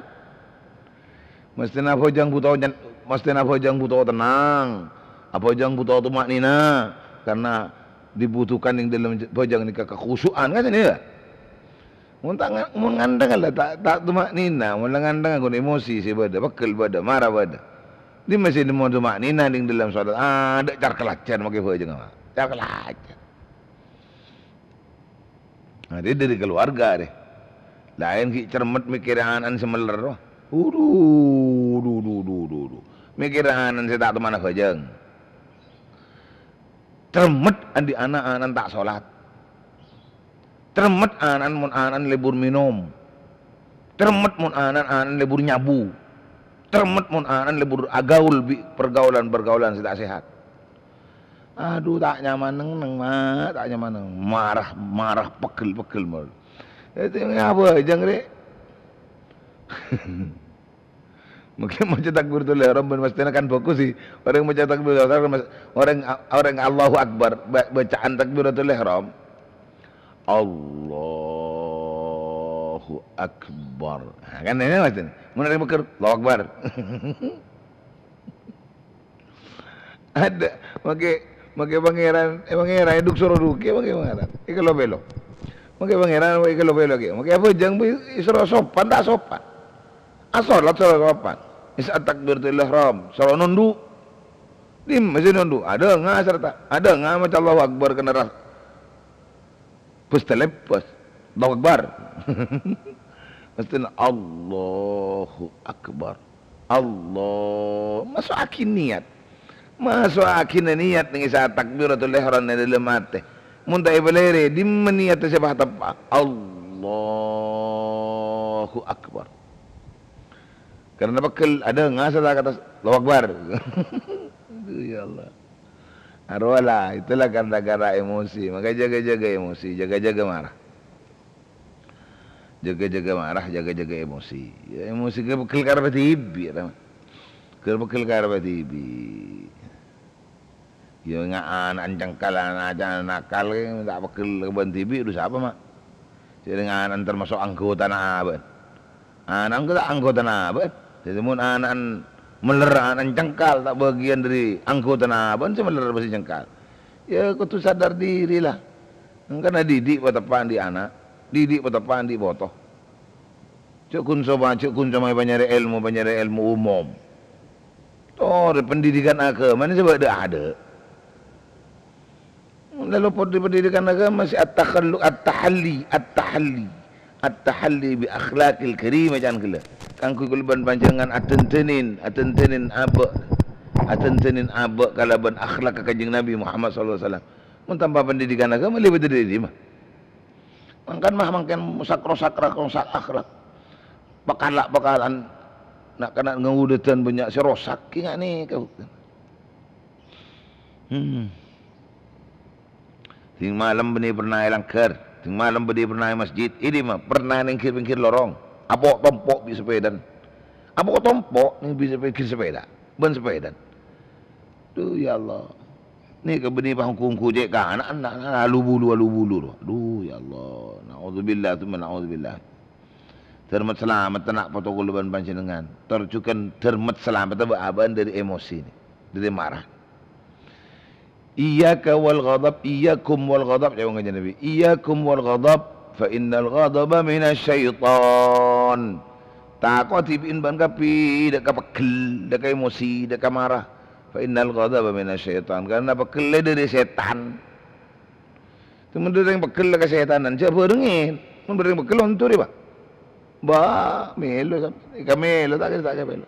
Mestèna abhâjâng bhuto nyen-, mestèna abhâjâng bhuto tennang, abhâjâng bhuto tuma'nina, karena dibutuhkan neng dâlem bhâjâng nèka kakhusyu'an, kan, ya? Mon ta' nga-, mon ngandhâng la ta', ta' tuma'nina, mon la ngandhâng ghun emosi sè bâdâ, pegghel bâdâ, mara bâdâ. Dimma sè nemmo tuma'nina neng dâlem sholat, adâ' car-kalajhâr makè bhâjâng, apa? Car-kalajhâr. Nah, dâri, dâri kaluwarga, dâri. Laèn ghi' cermet mèkkèrè ana'na sè mèller, wah. Adu, du, du, du, du, du. Mèkkèrè ana'na sè ta' toman abhâjâng. Cermet andi' ana', ana'na ta' sholat. Cermet ana'na mon ana'na lebur mènom. Cermet mon ana'na, ana'na lebur nyabu. Cermet mon ana'na lebur agaul bi' pergaulan-pergaulan sè ta' sehat. Adu, ta' nyaman neng-neng, Ma', ta' nyaman neng. Mara, mara, pegghel, pegghel, mara. Itu ngapa, jang, Rè'? Mungkin maca takbiratul ihram bân mestèna kan bagus sih. Orèng maca takbiratul ihram, mas-, orèng, orèng Allahu Akbar, ba-, bacaan takbiratul ihram. Allahu Akbar. Nah, kan ini mestèna. Mun orèng pegghel, Allahu Akbar. Adâ', makè, makè Pangèran, eh, Pangèran, duk soro duk, makè Pangèran. Èkalo-pèlo. Makè Pangèran, èkalo-pèlo, kè. Makè abhâjâng bi' soro sopan, ta' sopan. Asolat soro sopan. Is takbiratul ihram, soro nondhu'. Dimma sè nondhu'. Adâ' nga' sarta. Adâ' nga' maca Allahu Akbar kènè ra-, bus telep, bus. Allahu Akbar. Mestèna Allahu Akbar. Allah. Maso'aghi niat. Maso'aghi niat neng è sa'at takbiratul ihram neng dâlem atè. Mon ta' èpalèrè, dimma niat sè pas teppa'? Allahu Akbar. Karena pegghel, adâ' nga' sarta ka attas, Allahu Akbar. Aduh, ya Allah. Arowa la, itulah gara-gara emosi. Maka jaga-jaga emosi, jaga-jaga marah. Jaga-jaga marah, jaga-jaga emosi. Ya, emosi ghâ-, pegghel karep dhibi', ya, ta'. Ghâ-, pegghel karep dhibi'. Ya, nga-, ana' cengkal, ana' aja nakal, ta' pegghel bân dhibi', dhu sapa, Ma'? Jhâ' rèng ana'na tamaso' anggotana abâ'na. Ana'na ta' anggotana abâ'na. Dhâddhi mon ana'na mèller, ana'na cengkal, ta' bâgiyân dhâri anggotana abâ'na sè mèller bâs cengkal. Ya, kodhu sadar diri, la. Mangkana didik pateppa' andi' ana', didik pateppa' andi' poto. Jhâ' ghun soma, jhâ' ghun soma panyarè èlmo, panyarè èlmo umum. Torè pendidikan aghâmana sè bâdâ adâ'. Lalo pon-, pendidikan aghâma sè at-takhallu-, at-tahalli, at-tahalli, at-tahalli bi akhlaqil karimah, can ghellâ'. Kaangghuy kaulâ bân panjhennengngan adhândhânin, adhândhânin abâ', adhândhânin abâ' kalabân akhlak ka Kanjeng Nabi Muhammad sallallahu alaihi wasallam. Mon tanpa pendidikan aghâma, lèbât dhâri dimma? Mangkana mah mangkèn sak-rosak, rak-rosak akhlak. Pakala-pakalan na'-kana' ngawudhâdhân bânnya' sè rosak, kèya nèka. Hmm. Dhing malem bânnè pernah è langghâr, dhing malem bânnè pernah è masjid, è dimma pernah neng ghir-pèngghir lorong, apo'-tompo' bi' sapèdana. Apo'-tompo' neng bi' sapè-, ghir sapèda, bân sapèdana. Duh, ya Allah. Nèka bânnè pahongku-hongku cè' kana', na', na', alu-bulu, alu-bulu, ro. Duh, ya Allah. Na'udzubillah, tsumma na'udzubillah. Dhârmet salamet, na' poto kaulâ bân panjhennengngan. Tor jhughân dhârmet salamet abâ'-abâ'ân dhâri emosi, dhâri mara. Iyyaka wal ghadab, iyyakum wal ghadab, ca'èpon Kanjeng Nabi. Iyyakum wal ghadab, fa innal ghadaba minasy syaitan. Tako' dhibi'in bân kabbhi, dâ' ka pegghel, dâ' ka emosi, dâ' ka mara. Fa innal ghadaba minasy syaitan, karna pegghellè dhâri sètan. Mon dhâri orèng pegghel kasètanan, jhâ' bhârengngè. Mon dhâri orèng pegghel ondur, ya, Pak? Bâ, mèlo, sampe'. Èka mèlo, ta' kèra ta' èka mèlo.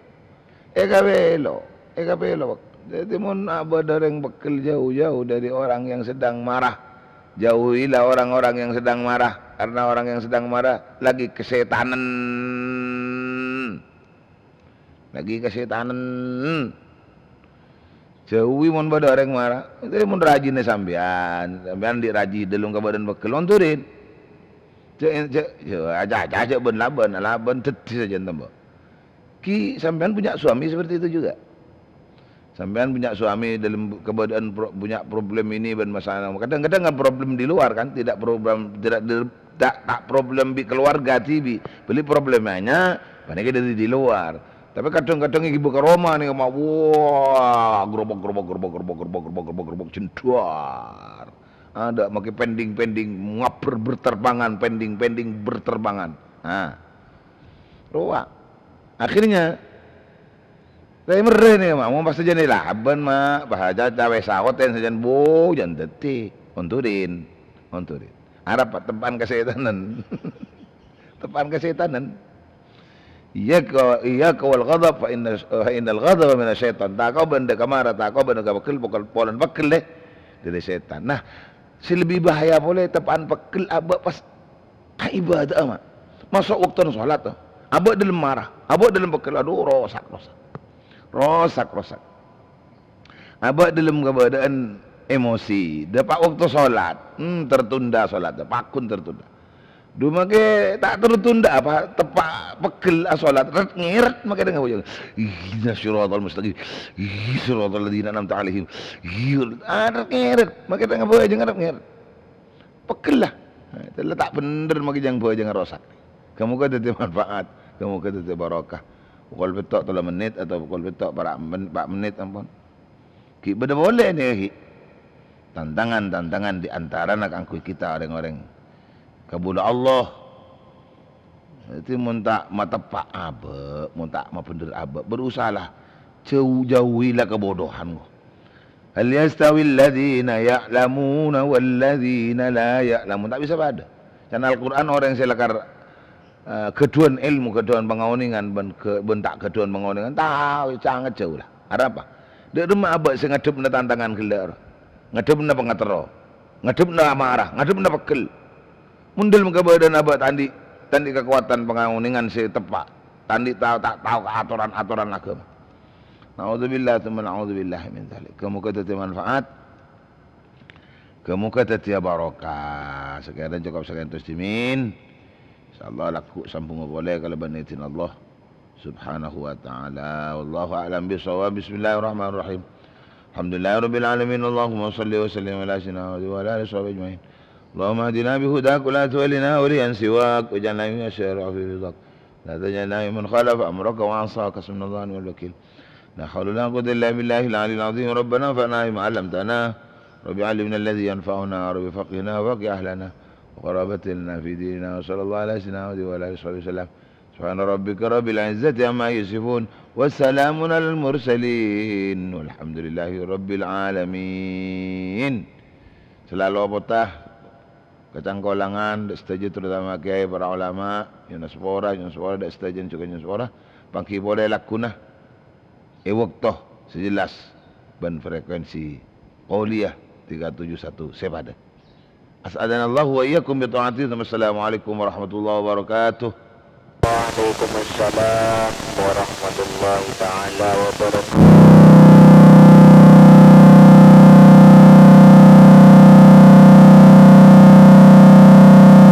Èka mèlo, èka mèlo, Pak. Dhâddhi, mon abâdâ orèng pegghel, jauh-jauh dari orang yang sedang marah. Jauhilah orang-orang yang sedang marah. Karena orang yang sedang marah lagi kesetanan. Lagi kesetanan. Jauhi mon bâdâ orèng marah. Jadi mon rajina sampèyan, sampèyan andi' raji dâlem kabâdâ'ân pegghel, ontorin. Jhâ', jhâ', jhâ', aja, aja, aja bân labân, labân dhâddhi sajân tempo. Ki, sampèyan punya suami seperti itu juga. Sampèyan punya suami dalam keadaan pro-, punya problem ini dan masalah. Kadang-kadang kan problem di luar kan, tidak problem, tidak di, tak, tak problem bi keluarga dhibi'. Bâli problemnya panèka dari di luar. Tapi kadang-kadang ibu ke Roma nih, ma-, wah, gerobak, gerobak, gerobak, gerobak, gerobak, gerobak, gerobak, gerobak, jendar. Ada makai pending-pending, ngaber berterbangan, pending-pending berterbangan. Nah, rowa. Akhirnya, saya merre nih, ma', mon pas sajân labân, ma', pas aja cawe saoten sajân, bo, jân dhâddhi. Ontorin, ontorin. Arapa teppa'an kasetanan. Teppa'an kasetanan. Iyyaka, iyyaka wal ghadab, fa inna, fa innal ghadaba minasy syaitan. Tako' bân dâ' ka mara, tako' bân dâ' ka pegghel, pokol-, polana pegghel, dâri sètan. Nah, sè lebbi bahaya polè, teppa'an pegghel abâ' pas aibâdâ'â, ma'. Maso' bâktona sholat, to. Abâ' dâlem mara, abâ' dâlem pegghel, aduh, rosak, rosak. Rosak, rosak. Abâ' dâlem kabâdâ'ân emosi, dâpa' bâkto sholat, hmm, tertunda sholat, pakon tertunda. Dhu makkè ta' tertunda apa, teppa' pegghel asholat, ret-ngèrèt makkè dâ' ngabâjâng. Ihdinas siratal mustaqim. Ih, siratal ladzina an'amta 'alaihim. Ih, ah, ret-ngèrèt makkè dâ' ngabâjâng ret-ngèrèt. Pegghel la. Nah, itu la ta' bhendher makkè jâng bâjângnga rosak. Ghâ-moghâ dhâddhi manfaat, ghâ-moghâ dhâddhi barokah. Pokol pètto' tello mennit atau pokol pètto' para' men-, pa' mennit ampon. Ghi' bâdâ polè nèka ghi'. Tantangan-tantangan di antarana kaangghuy kita rèng-orèng kabulâ Allah. Dhâddhi mon ta' mateppa' abâ', mon ta' mabhendher abâ', berusahalah jauh-jauhilah kebodohan. Hal yastawil ladzina ya'lamuna wal ladzina la ya'lamun. Ta' bisa padâ. Can Al-Qur'an orèng sè lakar, eh, ghâdhuwân èlmo, ghâdhuwân pangaonèngan bân ghâ-, bân ta' ghâdhuwân pangaonèngan, ta' sanget jauh la. Arapa? Dâ' remma abâ' sè ngadhebbhâ tantangan ghellâ', ngadhebbhâ pangaterro, ngadhebbhâ mara, ngadhebbhâ pegghel. Mon dâlem kabâdâ'ân abâ' ta' andi', ta' andi' kakowadhân pangaonèngan sè teppa', ta' andi' tao, ta' tao ka atoran-atoran aghâma. Na'udzubillah, tsumma na'udzubillah min dzalik. Ghâ-moghâ dhâddhi manfaat. Ghâ-moghâ dhâddhiyâ barokah. Sakèrana cokop sakèntos dhimèn. Insyaallah lagghu' sambhungnga polè kalabân idin Allah Subhanahu wa ta'ala. Wallahu a'lam bishawab. Bismillahirrahmanirrahim. Alhamdulillahirabbil alamin. Allahumma shalli wa sallim ala sayyidina Muhammad wa ala alihi washabihi ajmain. Allahumma ihdina bihudaka wa la tuwallina waliyan siwak. Waj'alna mimman yusari'u fi ridhak. La taj'alna mimman khalafa amraka wa 'asaka. Hasbunallahu wa ni'mal wakil. La haula wa la quwwata illa billahil aliyyil azim. Rabbana anfa'na bima 'allamtana. Rabbi 'allimna alladhi yanfa'una. Rabbi faqqihna wa faqqih ahlana. Wa qarrabatna fi dinina. Wa sallallahu ala sayyidina Muhammad wa ala alihi washabihi wasallam. Subhana rabbika rabbil izzati amma yasifun. Wa salamun alal mursalin. Walhamdulillahi rabbil alamin. Selalu apa tah? Kacangkolangan, dâ' sadhâjâ, terutama kèyaè, para ulama, diaspora, diaspora, dâ' sadhâjâ jhughân diaspora, pangghi polè lagghuna è bâkto sè jelas bân frekuensi Qauliyah tiga tujuh satu sè padâ. As'adanallahu wa iyyakum bi ta'atihi. Wassalamualaikum warahmatullahi wabarakatuh. Waalaikumsalam warahmatullahi taala wabarakatuh.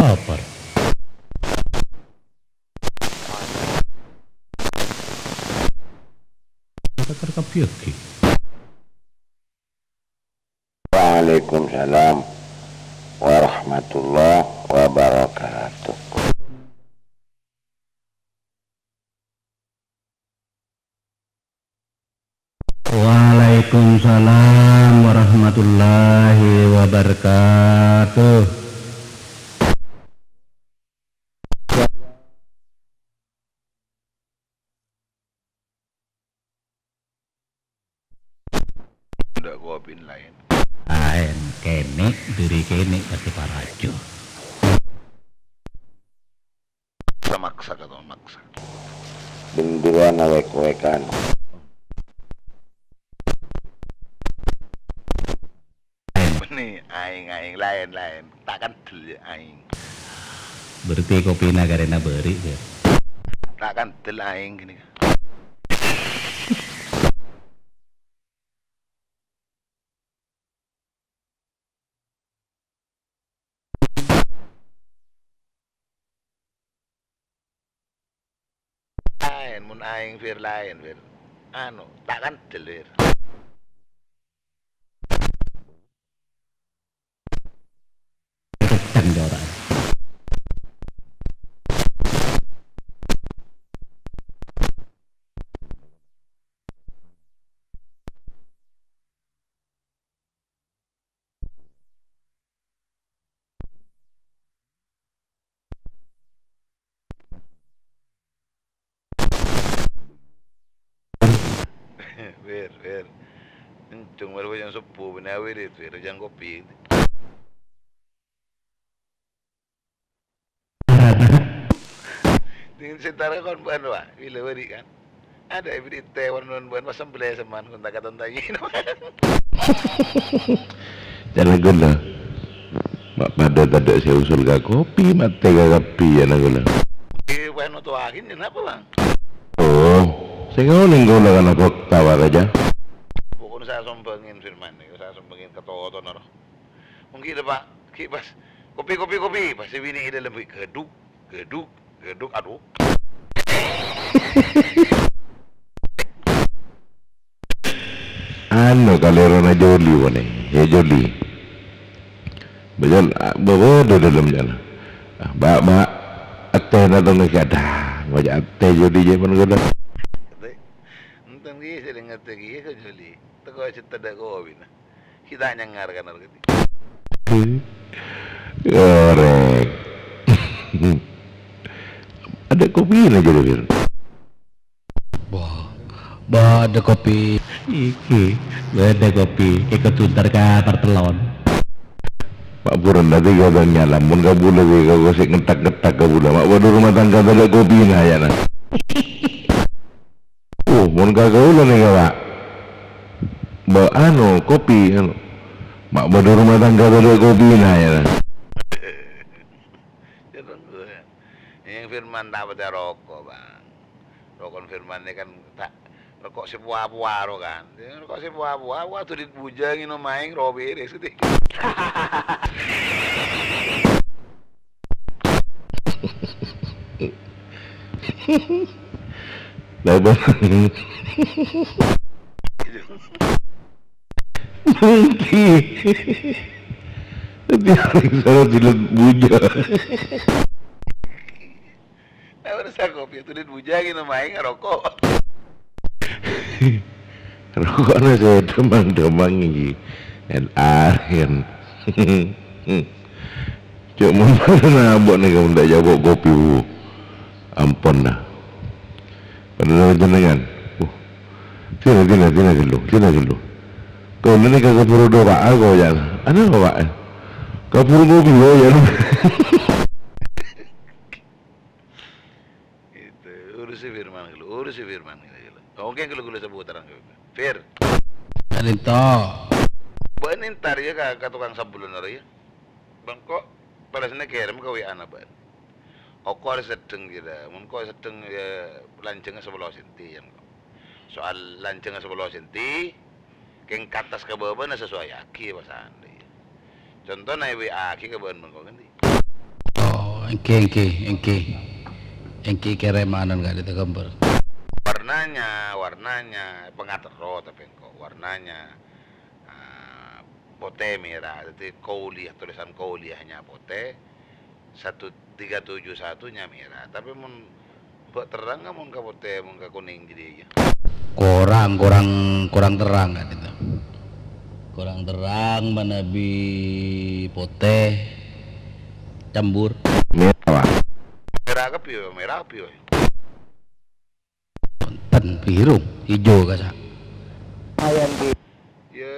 Lapar. Lapar kabeh. Waalaikumsalam warahmatullahi wabarakatuh. Waalaikumsalam warahmatullahi wabarakatuh. Dâ' kopin laèn. Laèn, kènè', dhâri kènè' kadhi parajo. Maksa, maksa, katon maksa. Bendera nawek-wekan. Ini aing, aing, laèn, laèn. Tak kandel ya aing. Berarti kopina karena beri, Fir. Ta' kandel aèng ghânèka. Laèn, mon aèng Fir laèn, Fir. Anu, ta' kandel, Fir. Kenceng cora'a. Wir, wir. Encong mara bâjâng sobbhu bânnè awirid, wir, bâjâng kopi. Dingin sentara kon bân, Pak. Bila beri kan. Ada ibrite warna bân pas sembelih seman kon tak katon tanyi. Jala gula. Mak pada tadâ' sè usul ka kopi, matè ka kopi ya na gula. Eh, wah no tuakin kenapa, Bang? Oh, sè ngoning gula kana kok tawar aja. Pokoknya saya sombangin firman nih, saya sombangin ke toto naro. Mungkin ada, Pak, ki pas kopi, kopi, kopi, pas si bini ida lebih geduk, geduk, geduk, aduh. Anu, kalèrona Joli, wonè. Ya, Joli. Bâjâl, a, bâbâ dâlem jâna. Ah, Mbak, Mbak, atèna tong nèka, dah, ngajâk atè Joli jâ' mon ghâllu. Enten ghi' sè ngètè ghi' ka Joli. Teko cè' tadâ' kowina. Kita nyangar kan, Argati. Orèng. Ada kopina jârèya, Fir. Wah, bâdâ kopi. Iki, bâdâ kopi. Ikut tuntar ka partelon. Mak buron tadi kadhâng nyalam, mon kabulâ ghâ' kosè ngettak-ngettak kabulâ. Mak bâdâ rumah tangga tadâ' kopina, ya, nah. Oh, mon ka kaulâ nèka, Pak. Bâ-, anu, kopi, anu. Mak bâdâ rumah tangga tadâ' kopina, ya, nah. Yang Firman ta' pacca roko', Bang. Rokon Firman ini kan ta' roko' sè powa-powa ro kan. Roko' sè powa-powa, wah, dulit bujang ngènom aèng ro bèrès gitu. Lah, Bang. Mungkin. Tapi harus salah dulit bujang. Lah, harus aku, ya, dulit bujang ngènom aèng ngaroko'. Roko'na sè dhâmang-dhâmang iki. En aren. Cok, mon nabok nèka, mon ta' jabok kopi, Bu. Ampon, nah. Padahal jenengan. Uh. Sini, sini, sini, sini, sini. Kau ini ka kaburu doa, aku ya. Ada apa, Pak? Kaburu kopi, ya. Itu, urusi Firman dulu, urusi Firman dulu. Oke, kalau gue sebut terang. Fir. Alinto. Bâ'na entar ya ka, ka tukang sabulun ora ya. Bengko, padahal sini kirim ke W A na bâ'na. Oko ada sedeng kira, mun ko sedeng ya lanjengnya sepuluh senti ya. Soal lanjengnya sepuluh senti, keng katas ke bawah na sesuai aki pas andi. Contohnya W A aki ke bawah bengko ganti. Oh, engke, engke, engke. Engke keremanan gak ada gambar. Warnanya, warnanya, pengater ro tapi engko warnanya. Ah, potè mèra. Dhâddhi Qauliyah, tulisan Qauliyahnya potè, satu tiga tujuh satunya mèra. Tapè mon bâ' terrang, mon ka potè, mon ka konèng, jadi ya. Korang, korang, korang terrang kan itu. Korang terrang, manabi potè, cambur. Mèra, Pak. Mèra kabbhi, mèra kabbhi. Ten biru, ijo kasa. Ayam di. Ya,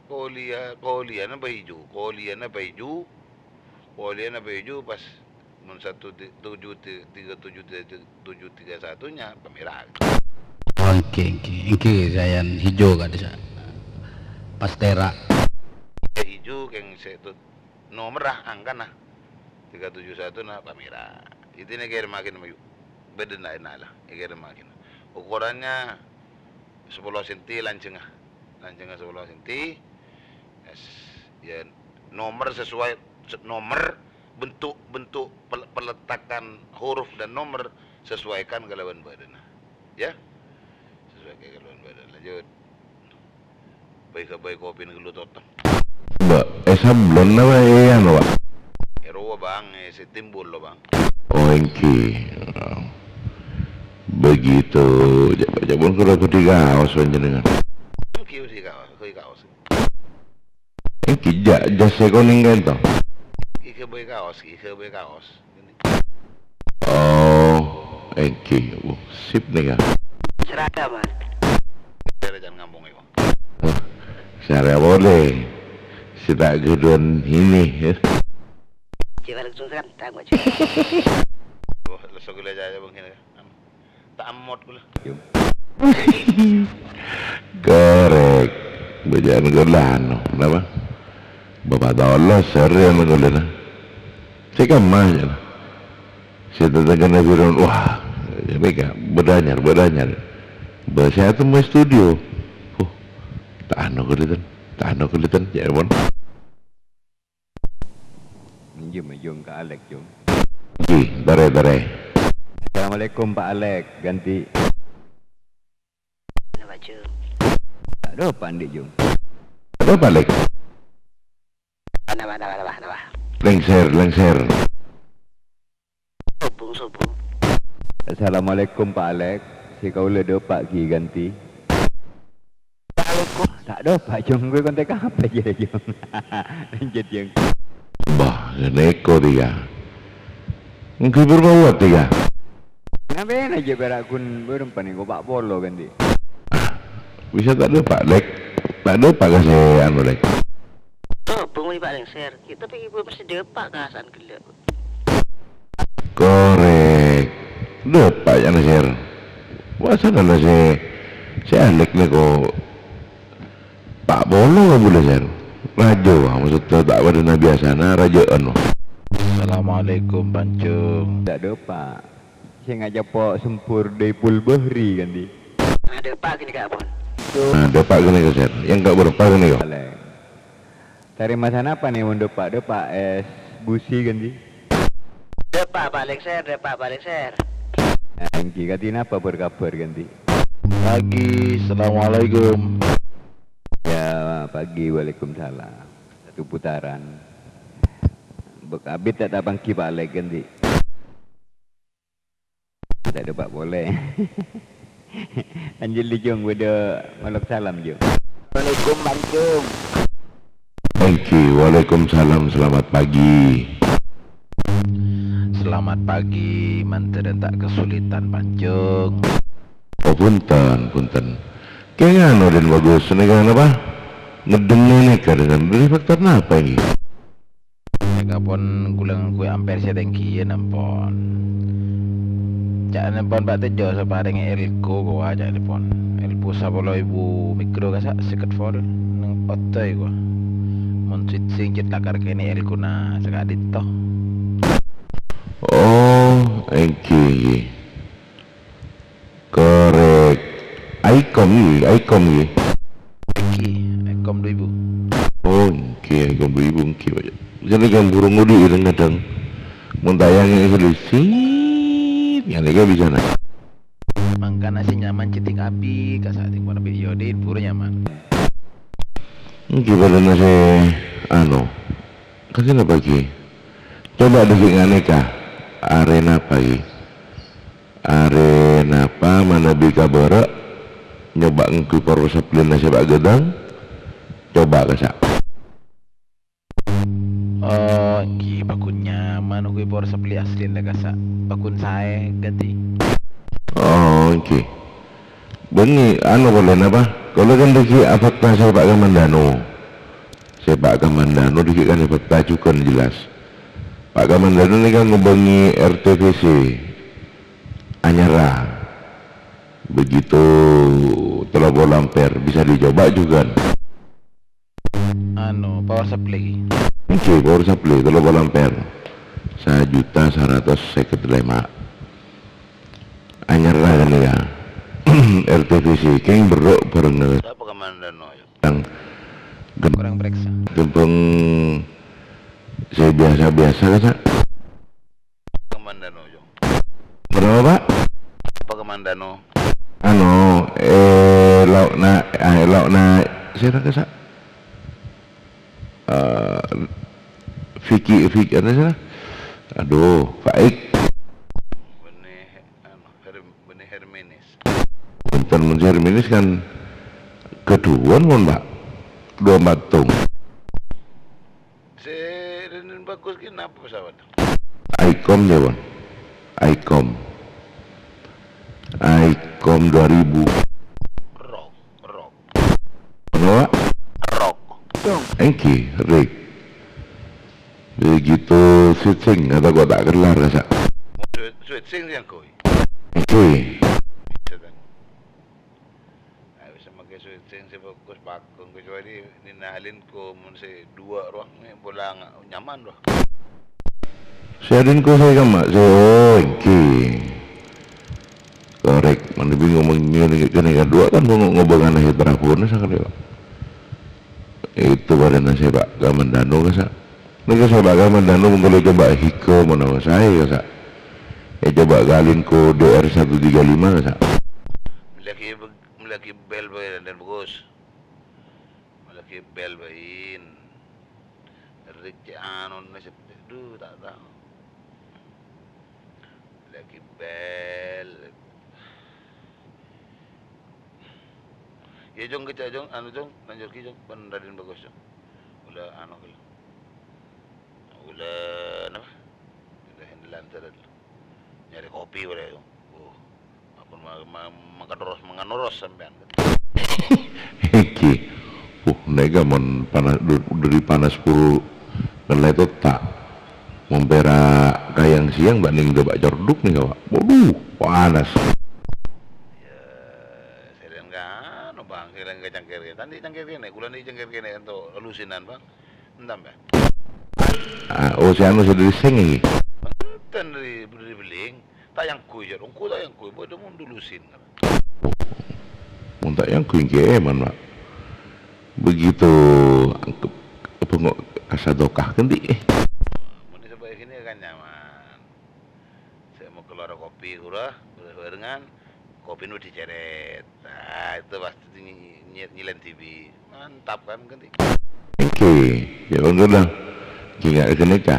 Qauliyah, Qauliyahna bâi ju, Qauliyahna bâi ju, Qauliyahna bâi ju pas mun satu ti-, tujuh ti-, tiga tujuh ti-, tujuh tiga satunya pemira. Oke, oke, oke, sayan hijau kan desa. Pas terak. Ya, hijau keng se tu nomor lah angkana. Tiga tujuh satu na pamèra. Itu èkèrèmmaghi mayu. Bâdâna ènna' la, èkèrèmmaghi. Ukurannya sepuluh senti lanjhângnga. Lanjhângnga sepuluh senti. Ya, s-, ya, nomor sesuai, se-, nomor, bentuk, bentuk pel-, peletakan huruf dan nomor sesuaikan kalaban bâdâna. Ya. Sesuaikan kalaban bâdâna. Lanjut. Bhâi-kabhâi kopina ghâllu totong. Mbak, eh, sablon apa eh, anu, Pak? Eh, rowa, Bang, eh, sè timbul lo, Bang. Oh, èngghi. Begitu. Ja-, ja-, pon kula bhâdhi kaos panjenengan. Èngghi bhâdhi kaos, bhâi kaos. Èngghi, ja-, jas sè konèng kento. Èngghi bhâi kaos, èngghi bhâi kaos. Oh, èngghi. Uh, sip nèka. Seragam, Mas. Wah, sara polè. Sè ta' ghâdhuwân ini, ya. Wah, lesso ghulâ jâjâ bengkina. Ta' ammot ghulâ. Korèk. Bâjâ'ân ghulâ anu, napa? Bapa' tollos, sèrèn ghulâ, na. Sè kemma, jâ'. Sè tatangghâna Fir'aun, wah, mèka, bâdâ anyar, bâdâ anyar. Bâ sè atemmo è studio. Oh, ta' anu ghulâ, ten. Ta' anu ghulâ, ten, jâ' pon. Èngghi, maju ka Alek, Jung. Èngghi, torè, torè. Assalamualaikum, Pak Alek. Ghântè. Napa, Jung? Aduh, Pak Andi, Jung. Aduh, Pak Alek. Napa, napa, napa, napa? Lèngsèr, lèngsèr. Sobung, sobung. Assalamualaikum, Pak Alek. Sè kaulâ dâpa' ghi ghântè. Waalaikum-, ta' dâpa', Jung. Ghântè apa jârèya, Jung? Lanjut, Jung. Bâh, ghânèko, Tika. Èngghi bârâmpa bât, Tika? Ngapain aja pèra' ghun bârâmpa nèko, Pa' Polo, ghântè. Bisa ta' dâpa', Lek? Ta' dâpa' ka sè anu, Lek? Sobung, Pak, lèngsèr. Kita pergi, mesti dâpa' ka sa'an ghellâ'. Korèk. Dâpa' jâ' na, Sèr. Wasana la sè, sè Alek nèko Pa' Polo kabulâ, Sèr. Rajâ, wa, maksudda ta' padâna biyasana, rajâ'ân, wa. Assalamualaikum, Pancung. Ta' dâpa'. Sè ngajhâpo' sempur Daipul Bahri, ghântè. Nah, dâpa' ghânèka, Pon. Nah, dâpa' ghânèka, Sèr. Yang ka bârâmpa ghânèka. Alek. Tarèma sanapa nè mon dâpa', dâpa' es busi, ghântè? Dâpa', Pa' Lèngsèr, dâpa', Pa' Lèngsèr. Èngghi, kadhi napa bâr-kabhâr, ghântè? Pagi, assalamualaikum. Ya, pagi, waalaikumsalam. Satu putaran. Bek abit ta' tapangghi, Pa' Lèk, ghântè? Ta' dâpa' polè. Anjel, Jung, bâdâ ngolok salam, Jung. Assalamualaikum, Pancung. Èngghi, waalaikumsalam, selamat pagi. Selamat pagi, mandhârân ta' kesulitan, Pancung. Oh, bhunten, bhunten. Kèng anu, Dèn Bagus, nèka napa? Ngèddhing nèka dengan dari faktor napa ini? Nèka pon kaulâ ngangghuy ampèr sè tèngghiyân ampon. Ca'na pon Pa' Tejo sè parèngè elko kowa ca'na pon. Elko sapolo èbu mikro kassa' sèket volt neng otoy kowa. Mon switching cè' ta' kar kènè' elkona sakadinto. Oh, èngghi, èngghi. Korèk. Aikom, ngghi, Aikom, ngghi. Èngghi, Aikom dua ribu. Oh, èngghi, Aikom dua ribu, èngghi, Pak. Jârèya kan burung ngodi kadhâng-kadhâng. Mon tayang ini selisih, ngene kan bisa, nah. Mangkana sing nyaman cedhing api, ka saat yang lebih yodin, buru nyaman. Èngghi padâna sè, anu, kasih apa, Ki? Coba dikit ngene, Kak. Arena apa, Ki? Arè napa manabi ka bârâ', nyoba ngangghuy power supply-na sè pa' ghâdhâng? Coba kassa'. Oh, èngghi, pakun nyaman ngangghuy power supply aslina kassa'. Pakun saè ghântè. Oh, èngghi. Bânnè, anu polè napa? Kaulâ kan dhâggi' afakta sè pa' Kamandanu. Sè pa' Kamandanu dhâggi' kan afakta jhughân jelas. Pa' Kamandanu nèka ngombângè R T V C. Anyarra. Begitu, tello polo ampere, bisa dicoba juga. Anu, power supply. Èngghi, power supply, tello polo ampere. sajuta saratos sèket lèma'. Anyarra ghânèka. R T V C, kèng berro' bhâreng. Sapa Kamandano, yâ? Yang gem-, Kurang periksa. Gempeng sè biyasa-biyasa, Sa'. Kamandano, yâ. Berapa, Pak? Sapa Kamandano? Anu, eh, lao'na, eh, lao'na, sèra, Sa'? Eh, Vicky, Vicky, ana sèra? Aduh, Faik. Bânnè, anu, Her-, bânnè Herminis. Bhunten, mon Herminis kan kedhuwâ'ân, mon, Pak. Dua patung. Sè Raden Bagus ki napa pesawat? Icom, ya, Bon. Icom. Icom dua ribu. Rock, rock. Apa, Pak? Rock. Èngghi, Rick. Begitu switching, atau kok tak kelar, Sa'? Swi-, switching sè èngghi. Èngghi. Bisa, kan? Nah, bisa makai switching sè bagus, bagus. Kecuali Nina Alinco, mon sè dua rowa, mè' pola nga-, nyaman, rowa. Sè Alinco sè kamma, sè, oh, èngghi. Korek, mana bingung mengingin kene kan dua kan mau ngobongan akhir terakhirnya sakali, Pak. Itu badannya saya, Pak, Kamandano, Sa'. Nèka sè Pak Kamandano monggo coba Hiko menawa saè, Sa'. Eh, coba Galinco D R satu tiga lima, Sa'. Lagi be-, lagi bel, Pak, dan bagus. Lagi bel, Pak, in. Rik cè' anu, nè, sè-, duh, ta' tao. Lagi bel. Iyâ, Jong, kèca', Jong, anu, Jong, lanjut ki, Jong, bân Raden Bagus, Jong. Ula, anu, kel-, ula, napa? Ula, hendelan, terus. Nyarè kopi, ula, Jong. Uh, ampon ma-, ma-, mangkanoros, manganoros sampèyan. Èngghi. Uh, nèka mon panas, du-, dâri panas puru ngellè totta'. Mon pèra' kayang sèyang, bâ'na neng dâpa' corduk nèka, Pak. Waduh, panas. Yâ, sèrèn ka anu, Bang, sèrèn ka cangkèr kènè. Tadâ' cangkèr kènè, kulâ nè' cangkèr kènè ento lusinan, Bang. Entah, Bang. Ah, oh, sè anu, sè dâri sèng, èngghi? Enten dâri, dâri Beling. Ta' èyangghuy, jâr. Engko' ta' èyangghuy, bâdâ mon dulusin. Mon ta' èyangghuy, èngghi èman, Pak. Begitu, bengok kasadokah, kan, Dik? Mon disebut gini kan nyaman. Saya mau keluar kopi, kurang, bareng-barengan, kopi nu diceret. Nah, itu pasti ny-, ny-, nyilèn dibi'. Mantap kan, ganti. Èngghi, ya, Bang, kula. Èngghi, nggak kene ka.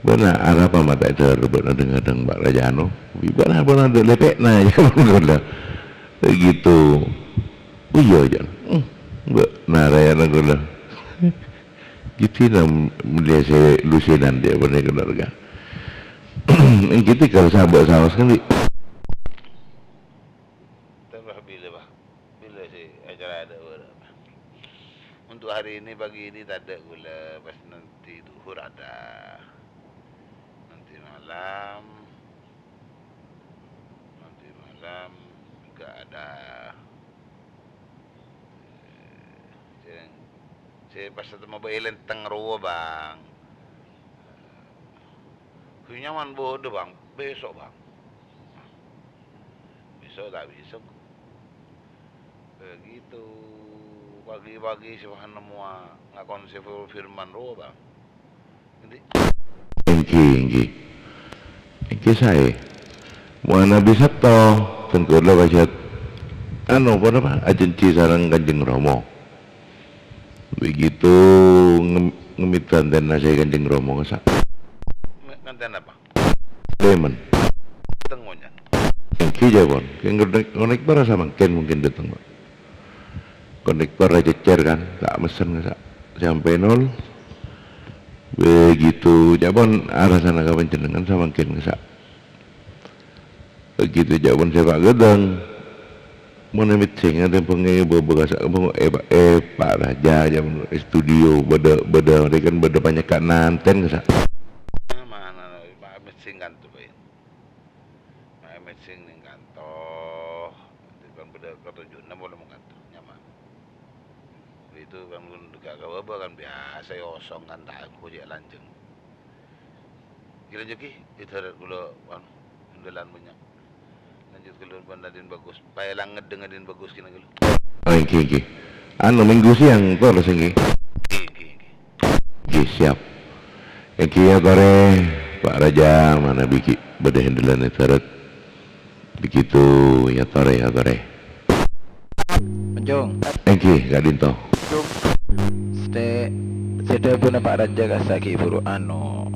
Bâ'na arapa ma' ta' èdhâr bâ'na dhâng-dhâng Pak Rajano? Bi' bâ'na, bâ'na dâ' lèpè'na, ya, Bang, kula. Begitu. Oh, iya, ya. Hmm, bâ'na raya na kula. Gitu na, melihat saya lusinan dia, bâ'na keluarga. Èngghi, kalau sahabat saos kan, di- Tambah bila, Bah? Bila sih acara ada, Bah? Untuk hari ini, pagi ini, tadâ' ghulâ, pas nanti duhur ada. Nanti malam, nanti malam juga ada. Sè, sè pas tèmmo bâi lèntèng rowa, Bang. Hu nyaman bâdâ, Bang. Besok, Bang. Besok ta' bisa. Begitu pagi-pagi sè bâ'na nemmowa ngakon sè fir-, firman rowa, Bang. Èngghi. Èngghi, èngghi. Èngghi saè. Mon Nabi Sabto, tengko la wajat. Anu, apa nama? Ajanji sareng Kanjeng Rama. Begitu ngem-, ngemmit bhântèna sè Kanjeng Rama, Sa'. Me-, ngenten apa? Demen. Tengonya. Èngghi, jawabon. Kèng konek-, konektor samangkèn mungkin dâteng, Pak. Konektor aja cèr kan, tak mesen, Sa'. Sampè' nol. Begitu, jawabon arasana ka panjhennengngan samangkèn, Sa'. Begitu jawabon sè Pak Gedang. Mon mèt sènga' tèmpèngè bâbâ ka sa-, bâbâ, eh, Pak, eh, Pak Raja, jawabon studio, bâdâ, bâdâ, rè kan bâdâ panyekka' nanten, Sa'. Mana, Pak, mèt sènga' tu, Pak. Nah, mèt sènga' neng kanto, kan bâdâ ketujuh enam polè mon kanto, nyaman. Itu kan gak ka bâbâ kan biasa, ya, osong kan, ta' èngghu cè' lanjhâng. Ghi lanjut, Ghi. Èdhârâ kaulâ, anu, dhâlân bânnya'. Lanjut kaulâ bân Adin Bagus. Paèlang ngèddhing Adin Bagus kèna kaulâ. Oh, èngghi, èngghi. Anu, Minggu siang, tor, èngghi. Èngghi, èngghi, èngghi. Èngghi, siap. Èngghi, yâ, torè, Pa' Rajâ, manabi ghi' bâdâ hèndhâlân èdhârâ. Begitu, yâ, torè, yâ, torè. Pancong. Èngghi, ka'dinto. Sè, sè dhâbuna Pa' Rajâ kassa' ghi' buru, anu,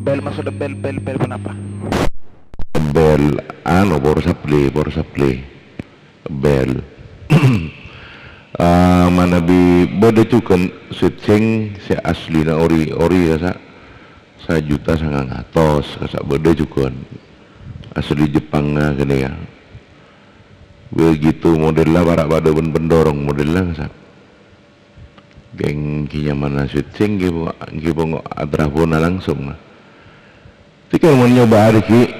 bel, maksudnya bel, bel, bel ponapa? Bel, anu, power supply, power supply. Bel. Ah, manabi bâdâ jhughân switching sè aslina ori, ori kassa', sajuta sangang atos, kassa' bâdâ jhughân. Asli Jepang, ah, ghânèka. Begitu modella para' padâ bân pendorong modella, sa-, ghi nyamana switching, ghi po-, ghi pongo atrapona langsung, nah. Tèkèl mon nyoba arè ghi',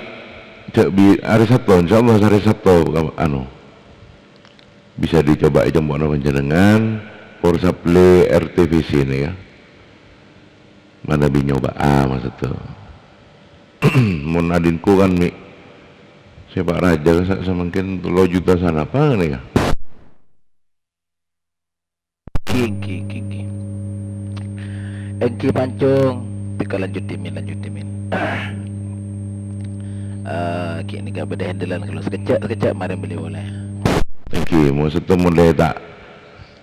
cè' bi-, arè Sabto, insyaallah arè Sabto, anu, bisa dicoba è compo'na panjhennengngan, power supply R T V C nèka. Manabi nyoba'a, maksudda. Mon adinku kan mè' sè Pa' Rajâ sa-, samangkèn tello juta sanapa nèka. Èngghi, èngghi, èngghi, èngghi. Èngghi, Pancong. Pèka lanjut, Min, lanjut, Min. Eh, ghi' nèka bâdâ hèndhâlân kaulâ. Sakejjhâ', sakejjhâ' marè bâli polè. Èngghi, maksudda mon lè ta',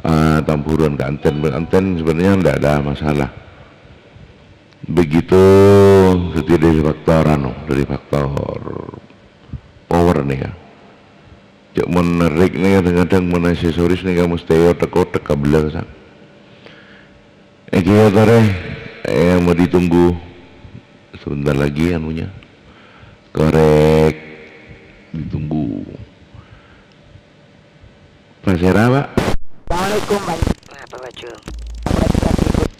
eh, tamburan ka'anten-ka'anten sebenarnya ndak ada masalah. Begitu, dhâddhi dhâri faktor, anu, dhâri faktor power nèka. Cè' mon nerrik nèka kadhâng-kadhâng mon aksesoris nèka mestè otek-otek kabellâ, sa. Èngghi yâ, torè, eh, mau ditunggu sebentar lagi anunya. Korèk, ditunggu. Pasèra, Pa'? Assalamualaikum, Bang. Napa, Baju?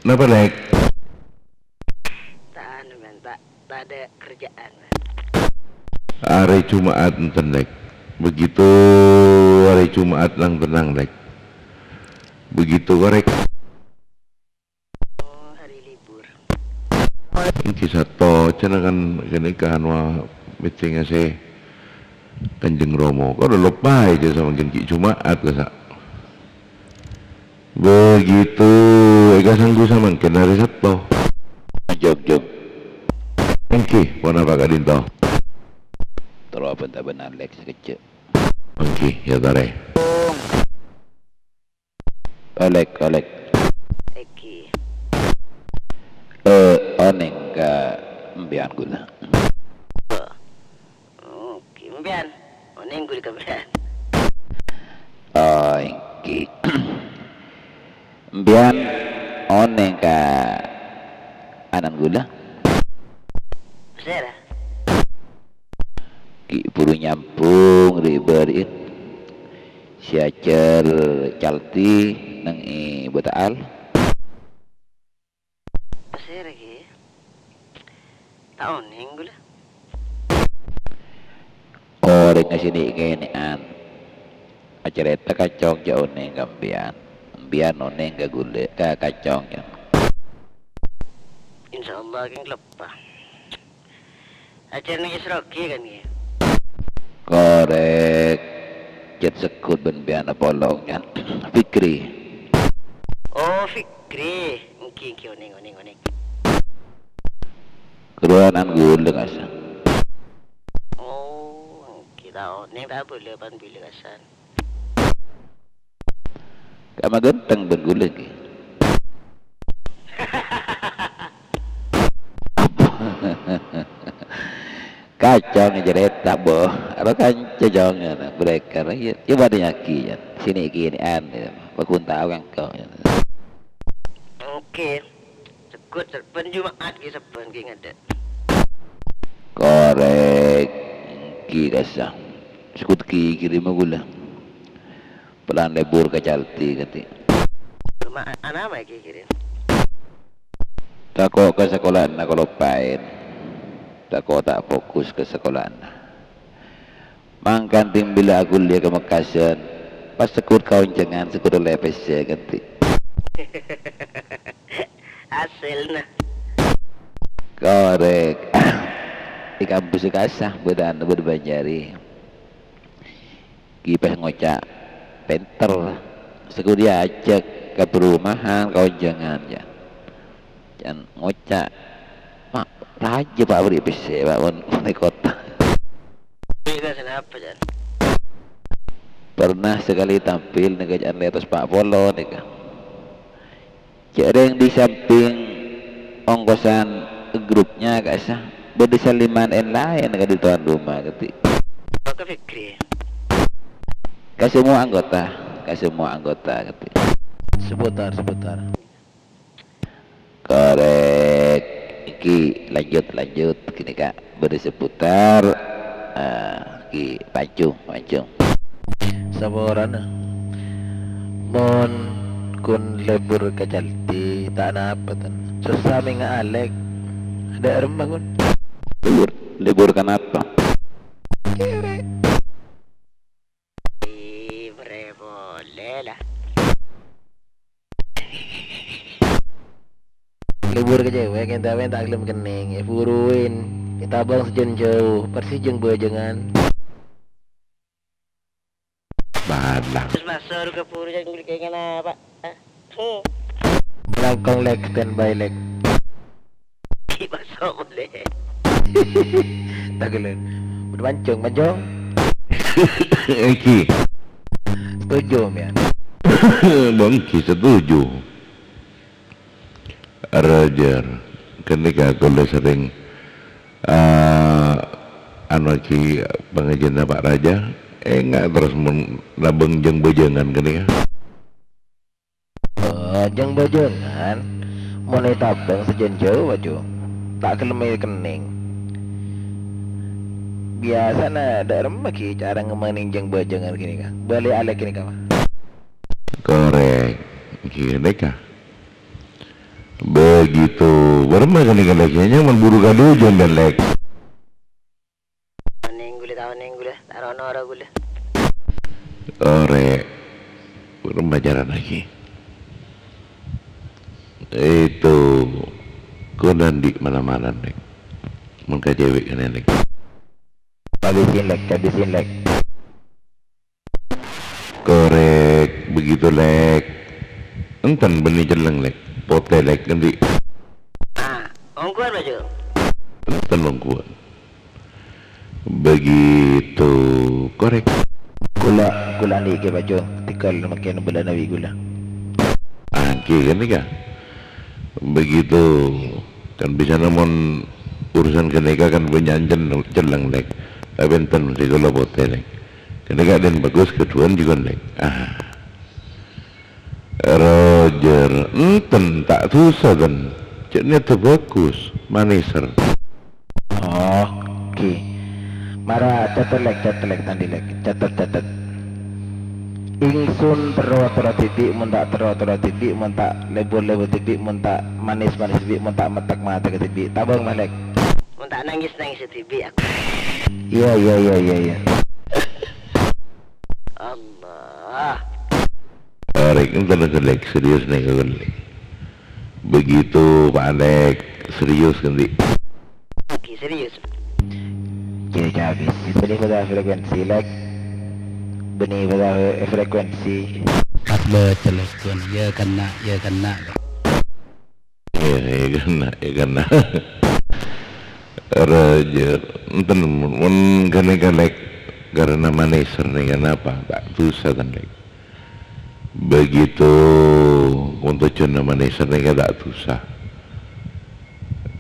Napa, Lèk? Ta' anu, Bang, ta', tadâ' kerjaan, Bang. Arè Juma'at enten, Lèk. Begitu arè Juma'at nang-tennang, Lèk. Begitu korèk. Oh, hari libur. Èngghi Sabto, jhâ' kan ghânèka anu, meeting sè Kanjeng Rama. Kok loppaè jhâ' samangkèn ghi' Juma'at, kassa'. Begitu, èkasanggu samangkèn arè Sabto. Jog, jog. Èngghi, ponapa ka'dinto? Terro bân-, bân Alex sakejjhâ'. Èngghi, yâ torè. Olèk, olèk. Èngghi. Eh, onèng ka empèyan ghulâ. Èngghi, empèyan. Onèng ghulâ ka empèyan. Oh, èngghi. Empèyan onèng ka ana'na ghulâ. Sèra? Ghi' buru nyambung ri'-bâri'na. Sè ajhâr Calti neng è Bata'al. Pasèra, Ki? Ta' onèng ghulâ. Orèng sè nè'-kènè'an acarèta ka Cong jhâ' onèng ka empèyan. Empèyan onèng ka ghulâ, ka, ka Cong, jhâ'. Insyaallah, kèng leppa. Ajhâr neng Isrogi kan, Ki? Korèk. Cèt segghut bân empèyan apolong, Cong. Fikri. Oh, Fikri. Èngghi, èngghi, onèng, onèng, onèng. Ghulâ, ana'na ghulâ, kassa'. Oh, èngghi, ta' onèng, ta' bulâ pan bilâ, kassa'. Ka'amma ghântheng bân ghulâ, èngghi. Ka Cong acarèta, bo. Aro kanca Cong, ngono. Bhârâkka, yâ, coba tanya'aghi, yâ. Sè nè'-kènè'an, yâ. Paggun tao ka engko', yâ. Èngghi. Segghut sabbhân Juma'at, Ki, sabbhân, Ki, ngadâ'. Korèk, èngghi, kassa'. Segghut, Ki, kèrèma ghulâ. Polana lebur ka Calti, kadhi. Rumah a-, ana' ma' èkèkèrèm? Tako' ka sakola'anna kaloppaèn. Tako' ta' fokus ka sakola'anna. Mangkana dhimbila aghuli ka Mekkasân. Pas segghut ka onjhângan, segghut ollè pèssè, kadhi. Hasilna. Korèk. Kampus kassa, bâdâ, bâdâ Banjari. Ghi' pas ngoca' pènter. Saghâdiyâ ajhâk ka perumahan, ka onjhângan, jâ. Can ngoca', "Ma', rajâ, Pa', bâri' pèssè, Pa', mon è kottha." Bisa kenapa, Jan? Pernah sekali tampil nèka jhân lètos pa' polo nèka. Jhâ' rèng di samping ongkosan grupnya ka'issa bâdâ saliman èn-laèn ka di tuan rumah kadhi. Ka Fikri. Ka semua anggota, ka semua anggota kadhi. Seputar, seputar. Korèk. Iki lanjut, lanjut. Ghânèka bâdâ seputar. Ah, iki pancung, pancung. Saporana. Mon ghun lebur ka Caldi, ta' napa, ten. Sossa mènga' Alek. Dâ' remma, ghun. Lebur, lebur kanapa? Kere. Ih, bre polè la. Lebur ka cewek, ènta' ta' gelem kennèng, èburuin, ètabâng sajân jhâu, persis jâng-bâjângan. Balang. Terus masuk ke buru jâng-, jâng-, jâng-, apa? Langkong, Lek, standby, Lek. Ki masuk boleh. Tageleng. Udah mancung, mancung. Iki. Setuju, Mian. Bang, ki setuju. Roger. Ghânèka kaulâ serrèng, eh, anu, ki pangajiyânna Pa' Raja. Enga' terros mon labâng jâng-bâjângan ghânèka. Oh, jâng-bâjângan, mon ètabâng sajân jhâu, Baju. Ta' gelem èkennèng. Biyasana dâ' remma ghi' cara ngamanè jâng-bâjângan ghânèka. Bâli Alek ghânèka, mah. Korèk. Ghânèka. Begitu. Bârâmma ghânèka, Lek? Nyaman buru kadhuju, Lek. Onèng ghulâ, ta' onèng ghulâ, ta' ro-noro ghulâ. Orè', bârâmma carana ghi'? Itu, ghun andi' mana-mana, Lek. Mon ka cewek kènè, Lek. Abisin, Lek, abisin, Lek. Korèk, begitu, Lek. Enten bânnè celleng, Lek. Potè, Lek, endi'? Ah, ongkowan, Baju. Enten ongkowan. Begitu, korèk. Kaulâ, kaulâ andi' kè, Baju. Tèghâl mangkèn bâlâna bi' kaulâ. Ah, ghi' ghânèka. Begitu. Kan biasana mon urusan ghânèka kan bânnya'an cel-, celleng, Lek. Tapè enten sè kaulâ potè, Lek. Ghânèka dhân bagus, kadhuwân jhughân, Lek. Ah. Roger, enten, ta' dusa, ten. Cè' nèddhâ bagus, manèser. Oke. Mara catet, Lek, catet, Lek, ta' andi', Lek. Catet, catet. Ingsun terro-terro dhibi', mon ta' terro-terro dhibi', mon ta' lebur-lebur dhibi', mon ta' manis-manis dhibi', mon ta' mettek-mettek dhibi'. Tabâng, Lek. Mon ta' nangis-nangis dhibi' aku. Iyâ, iyâ, iyâ, iyâ, iyâ. Allah. Arèk, enten, Lek, serius nèka, Lek. Begitu, Pa' Alek, serius, endi'? Oke, serius. Jadi, habis. Bânnè bâdâ frekuensi, Lek. Bânnè bâdâ frekuensi. Pas bâca, Lek, ghun. Iyâ, kenna', iyâ, kenna', Lek. Iyâ, iyâ, kenna', iyâ, kenna'. Roger, enten, mon ghânèka, Lek, karena manèser nèka napa? Ta' dusa, ten, Lek. Begitu, mon tojjhuwânna manèser nèka ta' dusa.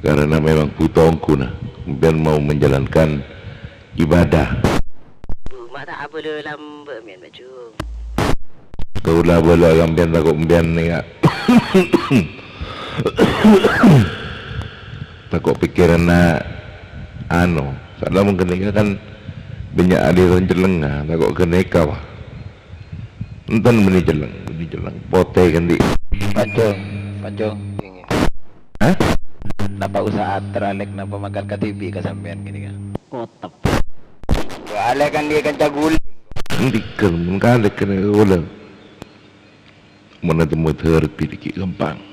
Karena memang butuh ongguna, sampèyan mau menjalankan ibadah. Bu, ma' ta' abâlâ lambâ' mèn, Baju. Kaulâ abâlâ sampèyan tako' sampèyan nèka. Tako' pèkkèranna, anu, soalnya mon ghânèka kan bânnya' aliran cellengnga, tako' ghânèka, wah. Enten bânnè celleng, bânnè celleng. Potè kèndi'. Pancung, pancung. Hah? Napa usaha ater Alek napa mangkat kadhibi' ka sampèyan kènè', Kang? Kotep. Wa Alek kan dia kanca guling. Endi' kan mon ka Alek kènè' kaulâ. Mon atemmo dhârbi dhiki' ghâmpang.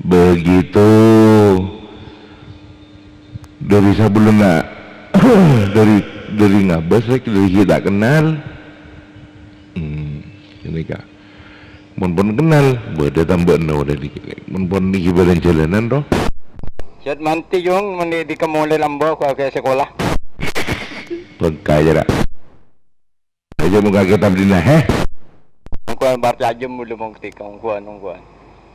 Begitu. Dhâri sabellunna, dhâri, dhâri ngabâs, Rèk, dhâri ghi' ta' kennal. Hmm, ghânèka. Mon pon kennal, bâdâ tambâna orèng dhika, Rèk. Mon pon nèka bâdâ jhâlânan, ro. Sèt manti, Jung, mon dhika molè lambâ' ko' aghâ' sakola. Bengkayara. Aja buka kitab dina, he? Ongghuwân parcajâ bulâ mon ketika, ongghuwân, ongghuwân.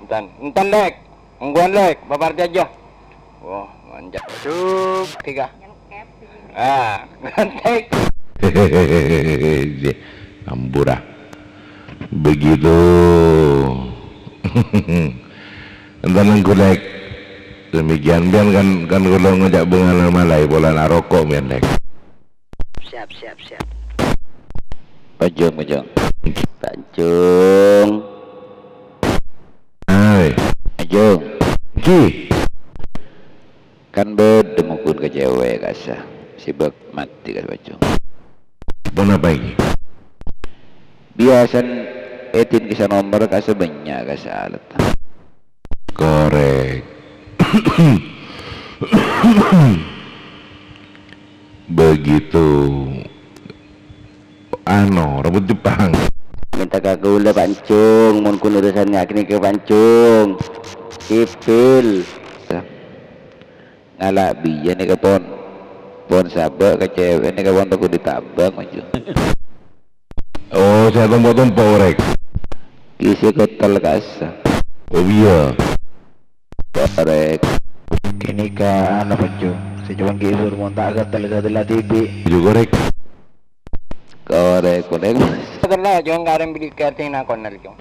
Enten, enten, Lèk. Ongghuwân, Lèk, paparcajâ. Wah, manja. Cuk, tiga. Ah, ngantek. Ampura. Begitu. Enten ongghu, Lèk. Demikian, biyen kan, kan kaulâ ngoca' bengala malai polana aroko', biyen, Lèk. Siap, siap, siap. Pancung, pancung. Pancung. Hai. Pancung. Ki. Kan bâdâ mokon ka cewek, kasa. Sibuk mati, kasa, pancung. Pon apa ini? Biasan edin kasa nomor, kasa, bânnya', kasa, alat. Korek. Begitu. Ano, rambut Jepang. Menta ka kaulâ, Pancung, mon kun urusan ngakni ka Pancung. Sipil. Ngala' biya' nèka pon, pon sabâ' ka cewek nèka pon tako' ditabâng, Pancung. Oh, sè tompo-tompo orèk. Kisi kotel kasa. Oh, iya. Orèk. Kènèka ana, Pancung. Sè cobâ ghi' sur mon ta' gatel-gatel ati bi'. Juga orèk. Korèk, korèk. Setelah Jung karèng bidi kerting nakon nal, Jung.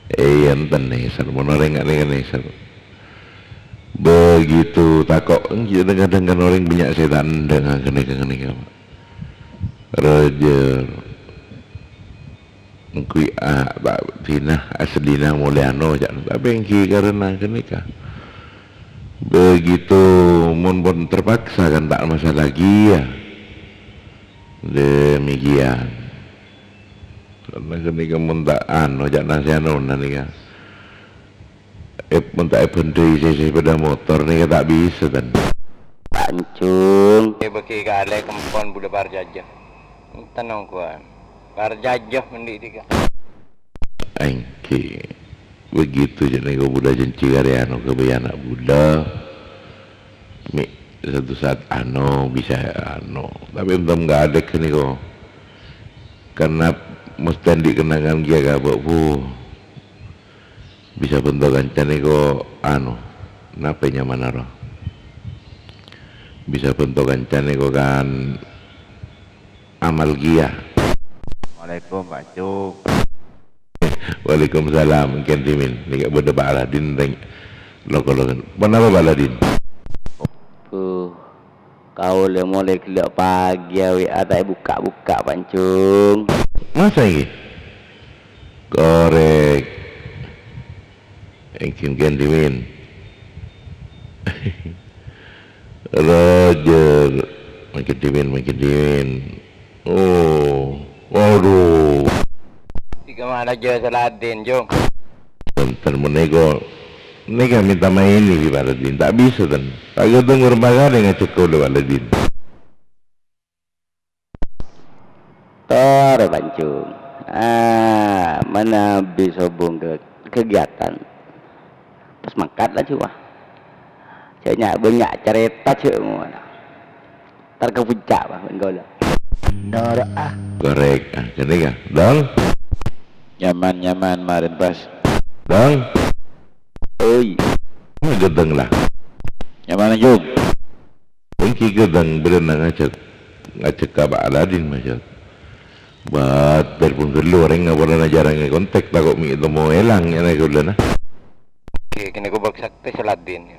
Iya, enten nèser, mon orèng nggak nèka nèser. Begitu tako', kadang-kadang kan orèng bânnya' sètan, dengan kene-kene, Pak. Roger. Engko' a-, ta' dina, aslina molaè ano, ca'na. Tapè èngghi karena ghânèka. Begitu, mon pon terpaksa kan ta' masalah ghi, ya. Demikian. Karena ghânèka mon ta' ano, ca'na sè anona nèka. Ep-, mon ta' èbhândhâi sè, sè sepeda motor nèka ta' bisa, ten. Pancung. È bâgi kalè kempon bulâ parjajâ. Enten ongghuwân. Parjajâ mendhi dhika. Èngghi. Begitu jâ' nèko bulâ janji karè ano ka bâi ana' bulâ. Mi' satu saat ano bisa ano. Tapè enten nggak ada kan nèko. Karena mesti andi' kenangan ghi ka bâ', bu. Bisa bhânto kanca nèko, anu, napè nyamana rowa? Bisa bhânto kanca nèko kan amal kèya. Assalamualaikum, Pak Cuk. Waalaikumsalam, Kèng Dimin. Nèka bâdâ Pak Aladin, tèng-, loko-loko. Ponapa, Pak Aladin? Bu, kaulâ molè ghellâ' pagi, W A ta' èbukka'-bukka', Pancung. Masa èngghi? Korèk. Èngghi, Kèng Dimin. Roger. Makin Dimin, makin Dimin. Oh, waduh. Tiga mana aja Saladin, Jung. Bhunten, menèko. Nèka minta maèn nèka, Pak Ladin. Ta' bisa, ten. Ta' ghâteng ngurung pagârè ngajhâk kaulâ, Pak Ladin. Torè, Pancung. Ah, manabi sobung ke kegiatan. Pas mangkat laju, wah. Cè' nya-, bânnya' carèta, cè' ngono. Tar ka puncak, wah, bân kaulâ. Noro', ah. Korèk, ah, kènè, ya. Dong. Nyaman, nyaman, marèn pas. Dong. Oi. Ini ghâteng lah. Nyaman, Jung. Èngghi ghâteng bârâna ngajhâk, ngajhâk ka Pak Aladin, ngajhâk. Bâ, telpon ghâllu orèng, polana jhârâng èkontak, tako' mè' temmo èlang, yâ, nèko, Lana. Oke, kènè kobâk saktè Saladin.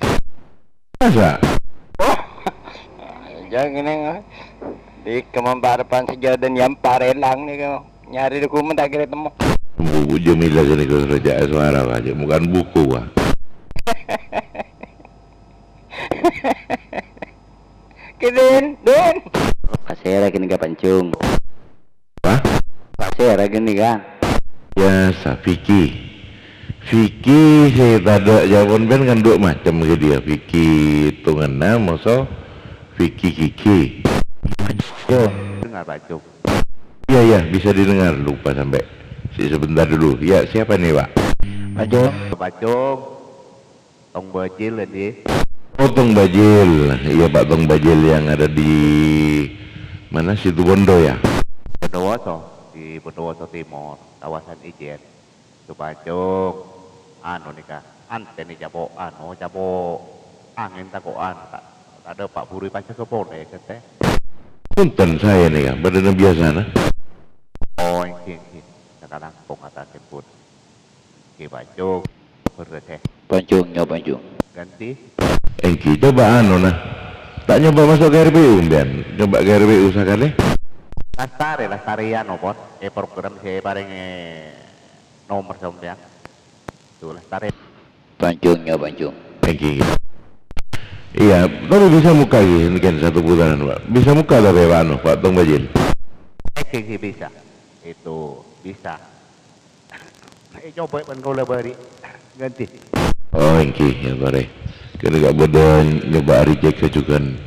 Masa? Wah. Jhâ' kènè, di kemamparpan sajâdâna yâ, parèlang nèko. Nyarè dokumen ta' kèra temmo. Bu, Bu Jamila kènè kok raja suara, Pak. Bukan buku, Pak. Kidin, Din. Pasèra kènè ka Pancung? Apa? Pasèra kènè ka? Biasa, Vicky. Fikih sè tadâ' jawabân bân kan du macem ghâdiyâ. Fikih tongenna moso fikih gigi. Dengar, Pak Cung. Iya, iya, bisa didengar. Lupa sampai. Si-, sebentar dulu. Ya, siapa nih, Pak? Pak Cung. Pak Cung. Tong Bajil, Andi. Oh, Tong Bajil. Iya, Pak, Tong Bajil yang ada di mana? Situbondo, ya? Bondowoso, di Bondowoso Timur, kawasan Ijen. Itu, Pak Cung. Anu, nèka, antèna cabok, anu, cabok angèn tako' anu, ta', tadâ' Pak Buru pas jaga polè, kètè. Punten, saya nih, ya, badannya biasa, nah. Oh, èngghi, èngghi. Sakalangkong atasèpon. Èngghi, Pak Cung. Bherrâs, è. Pancung, nyo, pancung. Ganti. Èngghi, coba anu, nah. Ta' nyoba maso' ka R P U, sampèyan. Nyoba ka R P U sakalè. Lastarè, lastarèyan, napa? È, program sè parèngè nomer sampèyan. Tuh, lastarè. Pancung, nyo, pancung. Èngghi. Iya, tapi bisa muka, ghi, mungkin satu putaran, Pak. Bisa muka tapi, Pak, anu, Pak Tong Bajil. Èngghi, èngghi, bisa. Itu bisa. È, coba bân kaulâ bâri'. Ganti. Oh, èngghi, ya, torè. Kèng ga' bâdâ nyoba reject jhughân.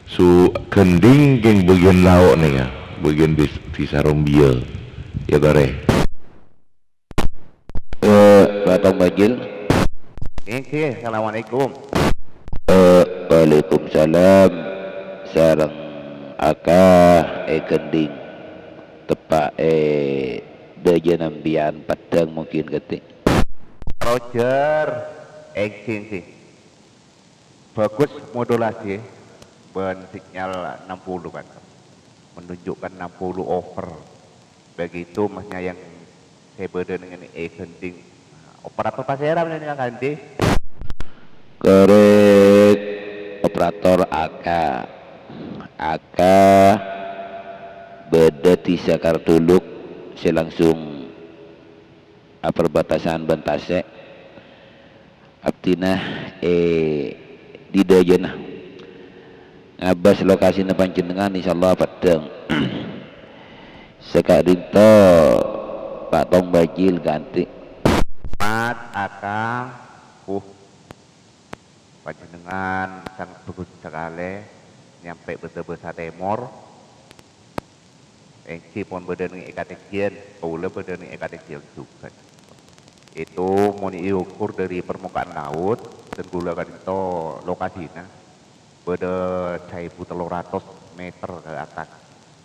Su Gending kèng bâgiyân lao' nèka, bâgiyân di, di Sarombia. Ya, torè. Eh, Pak Tong Bajil. Èngghi, assalamualaikum. Eh, waalaikumsalam. Sareng Aka è Gending. Teppa' è dâjâna sampèyan Padang mungkin, kètè. Roger, èngghi, èngghi. Bagus modulasi bân sinyal enam puluh, kan. Menunjukkan enam puluh over. Begitu, masnya yang sè bâdâ nèng è Gending. Operator pasèra, Mas, nèka, Andi? Korèk, operator Aka. Aka bâdâ di Sakar Tuluk sè langsung aperbatasan bân Tasè'. Abdhina, eh, di dâjâna. Ngabâs lokasina panjhennengngan, insyaallah Padang. Saka'dinto Pak Tong Bajil ganti. Mat, Aka, uh, panjhennengngan sanget bagus sakalè nyampè' bâdâ bhâsa Tèmor. Èngghi pon bâdâ nèng è katènggiyân, kaulâ bâdâ nèng è katènggiyân jhughân. Itu mon èokur dâri permukaan laut, dân kaulâ ka'dinto lokasina bâdâ saèbu tello ratos meter ke atas.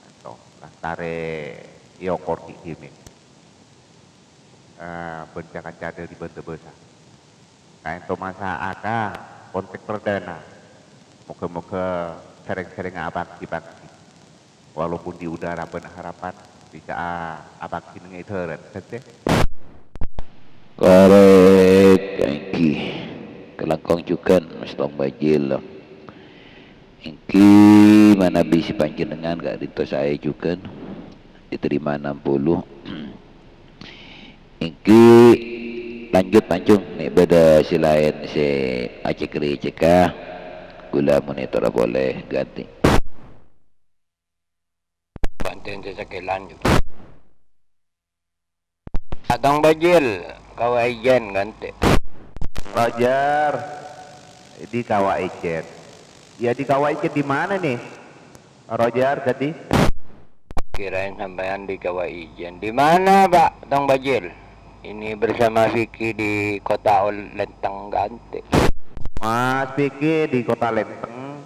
Ènto, lastarè èokor ghi' dhimèn. Eh, bân ca-kanca dâri bân tebasa. Kaènto masa Aka, kontak perdana. Moga-moga sèrèng-sèrèng abâghi-bâghi. Walaupun di udara bân harapan bisa a-, abâghi nèng è dhârât, sèttè. Korèk, èngghi. Kalangkong jhughân, Mas Tong Bajil. Èngghi manabi sè panjhennengngan ka'dinto saè jhughân, diterima enam puluh. Èngghi lanjut, pancung, mè' bâdâ sè laèn sè acèk-rècèk, kaulâ monitor polè, ganti. Bântèn sè sakelan. Tong Bajil, Kawah Ijen, ganti. Roger, di Kawah Ijen. Ya, di Kawah Ijen di mana, nih? Roger, tadi? Kirain sampeyan di Kawah Ijen. Di mana, Pak Tong Bajil? Ini bersama Vicky di Kota Ol-, Lenteng, ganti. Mas Vicky di Kota Lenteng.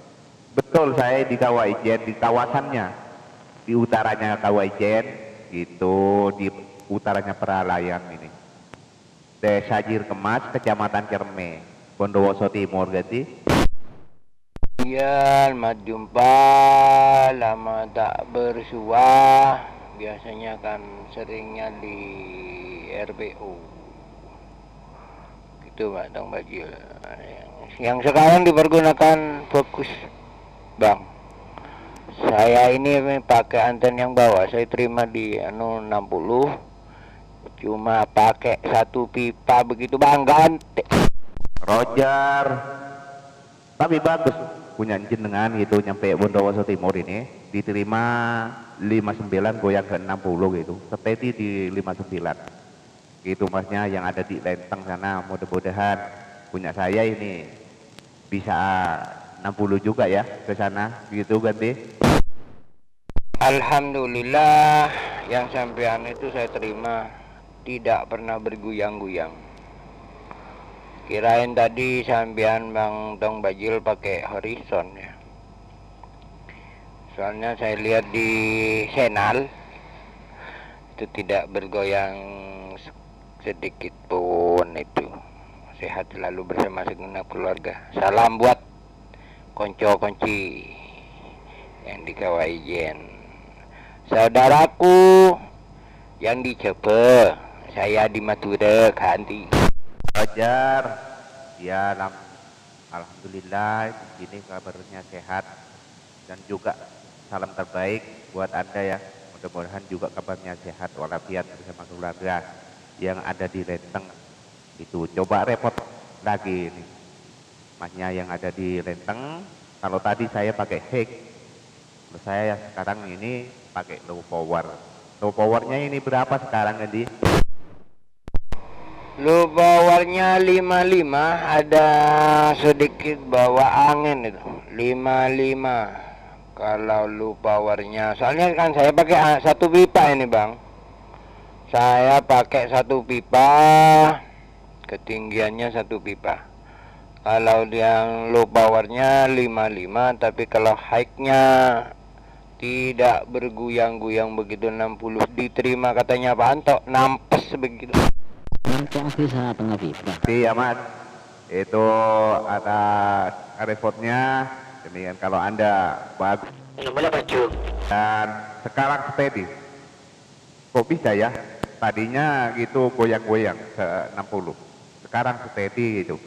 Betul, saya di Kawah Ijen, di kawasannya. Di utaranya Kawah Ijen, gitu, di utaranya Peralayan ini. Desa Jirkemas, Kecamatan Cerme, Bondowoso Timur, ganti. Iya, mat jumpa, lama tak bersua. Biasanya kan seringnya di R P U. Gitu, Pak Tong Bajil. Yang sekarang dipergunakan bagus, Bang. Saya ini pakai anten yang bawah, saya terima di, anu, enam puluh. Cuma pakai satu pipa begitu, Bang, ganti. Roger. Tapi bagus, punya jenengan gitu, nyampe Bondowoso Timur ini, diterima lima sembilan goyang ke enam puluh gitu, steady di lima sembilan. Itu masnya yang ada di Lenteng sana, mudah-mudahan punya saya ini bisa enam puluh juga ya ke sana, gitu kan, Di? Alhamdulillah, yang sampean itu saya terima, tidak pernah bergoyang-goyang. Kirain tadi sampean, Bang Tong Bajil, pakai Horizon, ya. Soalnya saya lihat di Senal, itu tidak bergoyang se-, sedikit pun itu. Sehat selalu bersama segenap keluarga. Salam buat konco-konci yang di K W I Jen. Saudaraku yang di Jaba, saya di Madura, ganti. Fajar, ya, lam-, alhamdulillah, di sini kabarnya sehat. Dan juga salam terbaik buat Anda ya. Mudah-mudahan juga kabarnya sehat walafiat bersama keluarga yang ada di Lenteng. Itu coba repot lagi ini. Masnya yang ada di Lenteng, kalau tadi saya pakai Hik, kalau saya sekarang ini pakai low power. Low powernya ini berapa sekarang, Andi? Low powernya lima lima, ada sedikit bawa angin itu. Lima lima. Kalau low powernya, soalnya kan saya pakai a-, satu pipa ini, Bang. Saya pakai satu pipa, ketinggiannya satu pipa. Kalau yang low powernya lima lima, tapi kalau high-nya tidak bergoyang-goyang begitu, enam puluh, diterima katanya Pak Anto, nampes begitu. Kan kok bisa tengah pipa? Iya, Mas. Itu ada repotnya. Demikian kalau Anda bagus. Nggak boleh baju. Dan sekarang steady. Kok bisa ya? Tadinya gitu goyang-goyang se-, enam puluh. Sekarang steady gitu.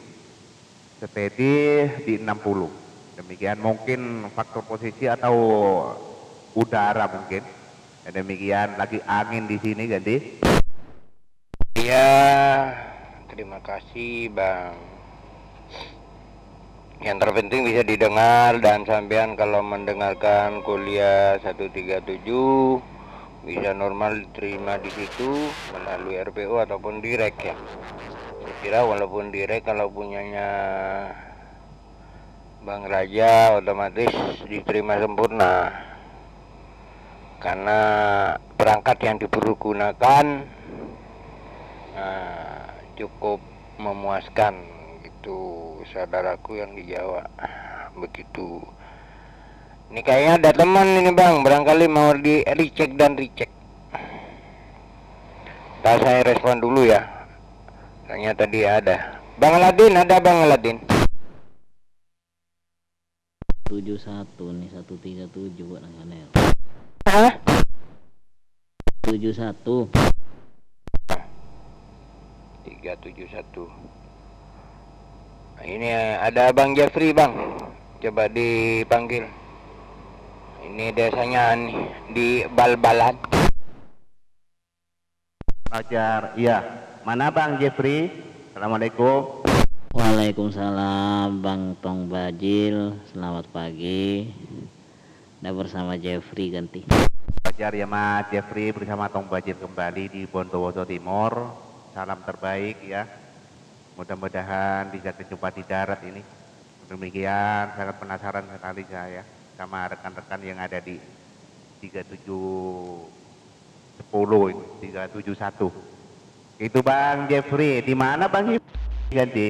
Steady di enam puluh. Demikian mungkin faktor posisi atau udara mungkin. Ya, demikian lagi angin di sini, ganti. Iya, terima kasih, Bang. Yang terpenting bisa didengar, dan sampean kalau mendengarkan kuliah satu tiga tujuh, bisa normal diterima di situ melalui R P O ataupun direct, ya. Saya kira walaupun direct, kalau punyanya Bang Raja, otomatis diterima sempurna. Karena perangkat yang dipergunakan, nah, cukup memuaskan gitu, saudaraku yang di Jawa. Begitu. Ini kayaknya ada teman ini, Bang, barangkali mau di-recheck dan recheck. Ntar saya respon dulu ya. Soalnya tadi ada. Bang Aladin, ada Bang Aladin? Tujuh satu nih, satu tiga tujuh kok nang sana ya. Hah? Tujuh satu. Tiga tujuh satu. Nah, ini ada Bang Jeffrey, Bang. Coba dipanggil. Ini desanya nih, di Balbalan. Fajar, iya. Mana Bang Jeffrey? Assalamualaikum. Waalaikumsalam, Bang Tong Bajil. Selamat pagi. Anda bersama Jeffrey ganti. Fajar ya, Mas. Jeffrey bersama Tong Bajil kembali di Bondowoso Timur. Salam terbaik ya. Mudah-mudahan bisa berjumpa di darat ini. Demikian, sangat penasaran sekali saya sama rekan-rekan yang ada di tiga tujuh sepuluh itu, tiga tujuh satu. Itu Bang Jeffrey, di mana Bang Jeffrey? Ganti.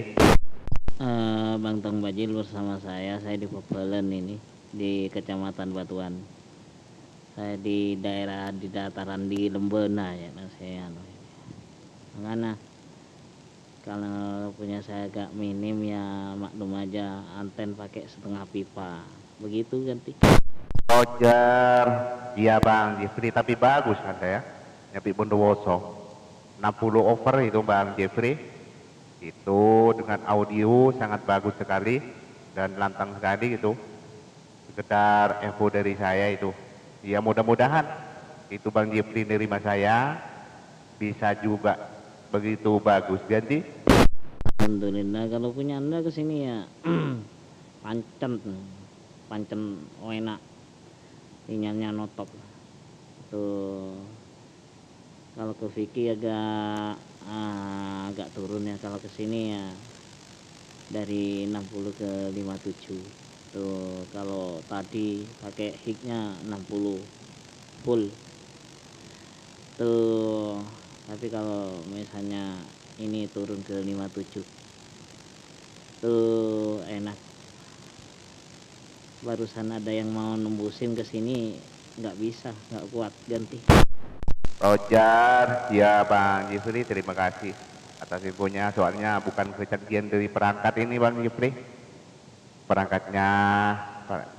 Eh, Bang Tong Bajil bersama saya, saya di Pebelen ini, di Kecamatan Batuan. Saya di daerah di dataran di Lembana ya, nah, saya anu. Makanya kalau punya saya agak minim ya maklum aja, anten pakai setengah pipa. Begitu ganti. Roger, iya Bang Jeffrey, tapi bagus Anda ya. Nyapi Bondowoso. Enam puluh over itu Bang Jeffrey. Itu dengan audio sangat bagus sekali dan lantang sekali gitu. Sekedar info dari saya itu. Ya, mudah-mudahan itu Bang Jeffrey nerima saya bisa juga begitu bagus. Ganti. Alhamdulillah, kalau punya Anda ke sini ya, pancen, pancen enak. Sinyalnya notop. Tuh. Kalau ke Vicky agak, ah, agak turun ya, kalau ke sini ya dari enam puluh ke lima tujuh. Tuh, kalau tadi pakai hiknya enam puluh full. Tuh, tapi kalau misalnya ini turun ke lima tujuh. Tuh, enak. Barusan ada yang mau nembusin ke sini, nggak bisa, nggak kuat, ganti. Roger, ya Bang Jeffrey, terima kasih atas infonya. Soalnya bukan kecanggihan dari perangkat ini, Bang Jeffrey. Perangkatnya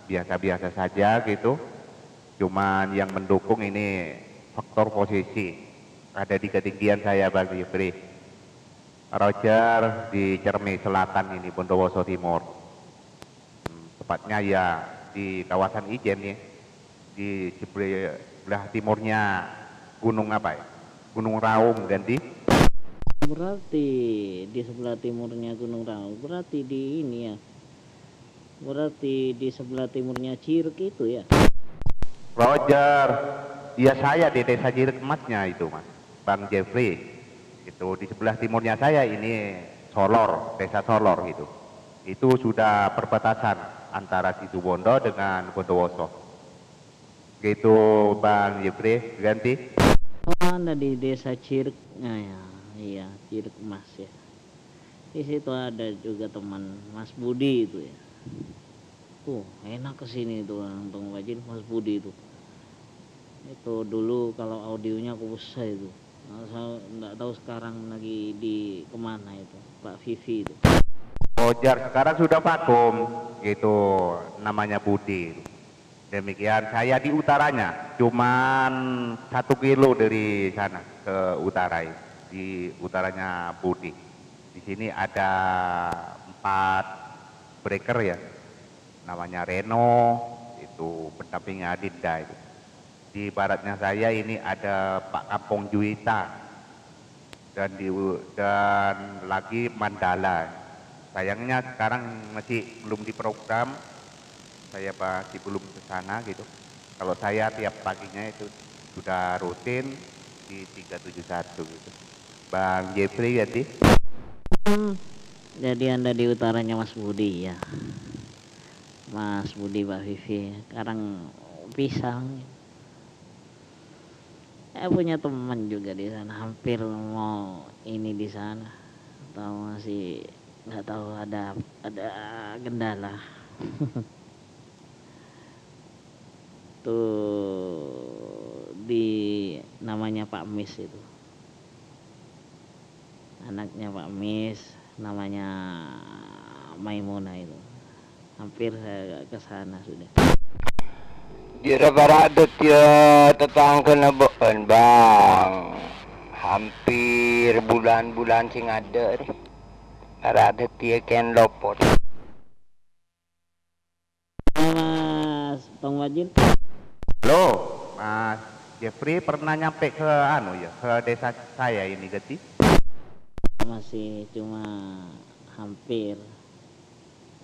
biasa-biasa saja gitu. Cuman yang mendukung ini faktor posisi. Ada di ketinggian saya, Bang Jeffrey. Roger di Cermi Selatan ini, Bondowoso Timur. Hmm, tepatnya ya di kawasan Ijen ya. Di sebelah timurnya gunung apa ya? Gunung Raung, ganti. Berarti di sebelah timurnya Gunung Raung, berarti di ini ya. Berarti di sebelah timurnya Cirek itu ya. Roger, ya saya di Desa Cirek Emasnya itu, Mas. Bang Jeffrey, itu di sebelah timurnya saya ini Solor, Desa Solor itu. Itu sudah perbatasan antara Situbondo dengan Bondowoso. Gitu, Bang Jeffrey, ganti. Oh, Anda di Desa Cirek. Nah, ya, iya, Cirek Emas ya. Di situ ada juga teman Mas Budi itu ya. Tuh, enak ke sini itu orang Tong Wajil, Mas Budi itu. Itu dulu kalau audionya aku usah itu. Nah, saya nggak tahu sekarang lagi di kemana itu, Pak Vivi itu. Roger, sekarang sudah vakum, gitu, namanya Budi. Demikian, saya di utaranya, cuman satu kilo dari sana ke utara, di utaranya Budi. Di sini ada empat breaker ya, namanya Reno, itu pendampingnya Adinda itu. Di baratnya saya ini ada Pak Kampung Juwita, dan di, dan lagi Mandala. Sayangnya sekarang masih belum diprogram, saya masih belum ke sana gitu. Kalau saya tiap paginya itu sudah rutin di tiga tujuh satu gitu. Bang Jeffrey ganti. Hmm, jadi Anda di utaranya Mas Budi ya. Mas Budi, Pak Vivi, sekarang pisang. Saya punya teman juga di sana, hampir mau ini di sana. Atau masih nggak tahu ada ada kendala. Tuh di namanya Pak Mis itu. Anaknya Pak Mis, namanya Maimunah itu. Hampir saya ke sana sudah. Jârâ para' dhâddhiyâ tatangghâna bâ'ân, Bang. Hampir bulân-bulân sè ngadâ' rè. Para' dhâddhiyâ kèng lopot. Mas Tong Wajil. Halo, Mas Jeffrey pernah nyampe ke anu ya, ke desa saya ini, Gati? Masih cuma hampir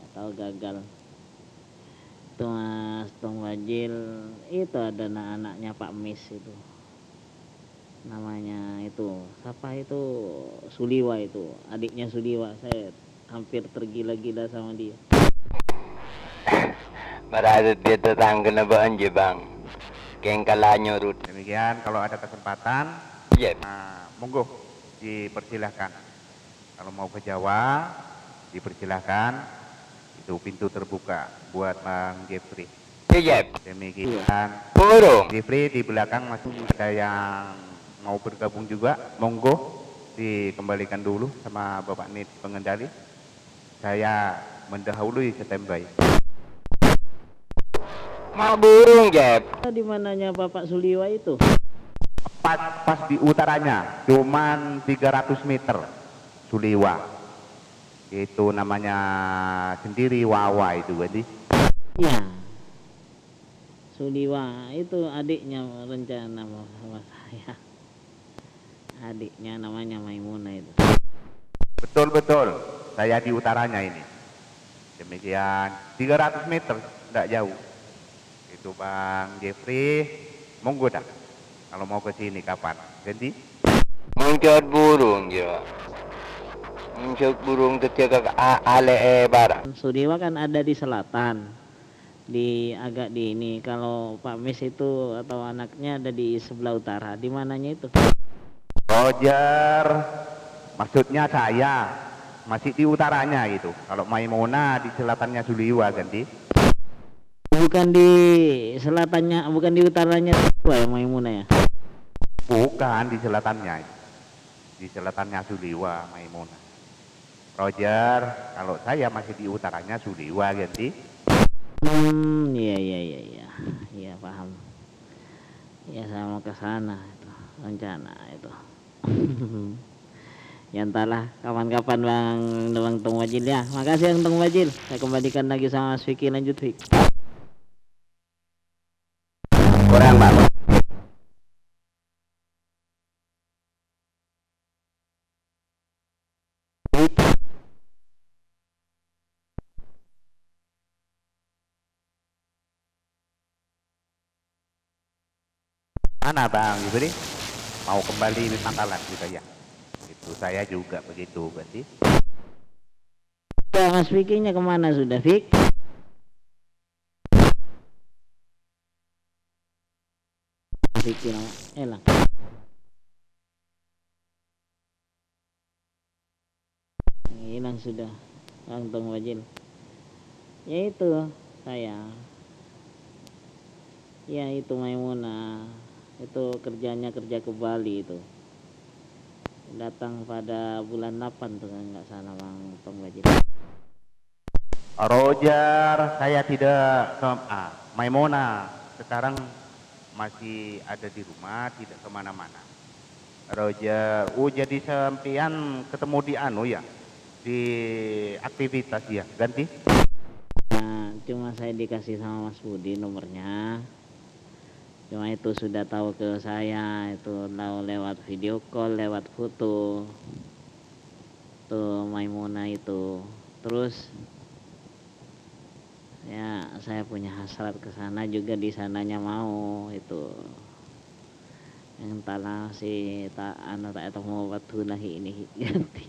atau gagal. Itu Mas Tong Wajil, itu ada anak-anaknya Pak Mis itu. Namanya itu, siapa itu? Suliwa itu, adiknya Suliwa. Saya hampir tergila-gila sama dia. Mara dhâddhiyâ tatangghâna bâ'ân, jâ, Bang. Kèng kala nyurut. Demikian, kalau ada kesempatan, Jep. Nah, monggo dipersilahkan. Kalau mau ke Jawa, dipersilahkan. Itu pintu terbuka buat Bang Jeffrey. Iya, Jep. Demikian. Puro. Jeffrey, di belakang masih ada yang mau bergabung juga. Monggo dikembalikan dulu sama Bapak Nit pengendali. Saya mendahului standby. Mau burung, Jep. Di mananya Bapak Suliwa itu? Pas, pas di utaranya, cuman tiga ratus meter. Suliwa. Itu namanya sendiri Wawa itu, Gati. Ya. Suliwa itu adiknya rencana sama saya. Adiknya namanya Maimunah itu. Betul, betul. Saya di utaranya ini. Demikian, tiga ratus meter, tidak jauh. Itu Bang Jeffrey, monggo dah. Kalau mau ke sini kapan? Ganti? Moncat burung, ya. Moncat burung ketika a-, ale, eh, barang. Sudiwa kan ada di selatan, di agak di ini. Kalau Pak Mis itu atau anaknya ada di sebelah utara. Di mananya itu? Roger, maksudnya saya masih di utaranya gitu. Kalau Maimuna di selatannya Suliwa, ganti. Bukan di selatannya, bukan di utaranya Suliwa ya, Maimuna ya? Bukan di selatannya. Di selatannya Suliwa, Maimuna. Roger, kalau saya masih di utaranya Suliwa, ganti. Hmm, iya, iya, iya, iya. Iya, paham. Ya, saya mau ke sana itu, rencana itu. Ya entahlah, kapan-kapan Bang, Bang Tung Wajil ya. Makasih Bang Tung Wajil. Saya kembalikan lagi sama Mas Vicky, lanjut Vic. Kurang, Pak. Mana Bang Yusri? Mau kembali di pangkalan kita ya. Itu saya juga begitu berarti. Ya, Mas Vicky-nya kemana sudah, Vic? Mas Vicky nama, eh lah. Hilang sudah, Bang Tung Wajil. Ya itu, saya. Ya itu Maimunah. Itu kerjanya kerja ke Bali itu. Datang pada bulan delapan tuh, kalau nggak salah, Bang Tung Wajil. Roger, saya tidak ke, ah, Maimunah sekarang masih ada di rumah, tidak kemana-mana. Roger, oh, jadi sampeyan ketemu di anu ya, di aktivitas ya, ganti? Nah, cuma saya dikasih sama Mas Budi nomornya. Cuma itu sudah tahu ke saya, itu tahu lewat video call, lewat foto. Tuh, Maimunah itu. Terus, ya, saya punya hasrat ke sana juga, di sananya mau itu. Yang entahlah si ta-, anu, ta' ètemmo bâdhuna hi' ini hi' ganti.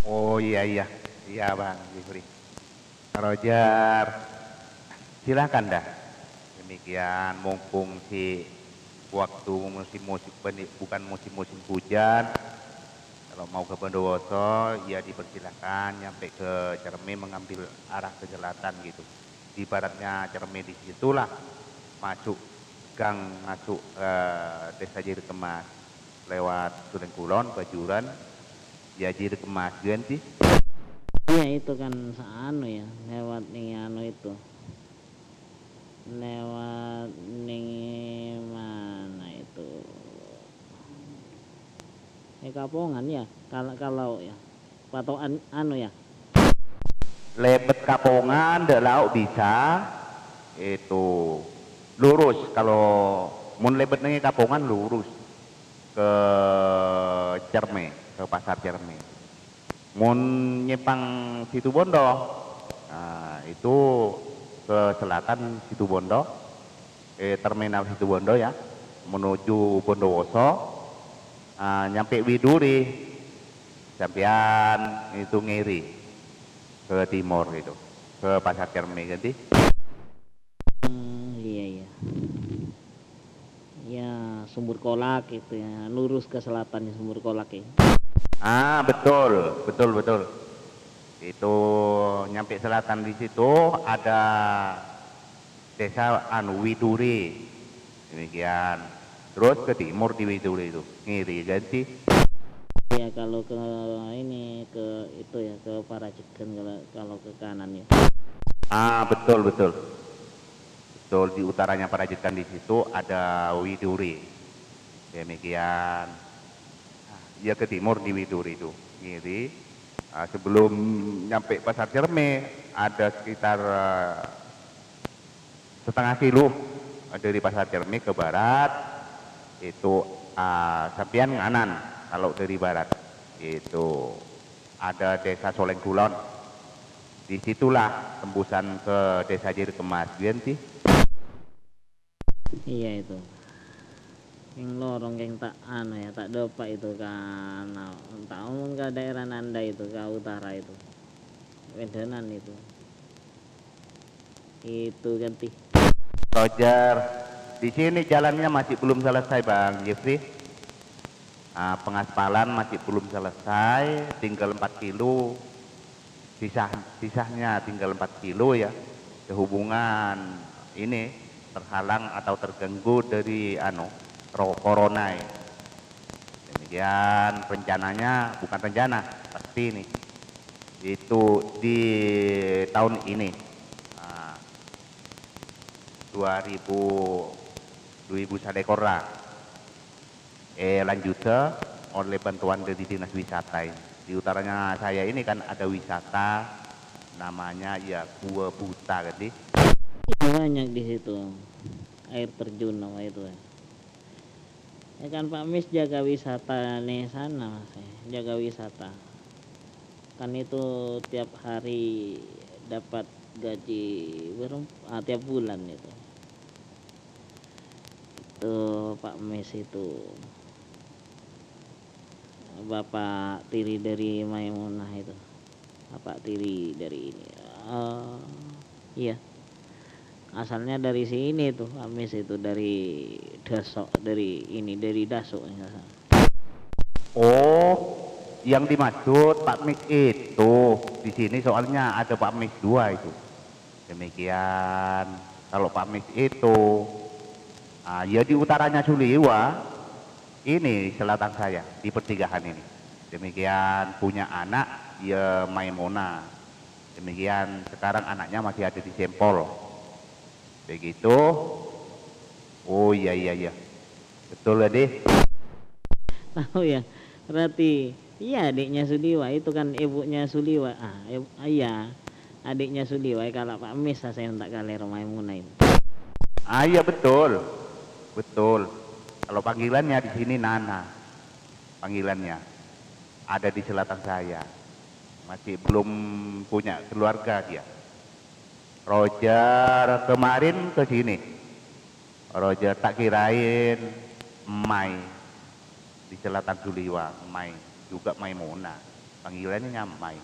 Oh, iya, iya. Iya, Bang Jufri. Roger, silakan dah. Demikian, mumpung si waktu musim-musim bâni-, bukan musim-musim hujan, kalau mau ke Bondowoso, ya dipersilakan nyampe ke Cerme mengambil arah ke selatan gitu. Ibaratnya Cerme di situlah masuk gang, masuk, eh, Desa Jirikemas lewat Sulengkulon, Bajuran, ya Jirikemas, ganti. Iya, itu kan sa-, anu ya, lewat nih anu itu. Lewat ning mana itu? Ning Kapongan ya, kalau, kalau ya. Patokan anu ya. Lebet Kapongan, dâ' lao' bisa. Itu lurus, kalau mon lebet neng Kapongan lurus ke Cerme, ke Pasar Cerme. Mon nyèmpang Situbondo, nah, itu ke selatan Situbondo, eh, terminal Situbondo ya, menuju Bondowoso, ah, nyampe Widuri, sampeyan itu ngiri ke timur itu, ke Pasar Cerme, ganti. Hmm, iya, iya. Ya, Sumber Kolak itu ya, lurus ke selatannya Sumber Kolak ya. Ah, betul, betul, betul. Itu nyampe selatan di situ ada desa anu, Widuri. Demikian. Terus ke timur di Widuri itu. Ngiri, ganti. Ya, kalau ke ini, ke itu ya, ke Parajegan kalau, kalau ke kanan ya. Ah, betul, betul. Betul, di utaranya Parajegan di situ ada Widuri. Demikian. Ya, ke timur di Widuri itu. Ngiri. Ah, sebelum nyampe Pasar Cerme, ada sekitar, eh, setengah kilo dari Pasar Cerme ke barat. Itu, ah, sampeyan nganan kalau dari barat. Itu ada Desa Solengkulon. Di situlah tembusan ke Desa Jirikemas, ganti. Iya, itu. Kèng lorong, kèng ta' anu ya, ta' dâpa' itu ka, ta' omong ka daerah Nanda itu, ka utara itu. Wedânan itu. Itu kan ti. Roger, di sini jalannya masih belum selesai, Bang Jeffrey. Ah, pengaspalan masih belum selesai, tinggal empat kilo. Sisa, sisanya tinggal empat kilo ya. Sehubungan ini terhalang atau terganggu dari, anu, ro-, corona ya. Demikian rencananya, bukan rencana, pasti ini. Itu di tahun ini. Nah, dua ribu, dua ribu salèkor lah. Eh, lanjut oleh bantuan dari Dinas Wisata ini. Di utaranya saya ini kan ada wisata namanya ya Gua Buta kan, di. Iya, banyak di situ. Air terjun apa itu ya. Ya kan Pak Mis jaga wisata nih sana, Mas, ya. Jaga wisata. Kan itu tiap hari dapat gaji berem-, ah, tiap bulan itu. Itu Pak Mis itu. Bapak tiri dari Maimunah itu. Bapak tiri dari ini. Eh, iya. Asalnya dari sini tuh, Pak Mis itu dari Daso, dari ini, dari Daso, ya. Oh, yang dimaksud Pak Mis itu. Di sini soalnya ada Pak Mis dua itu. Demikian. Kalau Pak Mis itu, ah, ya di utaranya Suliwa, ini selatan saya, di pertigaan ini. Demikian, punya anak, ya Maimuna. Demikian, sekarang anaknya masih ada di Sempol. Begitu. Oh, iya, iya, iya. Betul, ya, Dih? Tahu, ya. Berarti, iya, adiknya Suliwa. Itu kan ibunya Suliwa. Ah, ib-, ah, iya. Adiknya Suliwa, kalau Pak Mis, saya tak kali Maimunah itu. Ah, iya, betul. Betul. Kalau panggilannya di sini Nana. Panggilannya. Ada di selatan saya. Masih belum punya keluarga dia. Roger kemarin ke sini. Roger tak kirain Mai di selatan Suliwa, Mai juga Maimuna. Panggilannya Mai.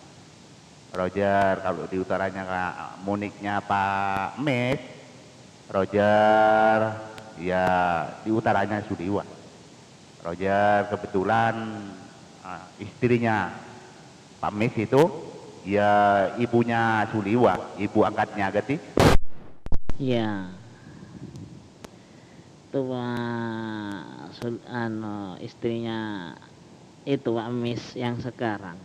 Roger kalau di utaranya Kak, Muniknya Pak Mes, Roger ya di utaranya Suliwa. Roger kebetulan, ah, istrinya Pak Mis itu, ya ibunya Suliwa, ibu angkatnya Gati. Iya. Itu Pak Sul-, anu, istrinya itu Pak Mis yang sekarang.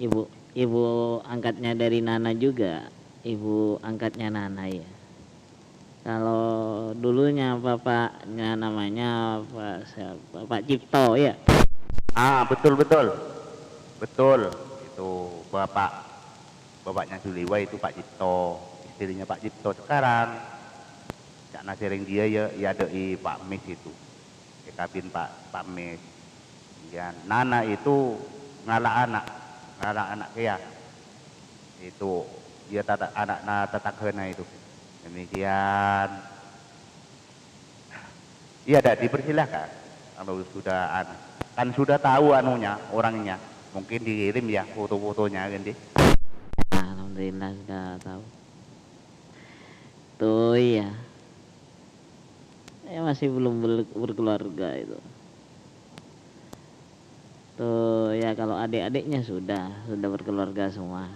Ibu, ibu angkatnya dari Nana juga, ibu angkatnya Nana, ya. Kalau dulunya bapaknya namanya Pak siapa? Pak Cipto, ya? Ah, betul, betul. Betul. Itu bapak, bapaknya Suliwa itu Pak Cipto, istrinya Pak Cipto sekarang. Ca'na sèrèng dia ya, ya ada i Pak Mis itu. Èkabin Pak, Pak Mes. Demikian. Nana itu ngala' ana', ngala' ana' kèya. Itu, ya, tata-, ana'na tatanggana itu. Demikian. Iya, Dak, dipersilahkan. Kalau sudah, anu, kan sudah tahu anunya, orangnya. Mungkin dikirim ya foto-fotonya, kan, Di? Alhamdulillah sudah tahu. Tuh, iya. Saya masih belum ber-, berkeluarga itu. Tuh, ya, kalau adik-adiknya sudah, sudah berkeluarga semua.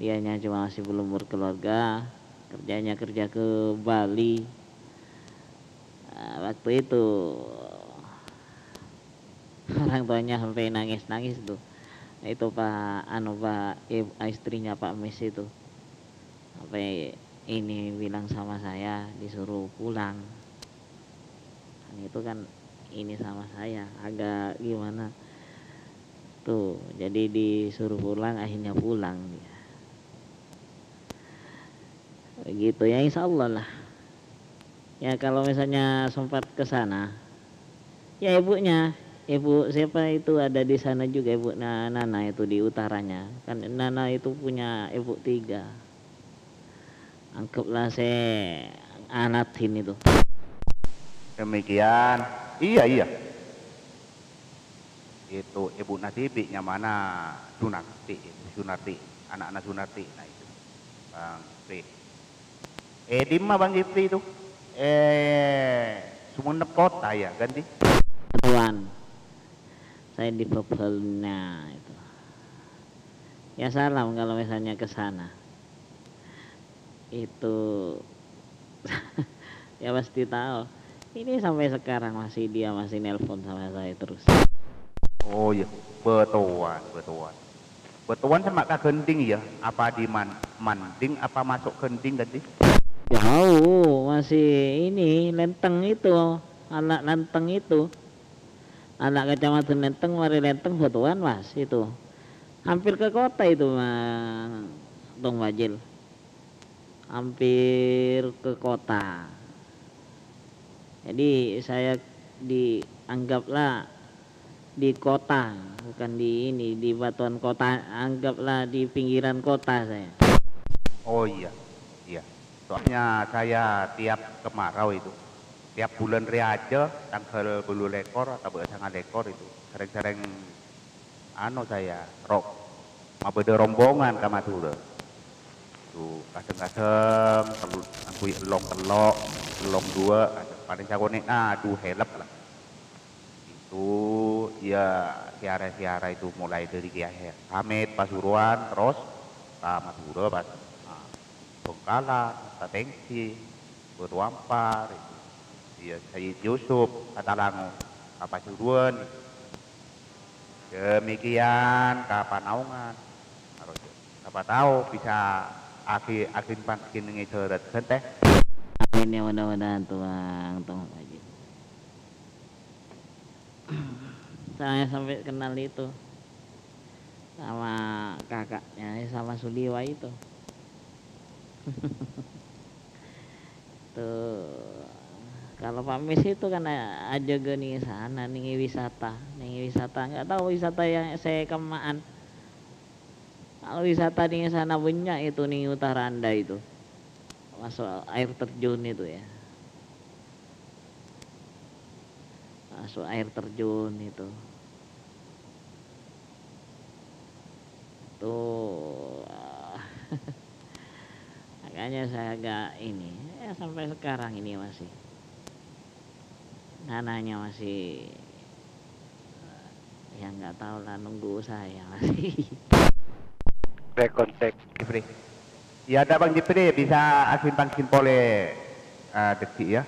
Dianya cuma masih belum berkeluarga, kerjanya kerja ke Bali. Nah, waktu itu orang tuanya sampai nangis-nangis tuh. Itu Pak, anu, Pak, ib-, istrinya Pak Mis itu. Sampai ini bilang sama saya, disuruh pulang. Kan itu kan ini sama saya, agak gimana. Tuh, jadi disuruh pulang, akhirnya pulang dia. Begitu ya, insya Allah lah. Ya, kalau misalnya sempat ke sana, ya ibunya, ibu siapa itu ada di sana juga, ibu Na-, Nana itu di utaranya. Kan Nana itu punya ibu tiga. Anggaplah se anadhin itu. Demikian. Iya, iya. Itu ibu'na dhibi' nyamana Sunarti, Sunarti, ana'na Sunarti, nah itu. Bang Pri. Eh, dimma Bang Jepri itu? Eh, Sumenep Kota ya, ganti? Tuan, saya di Pepelna itu. Ya salam kalau misalnya ke sana. Itu, ya pasti tahu. Ini sampai sekarang masih, dia masih nelpon sama saya terus. Oh iya, bâtowan, bâtowan. Bâtowan sama ka Gending ya, apa di Man-, Manding apa masuk Gending tadi? Jauh, masih ini, Lenteng itu, anak Lenteng itu. Anak Kecamatan Lenteng, mari Lenteng bâtowan, Mas, itu. Hampir ke kota itu, Mas Tong Fajil. Hampir ke kota. Jadi, saya dianggaplah di kota, bukan di ini, di bâtowan kota, anggaplah di pinggiran kota saya. Oh iya, iya. Soalnya saya tiap kemarau itu, tiap bulan Rèaja, tanggal bâllu lèkor atau sanga lèkor itu, sering-sering anu saya, ro-, mabâdâ rombongan ka Madhurâ. Itu kadhâng-kadhâng tellu, ngangghuy ellong tello', ellong duwâ', palèng sakonè'na du hèlep lah. Itu, ya, ziarah-ziarah itu mulai dari Kiai Hamid Pasuruan, terus ka Madhurâ pas, ah, Bengkala, Katenggi, Batu Ampar, itu. Ya, Sayyid Yusuf, Katalango, ka Pasuruan. Demikian ka Panaungan. Harus, siapa tahu bisa agi-, agin pangkin ngejeret, Sente. Amin ya, mudah-mudahan, Tuang, Tuang Haji. Saya sampai kenal itu sama kakaknya, sama Suliwa itu. Tuh, kalau Pak Mis itu kan a-, ajaga ning sana, ning wisata, ning wisata. Nggak tahu wisata yang saya kemmaan. Kalau wisata ning sana banyak itu, ning Utara Anda itu. Masuk air terjun itu ya. Masuk air terjun itu. Tuh. Makanya saya agak ini, ya sampai sekarang ini masih. Nananya masih, ya nggak tahu lah, nunggu saya masih. Back contact. Jepri. Ya, ada Bang Jepri, bisa agin-panggin polè, eh, dâgghi' ya.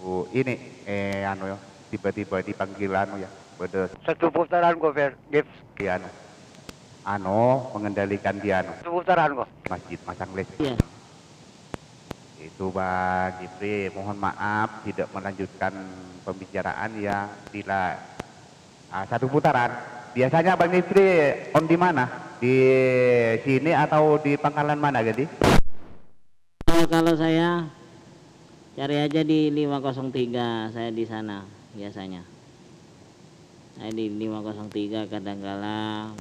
Oh, ini, eh, anu ya, tiba-tiba dipanggil anu ya, bâdâ Satu putaran kok, Fer. Gips. Di anu, anu, mengendalikan di anu, Satu putaran kok. Masjid masang listrik. Iya. Itu, Bang Jepri, mohon maaf tidak melanjutkan pembicaraan ya, bila, ah, satu putaran. Biasanya Bang Jepri on di mana? Di sini atau di pangkalan mana, Ganti? Kalau, kalau saya cari aja di lima kosong tiga, saya di sana biasanya. Saya di lima kosong tiga kadangkala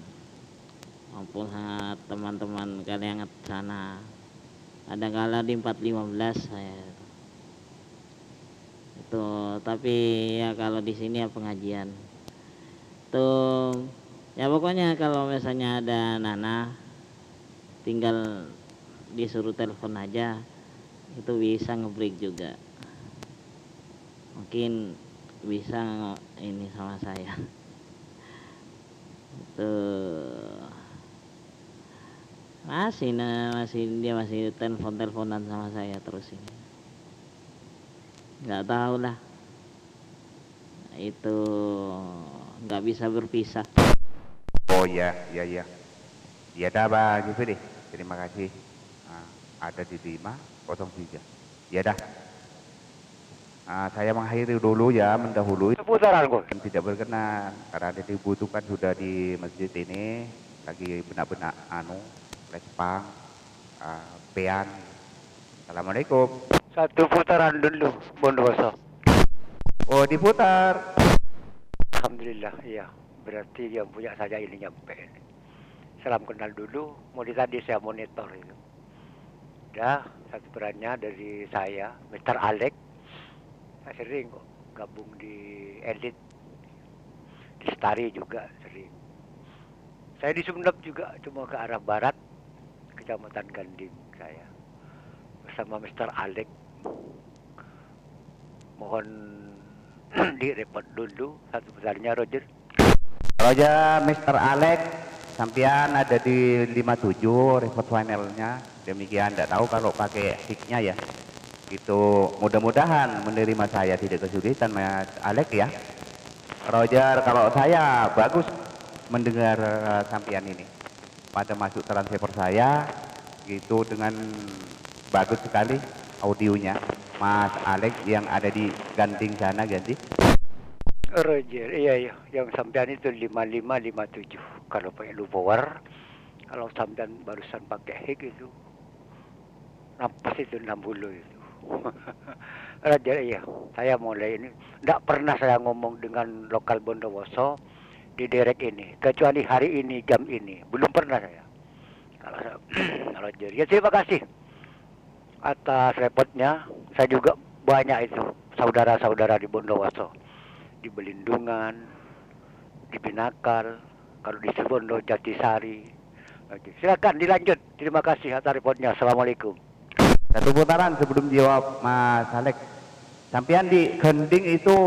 maupun sama teman-teman Kalianget sana. Kadangkala di empat lima belas saya itu. Itu, tapi ya kalau di sini ya pengajian. Itu, ya pokoknya kalau misalnya ada Nana, tinggal disuruh telepon aja, itu bisa nge-break juga. Mungkin bisa nge-, ini sama saya. Itu masih, nah, masih, dia masih telepon-teleponan sama saya terus ini. Nggak tahu lah. Itu nggak bisa berpisah. Oh, iya, iya, iya. Iya dah, Bang Jufri. Terima kasih. Ah, ada di lima kosong tiga. Iya dah. Ah, saya mengakhiri dulu ya, mendahului. Seputaran, Gus. Tidak berkenan, karena dibutuhkan sudah di masjid ini, lagi benak-benak anu, lespang, ah, pean. Assalamualaikum. Satu putaran dulu, Bondowoso. Oh, diputar. Alhamdulillah, iya. Berarti yang punya saya ini nyampe ini. Salam kenal dulu, mulai tadi saya monitor itu. Dah, satu perannya dari saya, Mister Alex. Saya sering kok gabung di Elit, di Setari juga sering. Saya di Sumenep juga, cuma ke arah barat, Kecamatan Ganding saya. Bersama Mister Alex. Mohon direpot dulu satu pertanyaan, Roger. Roger, Mister Alex, sampeyan ada di lima tujuh repot panelnya. Demikian, ndak tahu kalau pakai hiknya ya. Gitu, mudah-mudahan menerima saya tidak kesulitan, Mas Alex ya. Roger, kalau saya bagus mendengar, eh, sampeyan ini. Pada masuk transceiver saya, gitu, dengan bagus sekali audionya. Mas Alex yang ada di Ganding sana, Gandhi. Roger, iya, iya. Yang sampean itu lima lima lima tujuh. Kalau pakai looper, kalau sampean barusan pakai hik itu, nah, pas itu enam puluh itu. Roger, iya. Saya mulai ini, ndak pernah saya ngomong dengan lokal Bondowoso di direct ini, kecuali hari ini, jam ini. Belum pernah saya. Kalau saya, Roger. Ya, terima kasih atas repotnya. Saya juga banyak itu saudara-saudara di Bondowoso, di Belindungan, di Pinakal, kalau di Situbondo, Jatisari. Oke, silakan dilanjut. Terima kasih atas repotnya. Assalamualaikum. Satu putaran sebelum jawab, Mas Alex. Sampean di Ganding itu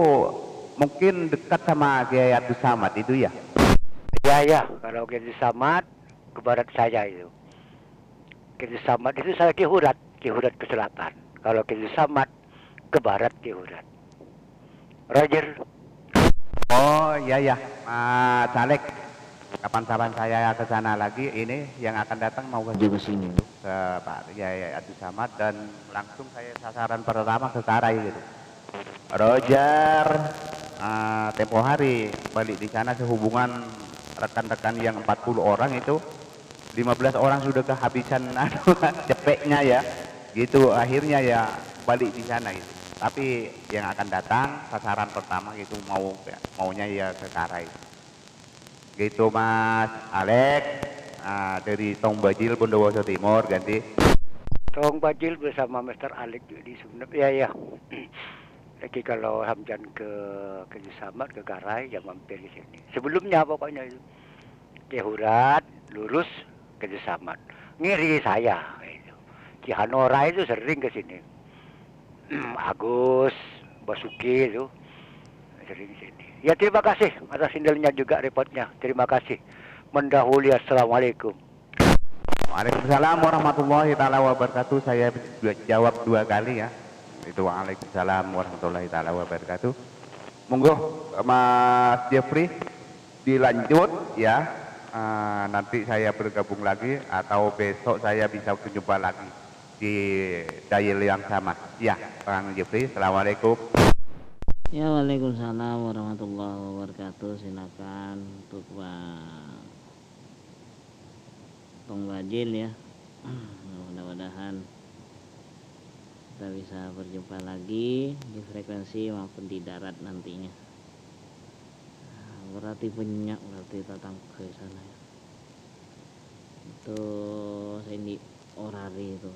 mungkin dekat sama Kiai Abdus Samad itu ya? Ya, ya. Kalau Kiai Abdus Samad ke barat saya itu. Kiai Abdus Samad itu saya Kiai Hurat, Kiai Hurat ke selatan. Kalau Kiai Abdus Samad ke barat, Kiai Hurat. Roger. Oh, iya, iya. Mas Alex, kapan-kapan saya ke sana lagi, ini yang akan datang mau ke juga sini, ke Pak Kiai Abdus Samad, dan langsung saya sasaran pertama ke Karai gitu. Roger, eh, tempo hari balik di sana sehubungan rekan-rekan yang empat puluh orang itu, lima belas orang sudah kehabisan, anu, cepeknya ya. Gitu, akhirnya ya balik di sana gitu. Tapi yang akan datang, sasaran pertama gitu, mau, maunya ya ke Karai. Gitu, Mas Alex, ah, dari Tong Bajil, Bondowoso Timur, Gandhi. Tong Bajil bersama Mister Alex juga di Sumenep. Ya, ya. Lagi kalau sampean ke, ke Samad, ke Karai, ya mampir ke sini. Sebelumnya pokoknya itu. Kiai Hurat, lurus ke Samad. Ngiri saya, itu. Ki Hanora itu sering ke sini. Agus, Basuki itu sering ke sini. Ya, terima kasih atas sindelnya juga, repotnya. Terima kasih. Mendahului, assalamualaikum. Waalaikumsalam warahmatullahi taala wabarakatuh. Saya juga jawab dua kali ya. Itu waalaikumsalam warahmatullahi taala wabarakatuh. Monggo, Mas Jeffrey, dilanjut ya. Eh, nanti saya bergabung lagi atau besok saya bisa berjumpa lagi di dial yang sama. Ya, Kang Jeffrey, assalamualaikum. Ya, waalaikumsalam warahmatullahi wabarakatuh. Silakan untuk Pak Tong Bajil ya. Mudah-mudahan kita bisa berjumpa lagi di frekuensi maupun di darat nantinya. Berarti banyak berarti tatangga di sana ya. Itu Sandy Orari itu.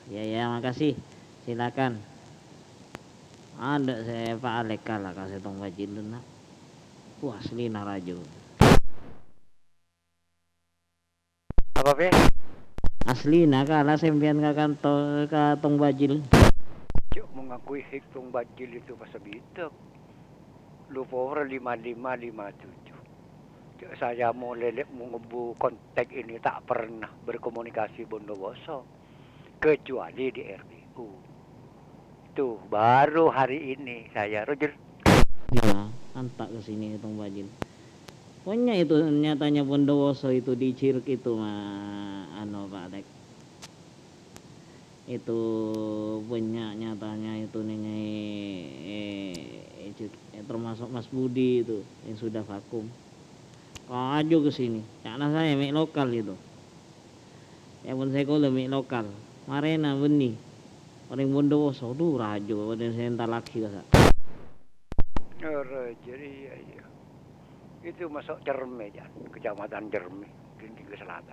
Ya, ya, makasih. Silakan. Ada saya Pak Alek kalah ka Setong Bajil nak. Wah, asli narajo. Apa, Pe? Aslina kala sampeyan ka kanto-, ka Tong Bajil. Cuk, mengakui hik Tong Bajil itu pas sabidek. Lupa ora lima lima lima tujuh. Cuk, saya mau lelek mau ngebu kontak ini tak pernah berkomunikasi Bondowoso. Kecuali di R P U. Tuh, baru hari ini saya, Roger. Iya, antak ke sini Tong Bajil. Pokoknya itu nyatanya Bondowoso itu di Cirek itu, ma-, anu, Pak Tek. Itu banyak nyatanya itu nih, Nyai, eh, eh, Cik, eh, termasuk Mas Budi itu yang sudah vakum. Kaju ke sini. Cakna saya mek lokal itu. Ya pun saya kalau mek lokal. Marena beni. Paling Bondowoso, duh, rajo, pada saya entar lagi kasa. Oh, rajo, iya, iya. Itu masuk Cerme, Jan. Kecamatan Cerme, Dinding ke Selatan.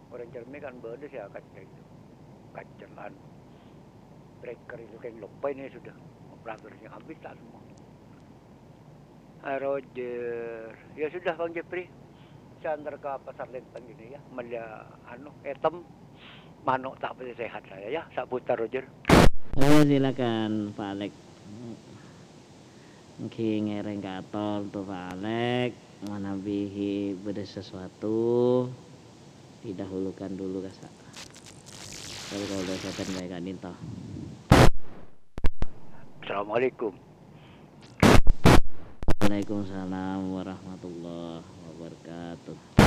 Orang Cerme kan beda sih, kacang itu. Kacang, anu. Breaker itu kan lupa ini sudah. Operatornya habis tak semua. Ah, Roger. Ya sudah, Bang Jepri. Saya antar ke Pasar Lenteng ini ya. Melihat anu, etem. Manok tak pati sehat saya ya. Sak putar, Roger. Oh, silakan, Pak Alek. Ngghi ngereng kator to, Pak Alek. Manabi bâdâ sesuatu, didahulukan dulu, kasa. Kalau kalau udah setan kayak kak Dinto. Assalamualaikum. Waalaikumsalam warahmatullahi wabarakatuh.